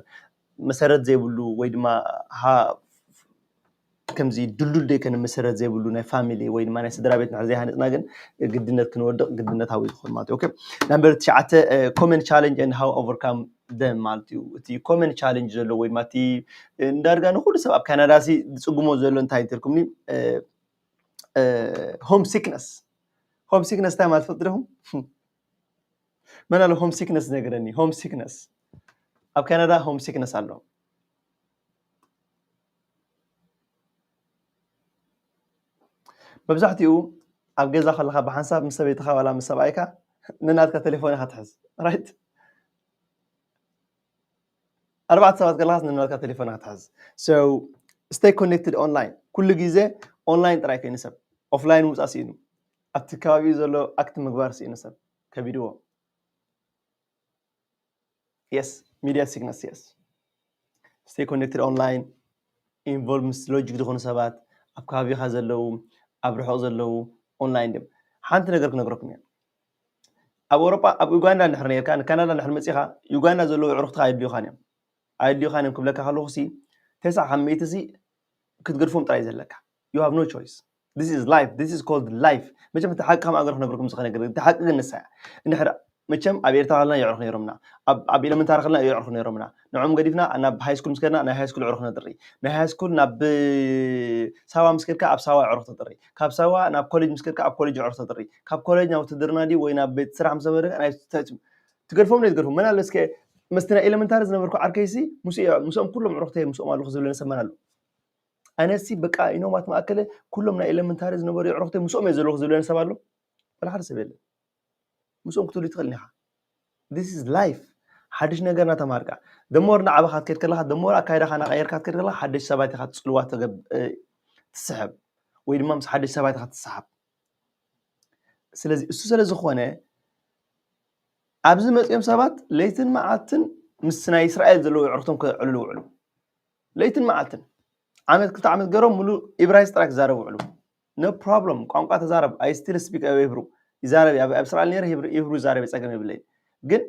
መሰረት ዘይብሉ ወይ ድማ ከምዚ ድልዱል ደይከነ መሰረት ዘይብሉ ናይ ፋሚሊ ወይ ድማ ናይ ስድራ ቤት እንድሕር ዘይሃነፅና ግን ግድነት ክንወድቅ ግድነታዊ ዝኸውን ማለት እዩ ናምበር ትሽዓተ common challenge and how overcome them ማለት እዩ እቲ common challenge ዘሎ ወይ ድማ እቲ እንዳርጋ ንኩሉ ሰብ ኣብ ካናዳ ሲ ዝፅግሞ ዘሎ እንታይ እንተልኩምኒ ሆም ሲክነስ። ሆም ሲክነስ እንታይ ማለት ትፈልጡ ዲኹም? መን ኣሎ ሆም ሲክነስ ዝነገረኒ? ሆም ሲክነስ፣ ኣብ ካናዳ ሆም ሲክነስ ኣሎ። መብዛሕትኡ ኣብ ገዛ ከለኻ ብሓንሳብ ምስ ሰበይትኻ ዋላ ምስ ሰብኣይካ ንናትካ ቴሌፎን ኢኻ ትሕዝ፣ ራይት? ኣርባዕተ ሰባት ከለኻስ ንናትካ ቴሌፎን ኢኻ ትሕዝ። So stay connected online። ኩሉ ግዜ ኦንላይን ጥራይ ኮይኑ ሰብ ኦፍላይን ምውፃእ ስኢኑ፣ ኣብቲ ከባቢኡ ዘሎ ኣክት ምግባር ስኢኑ ሰብ ከቢድዎ። Yes, media sickness, yes. Stay connected online, involve ምስ ሎጂክ ዝኾኑ ሰባት፣ ኣብ ከባቢኻ ዘለዉ፣ ኣብ ርሑቕ ዘለዉ፣ ኦንላይን ድም። ሓንቲ ነገር ክነግረኩም እየ። ኣብ ኣውሮጳ፣ ኣብ ዩጋንዳ እንድሕር ነርካ፣ ንካናዳ እንድሕር መጺኻ፣ ዩጋንዳ ዘለዉ ኣዕሩኽትኻ ኣየድልዩኻን እዮም። ኣየድልዩኻን እዮም ክብለካ ከለኹ ሲ፣ ተስዓ ካብ ሚእቲ ሲ ክትገድፎም ጥራይ ዘለካ። You have no choice. This is life. This is called life. መቸም እቲ ሓቂ ከም ኣገር ክነግርኩም ዝኽእል ነገር፣ እቲ ሓቂ ግን ንሳ እያ። እንድሕር መቸም ኣብ ኤርትራ ከለና የዕሩኽ ነይሮምና፣ ኣብ፣ ኣብ ኤለመንታሪ ከለና የዕሩኽ ነይሮምና። ንዕኦም ገዲፍና ናብ ሃይ ስኩል ምስ ከድና ናይ ሃይ ስኩል ኣዕሩኽ ነጥሪ። ናይ ሃይ ስኩል ናብ ሳዋ ምስ ከድካ ኣብ ሳዋ ኣዕሩኽ ተጥሪ። ካብ ሳዋ ናብ ኮሌጅ ምስ ከድካ ኣብ ኮሌጅ ኣዕሩኽ ተጥሪ። ካብ ኮሌጅ ናብ ውትድርና ድዩ ወይ ናብ ቤት ስራሕ ምስ ኣበደካ ናይ ትገድፎም ናይ ትገድፎም። መን ኣሎ እስከ ምስቲ ናይ ኤለመንታሪ ዝነበርኩ ዓርከይሲ ምስኡ እየ፣ ምስኦም ኩሎም ኣዕሩኽተይ ምስኦም ኣለኹ ዝብለኒ ሰብ መን ኣሎ? ኣነሲ በቃ ኢኖማት መኣከለ ኩሎም ናይ ኤለመንታሪ ዝነበሩ ኣዕሩኽተይ ምስኦም እየ ዘለኹ ዝብለኒ ሰብ ኣሎ? ወላ ሓደ ሰብ የለን። ምስኦም ክትህሉ ትኽእል ኢኻ። This is life። ሓድሽ ነገር እናተማሃርካ፣ the more እናዓበኻ ክትከድ ከለኻ፣ the more ኣካይዳኻ እናቐየርካ ክትከድ ከለኻ፣ ሓደሽ ሰባት ኢኻ ትጽልዋ ተገብ-፣ እ፣ ትስሕብ፣ ወይ ድማ ምስ ሓደሽ ሰባት ኢኻ ትሰሓብ። ስለዚ እሱ ስለ ዝኾነ፣ ኣብዚ መጺኦም ሰባት ለይትን መዓልትን ምስ ናይ እስራኤል ዘለዉ ኣዕሩኽቶም ከዕልሉ ውዕሉ። ለይትን መዓልትን። ዓመት ክልተ ዓመት ገይሮም ሙሉእ ኢብራይስጥ ጥራይ ክዛረቡ ውዕሉ። No problem። ቋንቋ ተዛረብ። I still speak Hebrew። ይዛረብ እየ። ኣብ፣ ኣብ እስራኤል ነይረ ሂብሩ፣ ሂብሩ ይዛረብ እየ፣ ጸገም የብለይን። ግን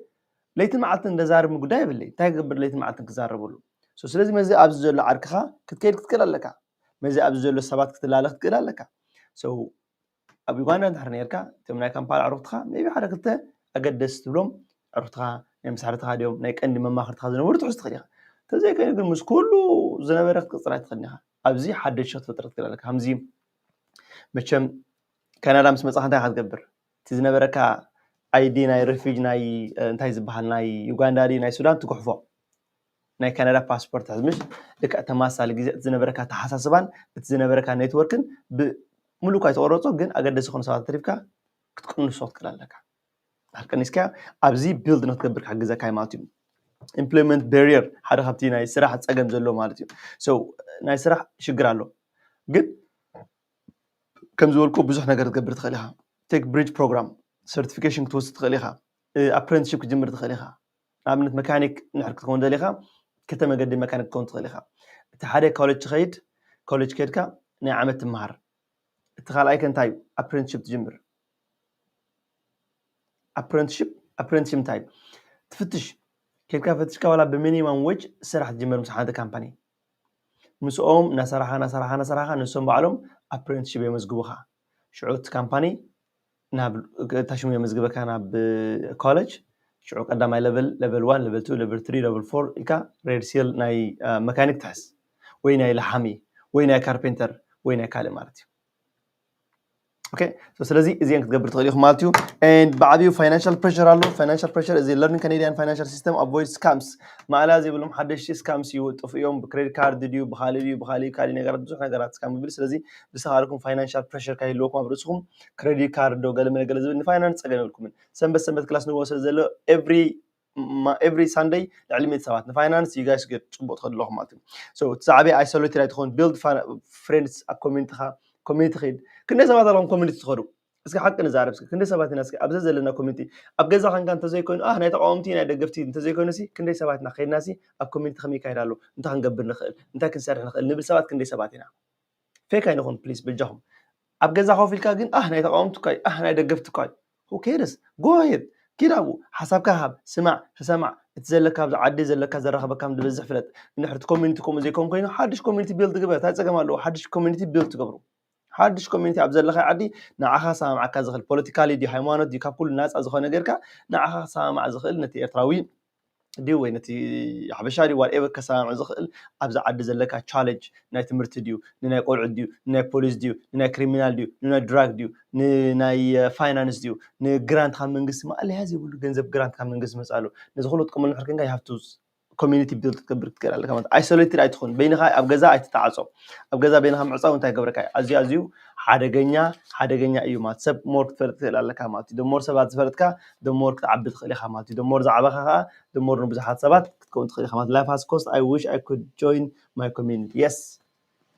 ለይትን መዓልትን እንደዛርብ ጉዳይ የብለይን። እንታይ ክገብር ለይትን መዓልትን ክዛረበሉ? So ስለዚ መዚ ኣብዚ ዘሎ ዓርክኻ ክትከይድ ክትክእል ኣለካ። መዚ ኣብዚ ዘሎ ሰባት ክትላለ ክትክእል ኣለካ። So ኣብ ዩጋንዳ እንድሕር ነርካ፣ እቶም ናይ ካምፓላ ኣዕሩኽትኻ maybe ሓደ ክልተ ኣገደስቲ ትብሎም ኣዕሩኽትኻ፣ ናይ መሳርሕትኻ ድዮም፣ ናይ ቀንዲ መማኽርትኻ ዝነበሩ ትሕዝ ትኽእል ኢኻ። እንተዘይኮይኑ ግን ምስ ኩሉ ዝነበረ ክትቅጽል ኣይትኽእልን ኢኻ። ኣብዚ ሓደሽ ክትፈጥር ክትክእል ኣለካ። ከምዚ መቸም ካናዳ ምስ መጻኻ እንታይ ኢኻ ትገብር? እቲ ዝነበረካ ኣይዲ ናይ ሬፊጂ ናይ፣ እ፣ እንታይ ዝበሃል ናይ ዩጋንዳ ድዩ ናይ ሱዳን ትጉሕፎ። ናይ ካናዳ ፓስፖርት ሕዝ ምሽ ልክዕ ተማሳሊ ግዜ እቲ ዝነበረካ ኣተሓሳስባን እቲ ዝነበረካ ኔትወርክን ብ-፣ ሙሉእ እኳ ኣይተቆረጾ ግን ኣገደስቲ ዝኾኑ ሰባት ተሪፍካ ክትቅንሶ ክትክእል ኣለካ። ቀኒስካ ኣብዚ ቢልድ ንክትገብር ክሕግዘካ እዩ ማለት እዩ። ኢምፕሎይመንት ባሪየር ሓደ ካብቲ ናይ ስራሕ ጸገም ዘሎ ማለት እዩ። So ናይ ስራሕ ሽግር ኣሎ። ግን ከም ዝበልኩ ብዙሕ ነገር ክትገብር ትኽእል ኢኻ። ቴክ ብሪጅ ፕሮግራም፣ ሰርቲፊኬሽን ክትወስድ ትኽእል ኢኻ። እ፣ ኣፕረንቲስሺፕ ክትጅምር ትኽእል ኢኻ። ንኣብነት መካኒክ እንድሕር ክትከውን ደሊኻ ክልተ መገዲ መካኒክ ክትከውን ትኽእል ኢኻ። እቲ ሓደ ኮሌጅ ትኸይድ፣ ኮሌጅ ከድካ ናይ ዓመት ትመሃር። እቲ ካልኣይ ከ እንታይ እዩ? ኣፕረንቲስሺፕ ትጅምር። ኣፕረንቲስሺፕ፣ ኣፕረንቲስሺፕ እንታይ እዩ? ትፍትሽ፣ ከድካ ፈትሽካ ዋላ ብሚኒማም ዌጅ ስራሕ ትጅምር ምስ ሓንቲ ካምፓኒ። ምስኦም እናሰራሕኻ፣ እናሰራሕኻ፣ እናሰራሕኻ ንሶም ባዕሎም ኣፕረንቲስሺፕ የመዝግቡኻ። ሽዑ እቲ ካምፓኒ ናብ፣ እታ ሽሙ የመዝግበካ ናብ ኮሌጅ። ሽዑ ቀዳማይ ለቨል፣ ለቨል ዋን፣ ለቨል ቱ፣ ለቨል ትሪ፣ ለቨል ፎር ኢልካ ሬድ ሲል ናይ፣ አ፣ መካኒክ ትሕዝ፣ ወይ ናይ ለሓሚ፣ ወይ ናይ ካርፔንተር፣ ወይ ናይ ካልእ ማለት እዩ። ኦኬ፣ so ስለዚ እዚአን ክትገብር ትኽእል ኢኹም ማለት እዩ። And ብዓብዩ ፋይናንሻል ፕሬሸር ኣሎ። ፋይናንሻል ፕሬሸር እዚ ለርኒንግ ካናዲያን ፋይናንሻል ሲስተም ኣቮይድ ስካምስ። ማእላ ዘይብሎም ሓደሽቲ ስካምስ ይወጥፉ እዮም። ብክሬዲት ካርድ ድዩ፣ ብኻሊእ ድዩ፣ ብኻሊእ፣ ካልእ ነገራት፣ ብዙሕ ነገራት ስካም ይብል። ስለዚ ብዝተኻእለኩም ፋይናንሻል ፕሬሸር ከይህልወኩም ኣብ ርእስኹም። ክሬዲት ካርድ ዶ ገለ መለ ገለ ዝብል ንፋይናንስ ጸገም የብልኩምን። ሰንበት ሰንበት ክላስ ንብዎ ስለ ዘሎ ኤቭሪ ማ-፣ ኤቭሪ ሳንደይ ልዕሊ ሚእቲ ሰባት ንፋይናንስ you guys good ጽቡቕ ትኸዱ ኣለኹም ማለት እዩ። So እቲ ዛዕባ ኣይሶሌትድ ኣይትኸውን፣ ቢልድ ፍሬንድስ ኣብ ኮሚኒቲኻ፣ ኮሚኒቲ ኺድ። ክንደይ ሰባት ኣለኹም ኮሚኒቲ ትኸዱ? እስኪ ሓቂ ንዛረብ እስኪ። ክንደይ ሰባት ኢና እስኪ ኣብዚ ዘለና ኮሚኒቲ? ኣብ ገዛ ኸንካ እንተዘይኮይኑ፣ ኣህ፣ ናይ ተቃወምቲ፣ ናይ ደገፍቲ እንተዘይኮይኑ ሲ፣ ክንደይ ሰባት ኢና ኸይድና ሲ፣ ኣብ ኮሚኒቲ ከመይ ይካየድ ኣሎ? እንታይ ክንገብር ንኽእል? እንታይ ክንሰርሕ ንኽእል? ንብል ሰባት ክንደይ ሰባት ኢና? ፌክ ኣይንኹን ፕሊዝ፣ በጃኹም። ኣብ ገዛ ኮፍ ኢልካ ግን፣ ኣህ፣ ናይ ተቃወምቲ እኳ እዩ፣ ኣህ፣ ናይ ደገፍቲ እኳ እዩ። Who cares? Go ahead። ኪድ ኣብኡ፣ ሓሳብካ ሃብ፣ ስማዕ፣ ተሰማዕ። እቲ ዘለካ ኣብዚ ዓዲ ዘለካ ዘራኽበካ ከም ዝበዝሕ ፍለጥ። እንድሕር እቲ ኮሚኒቲ ከምኡ ዘይኮን ኮይኑ፣ ሓድሽ ኮሚኒቲ ቢልድ ግበር። እንታይ ጸገም ኣለዎ? ሓድሽ ኮሚኒቲ ቢልድ ትገብሩ። ሓድሽ ኮሚኒቲ ኣብ ዘለኻ ዓዲ ንዓኻ ክሰማምዓካ ዝኽእል፣ ፖለቲካሊ ድዩ፣ ሃይማኖት ድዩ፣ ካብ ኩሉ ናጻ ዝኾነ ጌርካ ንዓኻ ክሰማማዕ ዝኽእል፣ ነቲ ኤርትራዊ ድዩ ወይ ነቲ ሓበሻ ድዩ whatever ከሰማምዕ ዝኽእል ኣብዛ ዓዲ ዘለካ challenge ናይ ትምህርቲ ድዩ ንናይ ቆልዑ ድዩ ንናይ ፖሊስ ድዩ ንናይ ክሪሚናል ድዩ ንናይ ድራግ ድዩ ንናይ ፋይናንስ ድዩ ንግራንት ካብ መንግስቲ ማለያ ዘይብሉ ገንዘብ ግራንት ካብ መንግስቲ መፅእ ኣሎ ነዚ ኩሉ ጥቀመሉ ሕርክንካ you have to community build ክትገብር ክትክእል ኣለካ ማለት isolated ኣይትኹን በይንኻ ኣብ ገዛ ኣይትተዓጾ ኣብ ገዛ በይንኻ ምዕጻው እንታይ ገብረካ ኣዝዩ ኣዝዩ ሓደገኛ ሓደገኛ እዩ ማለት ሰብ more ክትፈልጥ ትኽእል ኣለካ ማለት እዩ more ሰባት ዝፈለጥካ more ክትዓቢ ትኽእል ኢኻ ማለት እዩ more ዝዓበኻ ከዓ more ንብዙሓት ሰባት ክትከውን ትኽእል ኢኻ ማለት life has cost I wish I could join my community yes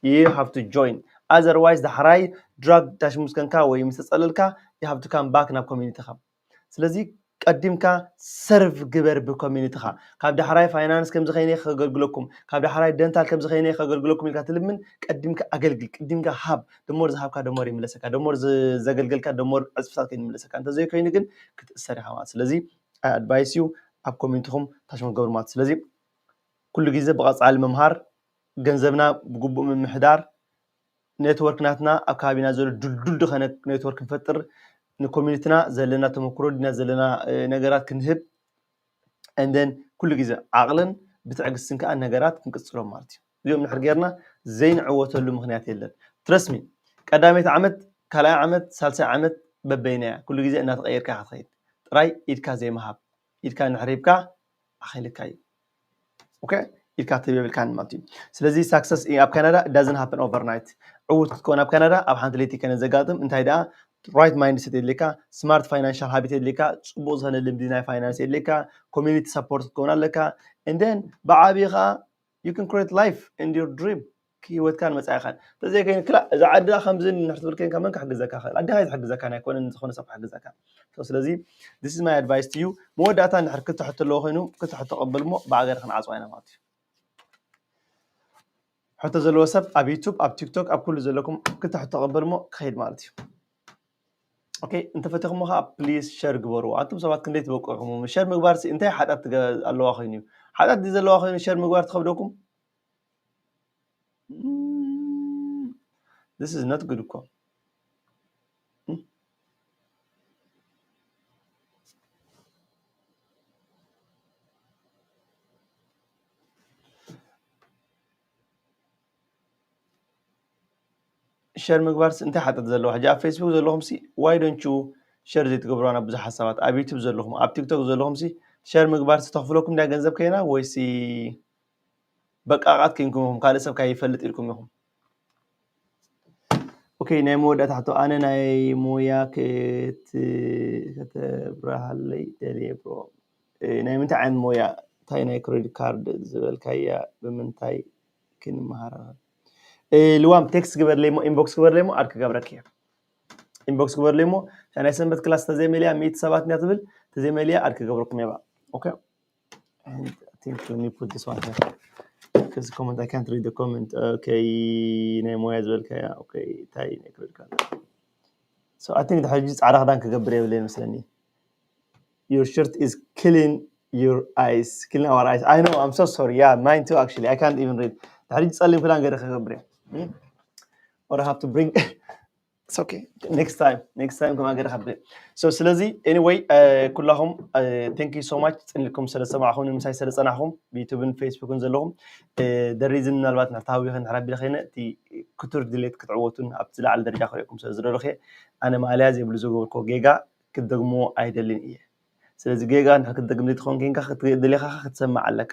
you have to join otherwise ዳሕራይ ድራግ ታሽሙስከንካ ወይ ምስ ተጸለልካ you have to come back ናብ ኮሚኒቲኻ ስለዚ ቀዲምካ ሰርቭ ግበር ብኮሚኒቲኻ ካብ ዳሕራይ ፋይናንስ ከምዚ ከይነ ከገልግለኩም ካብ ዳሕራይ ደንታል ከምዚ ከይነ ከገልግለኩም ኢልካ ትልምን ቀዲምካ ኣገልግል ቅዲምካ ሃብ ደሞር ዝሃብካ ደሞር ይምለሰካ ደሞር ዘገልገልካ ደሞር ዕፅፍታት ከይምለሰካ እንተዘይኮይኑ ግን ክትእሰር ኢኻ ማለት ስለዚ ኣድቫይስ ዩ ኣብ ኮሚኒቲኹም ታሽሙ ገብሩ ማለት ስለዚ ኩሉ ግዜ ብቐፃሊ ምምሃር ገንዘብና ብግቡእ ምምሕዳር ኔትወርክ ናትና ኣብ ከባቢና ዘሎ ድልዱል ዝኾነ ኔትወርክ ንፈጥር ንኮሚኒቲና ዘለና ተመክሮ ድና ዘለና ነገራት ክንህብ and then ኩሉ ግዜ ዓቕልን ብትዕግስትን ከዓ ነገራት ክንቅፅሎም ማለት እዩ እዚኦም ንሕር ጌርና ዘይንዕወተሉ ምክንያት የለን trust me ቀዳመይቲ ዓመት ካልኣይ ዓመት ሳልሳይ ዓመት በበይና እያ ኩሉ ግዜ እናተቀየርካ ክትኸይድ ጥራይ ኢድካ ዘይምሃብ ኢድካ ንሕሪብካ ኣኺልካ እዩ okay ኢልካ ትብ የብልካን ማለት እዩ ስለዚ success ኣብ ካናዳ doesn't happen overnight ዕውት ክትከውን ኣብ ካናዳ ኣብ ሓንቲ ለይቲ ከነ ዘጋጥም እንታይ ደኣ right mindset የድልካ smart financial habit የድልካ ፅቡቅ ዝኾነ ልምዲ ናይ finance የድልካ community support ክትከውን ኣለካ and then ብዓብዪ ከዓ you can create life and your dream ህይወትካን መፃኢኻን እንተዘይከይኑ ክላ እዛ ዓዲ ከምዚ ንድሕር ትብል ከይንካ መን ክሕግዘካ ክእል ኣዴኻ ዝሕግዘካ ናይ ኮነ ዝኾነ ሰብ ክሕግዘካ ስለዚ this is my advice to you መወዳእታ ንድሕር ክልተ ሕቶ ኣለዎ ኮይኑ ክልተ ሕቶ ቀበል እሞ ብኣገር ክንዓፅዋ ኢና ማለት እዩ ሕቶ ዘለዎ ሰብ ኣብ ዩቱብ ኣብ ቲክቶክ ኣብ ኩሉ ዘለኩም ክልተ ሕቶ ቀበል እሞ ክኸይድ ማለት እዩ okay እንተፈቲኹሞ ከዓ please share ግበሩ ኣንቱም ሰባት ክንደይ ትበቁ ኢኹም share ምግባር እንታይ ሓጣት ኣለዋ ኮይኑ እዩ ሓጣት ዘለዋ ኮይኑ share ምግባር ትኸብደኩም this is not good እኮ ሸር ምግባር እንታይ ሓጠት ዘለዎ ሕጂ ኣብ ፌስቡክ ዘለኹም ሲ why don't you share ዘይትገብሩና ብዙሓት ሰባት ኣብ ዩቱብ ዘለኹም ኣብ ቲክቶክ ዘለኹም ሲ ሸር ምግባር ሲ ተኽፍለኩም ድያ ገንዘብ ከይና ወይሲ በቃቓት ኮይንኩም ኢኹም ካልእ ሰብ ካይፈልጥ ኢልኩም ኢኹም okay ናይ መወዳእታ ሕቶ ኣነ ናይ ሞያ ከተብርሃለይ ደልየ bro ናይ ምንታይ ዓይነት ሞያ እንታይ ናይ credit card ዝበልካያ ብምንታይ ክንመሃር ልዋም text ግበርለይ ሞ inbox ግበርለይ ሞ add ክገብረኪ እየ inbox ግበርለይ ሞ ናይ ሰንበት class ተዘይመልያ ሚእቲ ሰባት እያ ትብል ተዘይመልያ add ክገብረኩም እየ okay I think let me put this one here because the comment I can't read the comment okay ናይ ሞያ ዝበልካያ okay እንታይ ናይ credit card so I think ሕጂ ፃዕዳ ክዳን ክገብር የብለ ይመስለኒ your shirt is killing your eyes killing our eyes I know I'm so sorry yeah mine too actually I can't even read ሕጂ ፀሊም ክዳን ገይረ ክገብር እየ or I have to bring It's okay. Next time, next time كمان غير خبري. So ስለዚ anyway ኩላኹም thank you so much ፅንልኩም ስለ ዝሰማዕኹም ንምሳይ ስለ ዝፀናሕኹም ብዩቱብን ፌስቡክን ዘለኹም the reason ምናልባት ንሕታዊ ንሕራቢለ ከይነ እቲ ክቱር ድሌት ክትዕወቱን ኣብቲ ዝለዓለ ደረጃ ክርእየኩም ስለ ዝደለኹ ኣነ ማእለያ ዘይብሉ ዝገበርኮ ጌጋ ክደግሞ ኣይደልን እየ ስለዚ ጌጋ እንድሕር ክትደግም ዘይትኸውን ኮንካ ክትደሊኻ ክትሰማዕ ኣለካ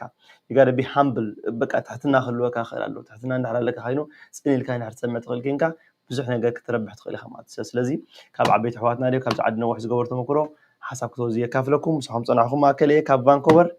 you gotta be humble በቃ ትሕትና ክህልወካ ክእል ኣለዎ ትሕትና እንድሕር ኣለካ ኮይኑ ፅን ኢልካ እንድሕር ትሰምዕ ትኽእል ኮንካ ብዙሕ ነገር ክትረብሕ ትኽእል ኢኻ ማለት እዩ ስለዚ ካብ ዓበይቲ ኣሕዋትና ድዮ ካብዚ ዓዲ ነዊሕ ዝገበሩ ተመክሮ ሓሳብ ክትወዙ የካፍለኩም ምሳኹም ፀናሕኹም ማእከል እየ ካብ ቫንኮቨር